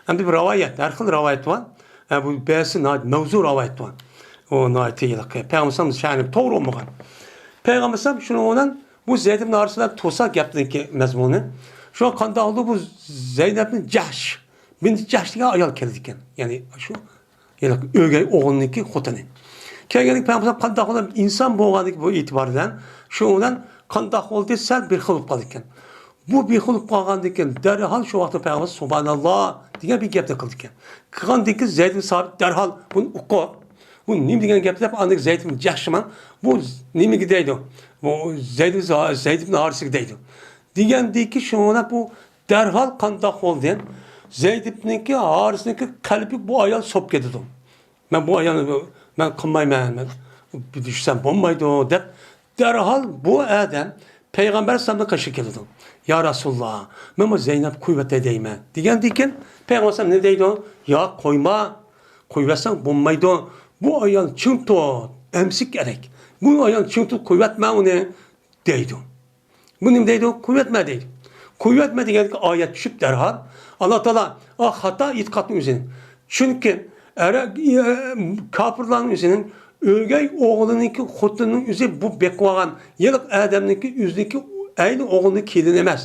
ئەمدى بىر رىۋايەت، ھەر خىل رىۋايەت بار. ھە، بۇ بەزىسى ناھايىتى مەۋزۇ رىۋايەت بار. ئۇ ناھايىتى ھېلىقى پەيغەمبەر ئەلەيھىسسالام شەنى توغرا بولمىغان. پەيغەمبەر ئەلەيھىسسالام شۇنىڭ بىلەن بۇ زەيد ئىبن ھارىس بىلەن تۇرسا گەپنىڭكى مەزمۇنى. شۇڭا قانداق قىلدى بۇ زەينەبنى جەھش، بىنتى جەھش دېگەن ئايال كەلدىكەن. يەنى شۇ ھېلىقى ئۆگەي ئوغلىنىڭكى خوتۇنى. كەلگەندىكى پەيغەمبەر قانداق قىلىپ ئىنسان بولغاندىكى بۇ ئېتىبار بىلەن شۇنىڭ بىلەن قانداق بولدى، سەل بىر خىل بولۇپ قالدىكەن. بۇ بىخۇد بولۇپ قالغاندىن كېيىن دەرھال شۇ ۋاقىتتا پەيغەمبەر سۇبھاناللا دېگەن بىر گەپنى قىلىدىكەن. قىلغاندىن كېيىن زەيد ئىبن سابىت دەرھال بۇنى ئۇقۇپ، بۇ نېمە دېگەن گەپ دەپ، ئاندىن زەيد ئىبن جەھشمان بۇ نېمىگە دەيدۇ؟ بۇ زەيد ئىبن، زەيد ئىبن ھارىسىگە دەيدۇ. دېگەندىن كېيىن شۇڭا بۇ دەرھال قانداق بولدى؟ زەيد ئىبنىڭكى ھارىسنىڭكى قەلبى بۇ ئايال سوپ كېتىدۇ. مەن بۇ ئايالنى مەن قىلمايمەن، مەن دېيىشسەم بولمايدۇ دەپ، دەرھال بۇ ئادەم پەيغەمبەر ئەلەيھىسسالامنىڭ قېشىغا كېلىدۇ. يا رەسۇلاللا، مەن بۇ زەينەپ قويۇۋېتەي دەيمەن دېگەندىن كېيىن، پەيغەمبەر ئەلەيھىسسالام نېمە دەيدۇ؟ ياق، قويما، قويۇۋەتسەڭ بولمايدۇ. بۇ ئايال چىڭ تۇت، ئەمسىك ئەرەك. بۇ ئايال چىڭ تۇت، قويۇۋەتمە ئۇنى دەيدۇ. بۇ نېمە دەيدۇ؟ قويۇۋەتمە دەيدۇ. قويۇۋەتمە دېگەندىكى ئايەت چۈشۈپ دەرھال، ئاللا تائالا، ئا، خاتا ئېتىقادنىڭ ئۆزىنى. چۈنكى ئەرە-، ئە، كاپىرلارنىڭ ئۆزىنىڭ ئۆگەي ئوغلىنىڭكى خوتۇنىنىڭ ئۆزى بۇ بېقىۋالغان ھېلىقى ئادەمنىڭكى ئۆزىنىڭكى ئەينى ئوغلىنىڭ كېلىنى ئەمەس.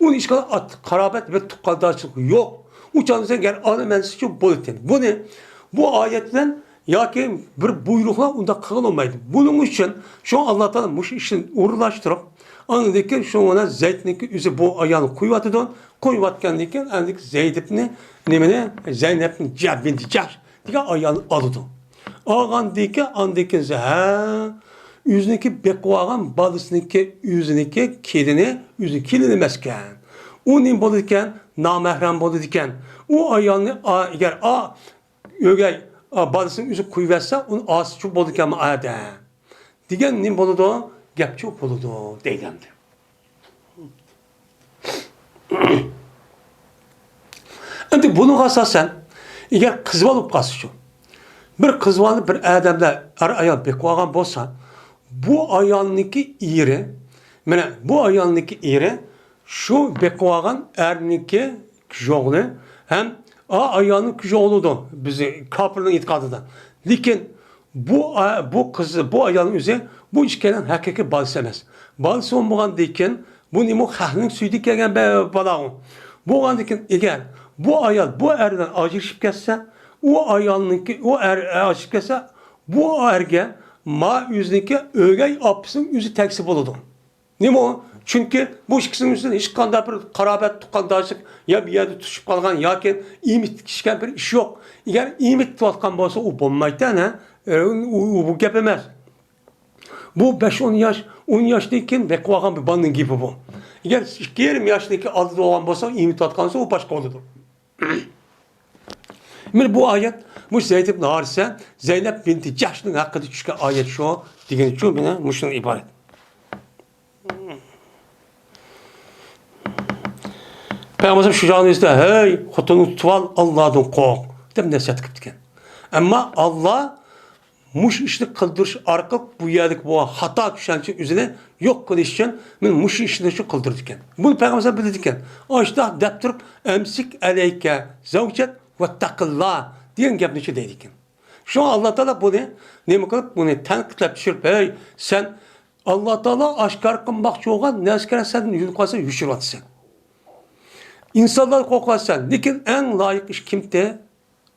ئۇنىڭ ھېچقانداق ئات-، قارابەت ۋە تۇغقاندارچىلىقى يوق. ئۇ چاغدا سەن گەر ئانا مەنىسىچۇ بولىتتى. بۇنى، بۇ ئايەت بىلەن ياكى بىر بۇيرۇقلار ئۇنداق قىلغىلى بولمايدۇ. بۇنىڭ ئۈچۈن شۇ ئاللا تائالا مۇشۇ ئىشنى ئورۇنلاشتۇرۇپ، ئاندىن كېيىن شۇ مانا زەيدنىڭكى ئۆزى بۇ ئايالنى قويۇۋاتىدۇ. قويۇۋاتقاندىن كېيىن ئاندىن كېيىن زەيد ئىبنى، نېمىنى، زەينەپنى جە-، بىنتى جەھش دېگەن ئايالنى ئالىدۇ. ئالغاندىن كېيىن ئاندىن كېيىن ھە، ئۆزىنىڭكى بېقىۋالغان بالىسىنىڭكى، ئۆزىنىڭكى كېلىنى، ئۆزىنىڭ كېلىنى ئەمەسكەن. ئۇ نېمە بولىدىكەن؟ نامەھرەم بولىدىكەن. ئۇ ئايالنى ئا-، ئەگەر ئا-، ئۆگەي، ئا، بالىسىنى ئۆزى قويۇۋەتسە، ئۇنى ئاسىچۇ بولىدىكەنمۇ ئادەم دېگەن نېمە بولىدۇ؟ گەپچۇ بولىدۇ دەيدۇ ئەمدى. ئەمدى بۇنىڭغا ئاساسەن، ئەگەر قىز بالا بولۇپ قالسىچۇ، بىر قىز بالىنى بىر ئادەملەر ئەر-ئايال بېقىۋالغان بولسا، بۇ ئايالنىڭكى ئېرى، مانا بۇ ئايالنىڭكى ئېرى شۇ بېقىۋالغان ئەرنىڭكى كۈچ ئوغلى ھەم ئا ئايالنىڭ كۈچ ئوغلىدۇ، بىزنىڭ كاپىرنىڭ ئېتىقادىدا. لېكىن بۇ ئا-، بۇ قىز، بۇ ئايالنىڭ ئۆزى بۇ ئىككىنىڭ ھەقىقىي بالىسى ئەمەس. بالىسى بولمىغاندىن كېيىن بۇ نېمە خەقنىڭ سۈيىدە كەلگەن بە-، بالاغۇ. بولغاندىن كېيىن ئەگەر بۇ ئايال بۇ ئەر بىلەن ئاجرىشىپ كەتسە، ئۇ ئايالنىڭكى، ئۇ ئەر ئاجرىشىپ كەتسە، بۇ ئەرگە ما ئۆزىنىڭكى ئۆگەي ئاپىسىنىڭ ئۆزى تەگسە بولىدۇ. نېمە ئۇ؟ چۈنكى بۇ ئىككىسىنىڭ ئۆزىدىن ھېچقانداق بىر قارابەت، تۇغقانداشلىق يا بىر يەردە تۇتۇشۇپ قالغان ياكى ئىمىت كىشىگە بىر ئىش يوق. ئەگەر ئىمىت تۇتۇۋاتقان بولسا، ئۇ بولمايتتى، ئەنە. ئۇ، ئۇ، بۇ گەپ ئەمەس. بۇ بەش ئون ياش، ئون ياشتىن كېيىن بېقىۋالغان بىر بالىنىڭ گېپى بۇ. ئەگەر ئىككى يېرىم ياشتىكى ئالدىدا بولغان بولسا، ئىمىتىۋاتقان بولسا، ئۇ باشقا بولىدۇ. مانا بۇ ئايەت، مۇشۇ زەيد ئىبن ھارىسە، زەينەپ بىنتى جەھشنىڭ ھەققىدە چۈشكەن ئايەت شۇ دېگىنى شۇ، مانا مۇشۇنىڭ ئىبارەت. پەيغەمبەر شۇ چاغنىڭ ئۆزىدە، «ھەي، خوتۇنۇڭنى تۇتۇۋال، ئاللادىن قورق» دەپ نەسىھەت قىپتىكەن. ئەمما ئاللا مۇشۇ ئىشنى قىلدۇرۇش ئارقىلىق بۇ يەردىكى بۇ خاتا چۈشەنچە ئۆزىنى يوق قىلىش ئۈچۈن مانا مۇشۇ ئىشنى شۇ قىلدۇرىدىكەن. بۇنى پەيغەمبەر بىلىدىكەن. ئاشۇنداق دەپ تۇرۇپ، «ئەمسىك ئەلەيكە زەۋجەك ۋەتتەقىللا» دېگەن گەپنى شۇ دەيدىكەن. شۇڭا ئاللا تائالا بۇنى نېمە قىلىپ، بۇنى تەنقىدلەپ چۈشۈرۈپ، «ھەي، سەن ئاللا تائالا ئاشكارا قىلماقچى بولغان نەرسىگە سەن يۈزۈن قويسا يوشۇرۇۋاتىسەن. ئىنسانلار قورقۇۋاتىسەن، لېكىن ئەڭ لايىق ئىش كىمتى؟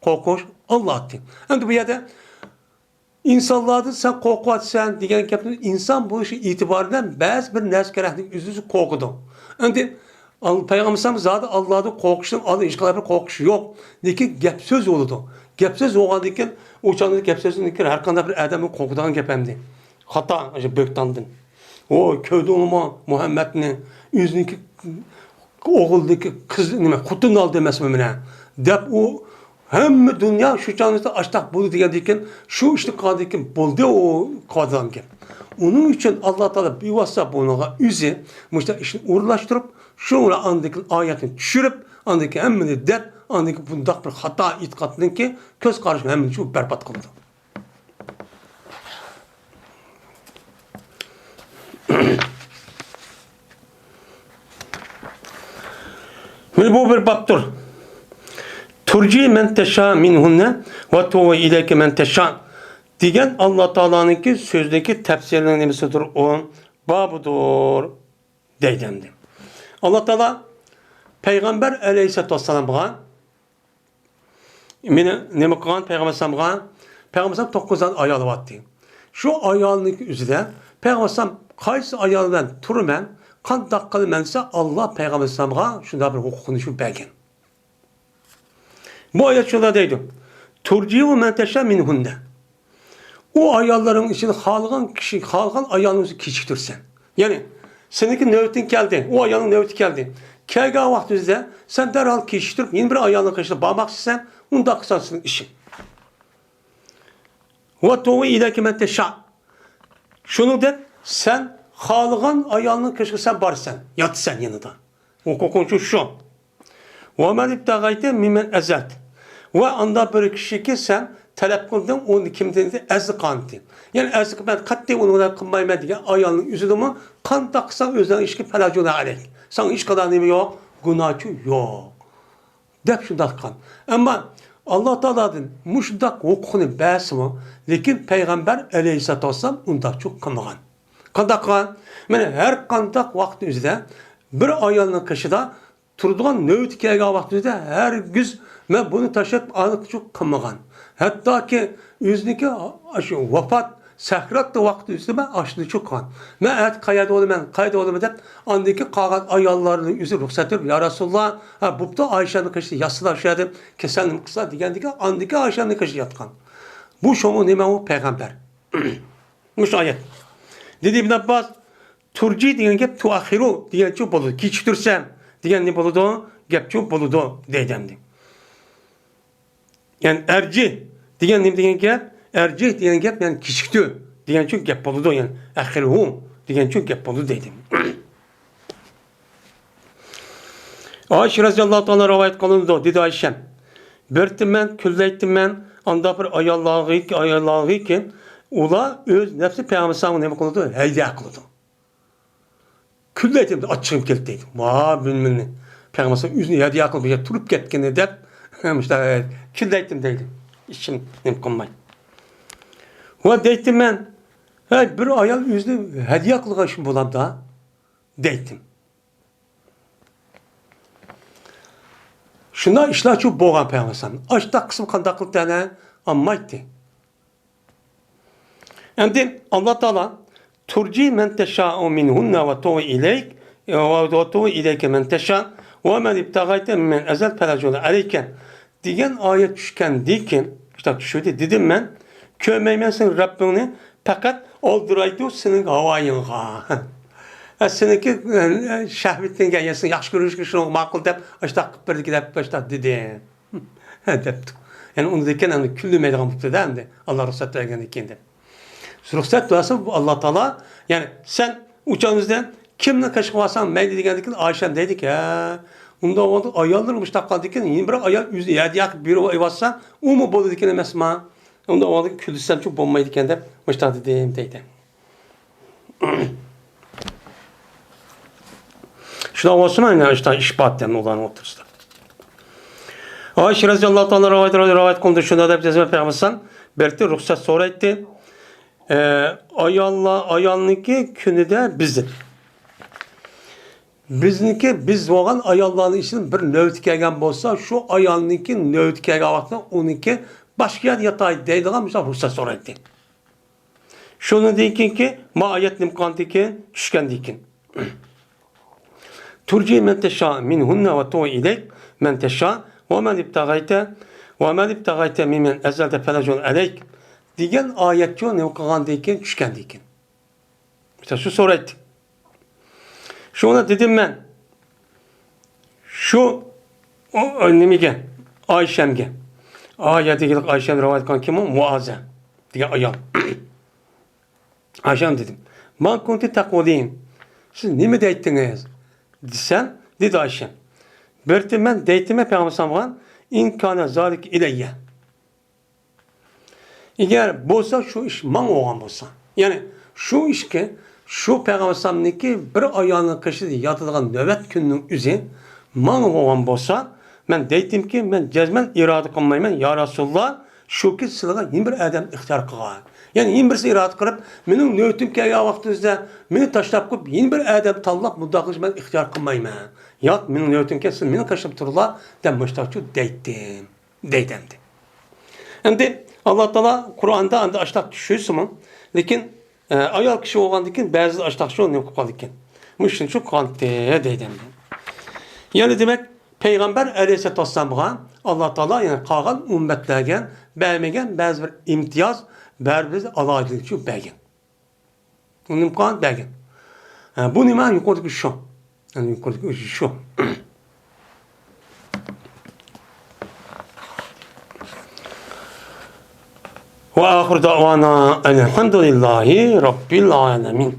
قورقۇش ئاللادىن.» ئەمدى بۇ يەردە «ئىنسانلاردىن سەن قورقۇۋاتىسەن» دېگەن گەپنى، ئىنسان بولۇشى ئېتىبارى بىلەن بەزى بىر نەرسە كېرەكلىك ئۆزى قورقىدۇ. ئەمدى ئال-، پەيغەمبەر زادى ئاللادىن قورقۇشتىن ئالدىن ھېچقانداق بىر قورقۇش يوق. لېكىن گەپ سۆز بولىدۇ. گەپ سۆز بولغاندىن كېيىن، ئۇ چاغدا گەپ سۆزدىن كېيىن ھەر قانداق بىر ئادەمنىڭ قورقىدىغان گەپ ئەمدى. خاتا، ئاشۇ بۆھتاندىن. «ئو، كۆردۈڭلىمۇ مۇھەممەدنى؟ ئۆزىنىڭكى ئوغلىدىكى قىز، نېمە، خوتۇننى ئالدى ئەمەسمۇ مانا؟» دەپ، ئۇ ھەممە دۇنيا شۇ چاغدا ئاشتاق بولدى دېگەندىن كېيىن، شۇ ئىشنى قىلغاندىن كېيىن بولدى، ئۇ قىلىدىغان گەپ. ئۇنىڭ ئۈچۈن ئاللا تائالا بىۋاسىتە بۇنىڭغا ئۆزى مۇشۇنداق ئىشنى ئورۇنلاشتۇرۇپ، شۇڭا ئاندىن كېيىن ئايەتنى چۈشۈرۈپ، ئاندىن كېيىن ھەممىنى دەپ، ئاندىن كېيىن بۇنداق بىر خاتا ئېتىقادنىڭكى كۆز قارىشىنى ھەممىنى شۇ بەربات قىلىدۇ. مانا بۇ بىر بابتۇر. ترجى من تشاء منهن وتؤوي إليك من تشاء دېگەن ئاللا تائالانىڭكى سۆزىدىكى تەپسىرنىڭ نېمىسىدۇر ئۇ؟ بابىدۇر دەيدۇ ئەمدى. ئاللا تائالا پەيغەمبەر ئەلەيھىسسالاتۇ ۋەسسالامغا مېنى نېمە قىلغان پەيغەمبەر ئەلەيھىسسالامغا؟ پەيغەمبەر ئەلەيھىسسالام توققۇز دانە ئايالى بارتى. شۇ ئايالنىڭ ئۆزىدە پەيغەمبەر ئەلەيھىسسالام قايسى ئايال بىلەن تۇرىمەن، قانداق قىلىمەن دېسە، ئاللا پەيغەمبەر ئەلەيھىسسالامغا شۇنداق بىر ھوقۇقنى شۇ بەرگەن. بۇ ئايەت شۇنداق دەيدۇ، ترجى من تشاء منهن. ئۇ ئاياللارنىڭ ئىچىدە خالىغان كىشى، خالىغان ئايالنى ئۆزى كېچىكتۈرسەن. يەنى، سېنىڭكى نۆۋىتىڭ كەلدى، ئۇ ئايالنىڭ نۆۋىتى كەلدى. كەلگەن ۋاقتىڭىزدا سەن دەرھال كېچىكتۈرۈپ، يەنە بىر ئايالنىڭ قېشىغا بارماقچىسەن، ئۇنداق قىلساڭ سېنىڭ ئىشىڭ. وتؤوي إليك من تشاء. شۇنىڭدەك سەن خالىغان ئايالنىڭ قېشىغا سەن بارىسەن، ياتىسەن يېنىدا. ھوقۇقۇڭ شۇ. ومن ابتغيت ممن عزلت. ۋە ئانداق بىر كىشىكى سەن تەلەپ قىلدىڭ، ئۇنى كىمدىن؟ ئەزىز قانتى. يەنى ئەزىز قىلىپ، مەن قەتئىي ئۇنى بىلەن قىلمايمەن دېگەن ئايالنىڭ ئۆزىدىمۇ قانداق قىلساڭ ئۆزۈڭ ئىشكى پەلا جۇناھە ئەلەيك. ساڭا ھېچقانداق نېمە يوق، گۇناھچۇ يوق. دەپ شۇنداق قىلغان. ئەمما ئاللا تائالادىن مۇشۇنداق ھوقۇقنى بەرسىمۇ، لېكىن پەيغەمبەر ئەلەيھىسسالاتۇ ۋەسسالام ئۇنداقچۇ قىلمىغان. قانداق قىلغان؟ مانا ھەر قانداق ۋاقىت ئۆزىدە بىر ئايالنىڭ قېشىدا تۇرىدىغان نۆۋىتى كەلگەن ۋاقىت ئۆزىدە ھەرگىز مەن بۇنى تاشلاپ ئانىقچۇ قىلمىغان. ھەتتاكى ئۆزىنىڭكى شۇ ۋاپات سەكراتتا ۋاقتى ئۈستىدە مەن ئاشۇنى چوققان. مەن ئەتە قەيەردە بولىمەن، قەيەردە بولىمەن دەپ، ئاندىكى قالغان ئاياللارنى ئۆزى رۇخسەت بېرىپ، يا رەسۇلاللا، ھە، بوپتۇ، ئائىشەنىڭ قېشىدا ياتسىلا شۇ يەردە، كېسەلنى قىلسا دېگەندىكىن، ئاندىكى ئائىشەنىڭ قېشىدا ياتقان. بۇ شۇمۇ نېمە ئۇ پەيغەمبەر؟ مۇشۇ ئايەت. دېدى ئىبن ئابباس، تۇرجى دېگەن گەپ تۇئەخخىرۇ دېگەنچۇ بولىدۇ. كېچىكتۈرسەم دېگەن نېمە بولىدۇ؟ گەپچۇ بولىدۇ دەيدۇ ئەمدى. يەنى ئەرجى دېگەن نېمە دېگەن گەپ؟ ئەرجى دېگەن گەپ، يەنى كېچىكتۈر دېگەنچۇ گەپ بولىدۇ، يەنى ئەخخىرھۇ دېگەنچۇ گەپ بولىدۇ دەيدۇ. ئائىشە رەزىياللاھۇ تائالا رىۋايەت قىلىنىدۇ، دېدى ئائىشەم، بېرىتتىم مەن، كۈنلەيتتىم مەن، ئانداق بىر ئاياللارغىكى، ئاياللارغىكى، ئۇلار ئۆز نەپسى پەيغەمبەر ئەلەيھىسسالامغا نېمە قىلىدۇ؟ ھەدىيە قىلىدۇ. كۈنلەيتتىم، ئاچچىقىم كەلدى دەيدۇ. ۋا بىلمىنى. پەيغەمبەر ئۆزىنى ھەدىيە قىلىپ بۇ يەردە تۇرۇپ كەتكىنى دەپ، مۇشۇنداق كۈنلەيتتىم دەيدۇ. ئىچىم نېمە قىلماي. ۋە دەيتتىم مەن، ھەي، بىر ئايال ئۆزىنى ھەدىيە قىلغان ئىش بولامدا؟ دەيتتىم. شۇنداق ئىشلارچۇ بولغان پەيغەمبەر ئەلەيھىسسالام. ئاشتاق قىسمى قانداق قىلىپ تەنە ئالمايتتى. ئەمدى ئاللا تائالا تۇرجى مەن تەشائۇ مىنھۇننە ۋە تۇئۋى ئىلەيك، ۋە تۇئۋى ئىلەيكە مەن تەشا، ۋە مەن ئىبتەغەيتە مىممەن ئەزەلتە فەلا جۇناھە ئەلەيكە دېگەن ئايەت چۈشكەندىكىن، كىتاب چۈشۈردى، دېدىم مەن، كۆرمەيمەن سېنىڭ رەببىڭنى، پەقەت ئالدىرايدۇ سېنىڭ ھاۋايىڭغا. ھە، سېنىڭكى، ھە، شەھۋىتىڭگە، يا سېنىڭ ياخشى كۆرۈشۈڭگە شۇنىڭغا ماقۇل دەپ، ئاشتاق قىلىپ بەردىكى دەپ، ئاشتاق دېدى. ھە، دەپتۇ. يەنى ئۇندىن كېيىن ئەمدى كۈنلىمەيدىغان بوپتۇ-دە ئەمدى، ئاللا رۇخسەت بەرگەندىن كېيىن دەپ. رۇخسەت بەرسە بۇ ئاللا تائالا، يەنى سەن ئۇ چاغنىڭدا كىمنىڭ قېشىغا بارساڭ مەيلى دېگەندىكىن ئائىشەم دەيدىكى، ھە، ئۇنداق بولغاندا ئاياللىرى مۇشۇنداق قالدىكىن، يەنە بىر ئايال ئۆزىنى ھەدىيە قىلىپ بېرىۋاتسا، ئۇمۇ بولىدىكەن ئەمەسما؟ ئۇنداق بولغاندا كۈلسەمچۇ بولمايدىكەن دەپ مۇشۇنداق دېدىم دەيدۇ. شۇنداق بولسىمۇ، يەنە شۇنداق ئىش بار ئىكەن ئۇلارنىڭ ئوتتۇرىسىدا. ئائىشە رەزىياللاھۇ تائالا رىۋايەت، رىۋايەت قىلىندى، شۇنداق دەپ جەزمەن پەيغەمبەر ئەلەيھىسسالام بېرىتتى، رۇخسەت سورايتتى. ئە، ئاياللار، ئايالنىڭكى كۈنىدە بىزدىن. بىزنىڭكى، بىز بولغان ئاياللارنىڭ ئىچىدىن بىر نۆۋىتى كەلگەن بولسا، شۇ ئايالنىڭكى نۆۋىتى كەلگەن ۋاقتىدا ئۇنىڭكى باشقا يەردە ياتاي دەيدىغان مۇشۇنداق رۇخسەت سورايتتى. شۇنىڭدىن كېيىنكى ما ئايەت نېمە قىلغاندىن كېيىن، چۈشكەندىن كېيىن. تۇرجى مەن تەشا مىنھۇننە ۋە تۇئۋى ئىلەيك مەن تەشا ۋە مەن ئىبتەغەيتە ۋە مەن ئىبتەغەيتە مىممەن ئەزەلتە فەلا جۇناھە ئەلەيك دېگەن ئايەتچۇ نېمە قىلغاندىن كېيىن، چۈشكەندىن كېيىن. مىسال، شۇ سورايتتى. شۇڭا دېدىم مەن، شۇ، ئۇ، ئۇ نېمىگە؟ ئائىشەمگە. ئا، يەردىكى ئائىشەمنى رىۋايەت قىلغان كىم ئۇ؟ مۇئازە دېگەن ئايال. ئائىشەم دېدىم. ما كۇنتى تەقۇلى. سىز نېمە دەيتتىڭىز؟ دېسەم، دېدى ئائىشەم. بىرتى مەن دەيتتىمەن پەيغەمبەر ئەلەيھىسسالامغا، ئىن كانە زالىكە ئىلەييە. ئەگەر بولسا شۇ ئىش ماڭا بولغان بولسا، يەنى شۇ ئىشكە، شۇ پەيغەمبەر ئەلەيھىسسالامنىڭكى بىر ئايالنىڭ قېشىدا ياتىدىغان نۆۋەت كۈننىڭ ئۆزى ماڭا بولغان بولسا، مەن دەيتتىمكى، مەن جەزمەن ئىرادە قىلمايمەن، يا رەسۇلاللا، شۇكى سىلىغا يەنە بىر ئادەم ئىختىيار قىلغان. يەنى يەنە بىرسى ئىرادە قىلىپ، مېنىڭ نۆۋىتىم كەلگەن ۋاقتىڭىزدا مېنى تاشلاپ قويۇپ، يەنە بىر ئادەم تاللاپ مۇنداق قىلىش مەن ئىختىيار قىلمايمەن. ياق، مېنىڭ نۆۋىتىم كەلسە مېنى تاشلاپ تۇرۇڭلار دەپ مۇشتاقچۇ دەيتتىم. دەيدۇ ئەمدى. ئەمدى ئاللا تائالا قۇرئاندا ئەمدى ئاشتاق چۈشۈرسىمۇ، لېكىن، ئە، ئايال كىشى بولغاندىن كېيىن بەزىدە ئاشتاق شۇ نېمە قىلىپ قالىدىكەن. مۇشۇنى شۇ قىلغانتى دەيدۇ ئەمدى. يەنى دېمەك، پەيغەمبەر ئەلەيھىسسالاتۇ ۋەسسالامغا ئاللا تائالا، يەنى قالغان ئۈممەتلەرگە بەرمىگەن بەزى بىر ئىمتىياز، بەزى بىر ئالاھىدىلىكنى شۇ بەرگەن. ئۇنىڭ قان بەرگەن. ھە، بۇ نېمە؟ يۇقىرىدىكى شۇ. يەنى يۇقىرىدىكى ئۆزى شۇ. وآخر دعوانا أن الحمد لله رب العالمين.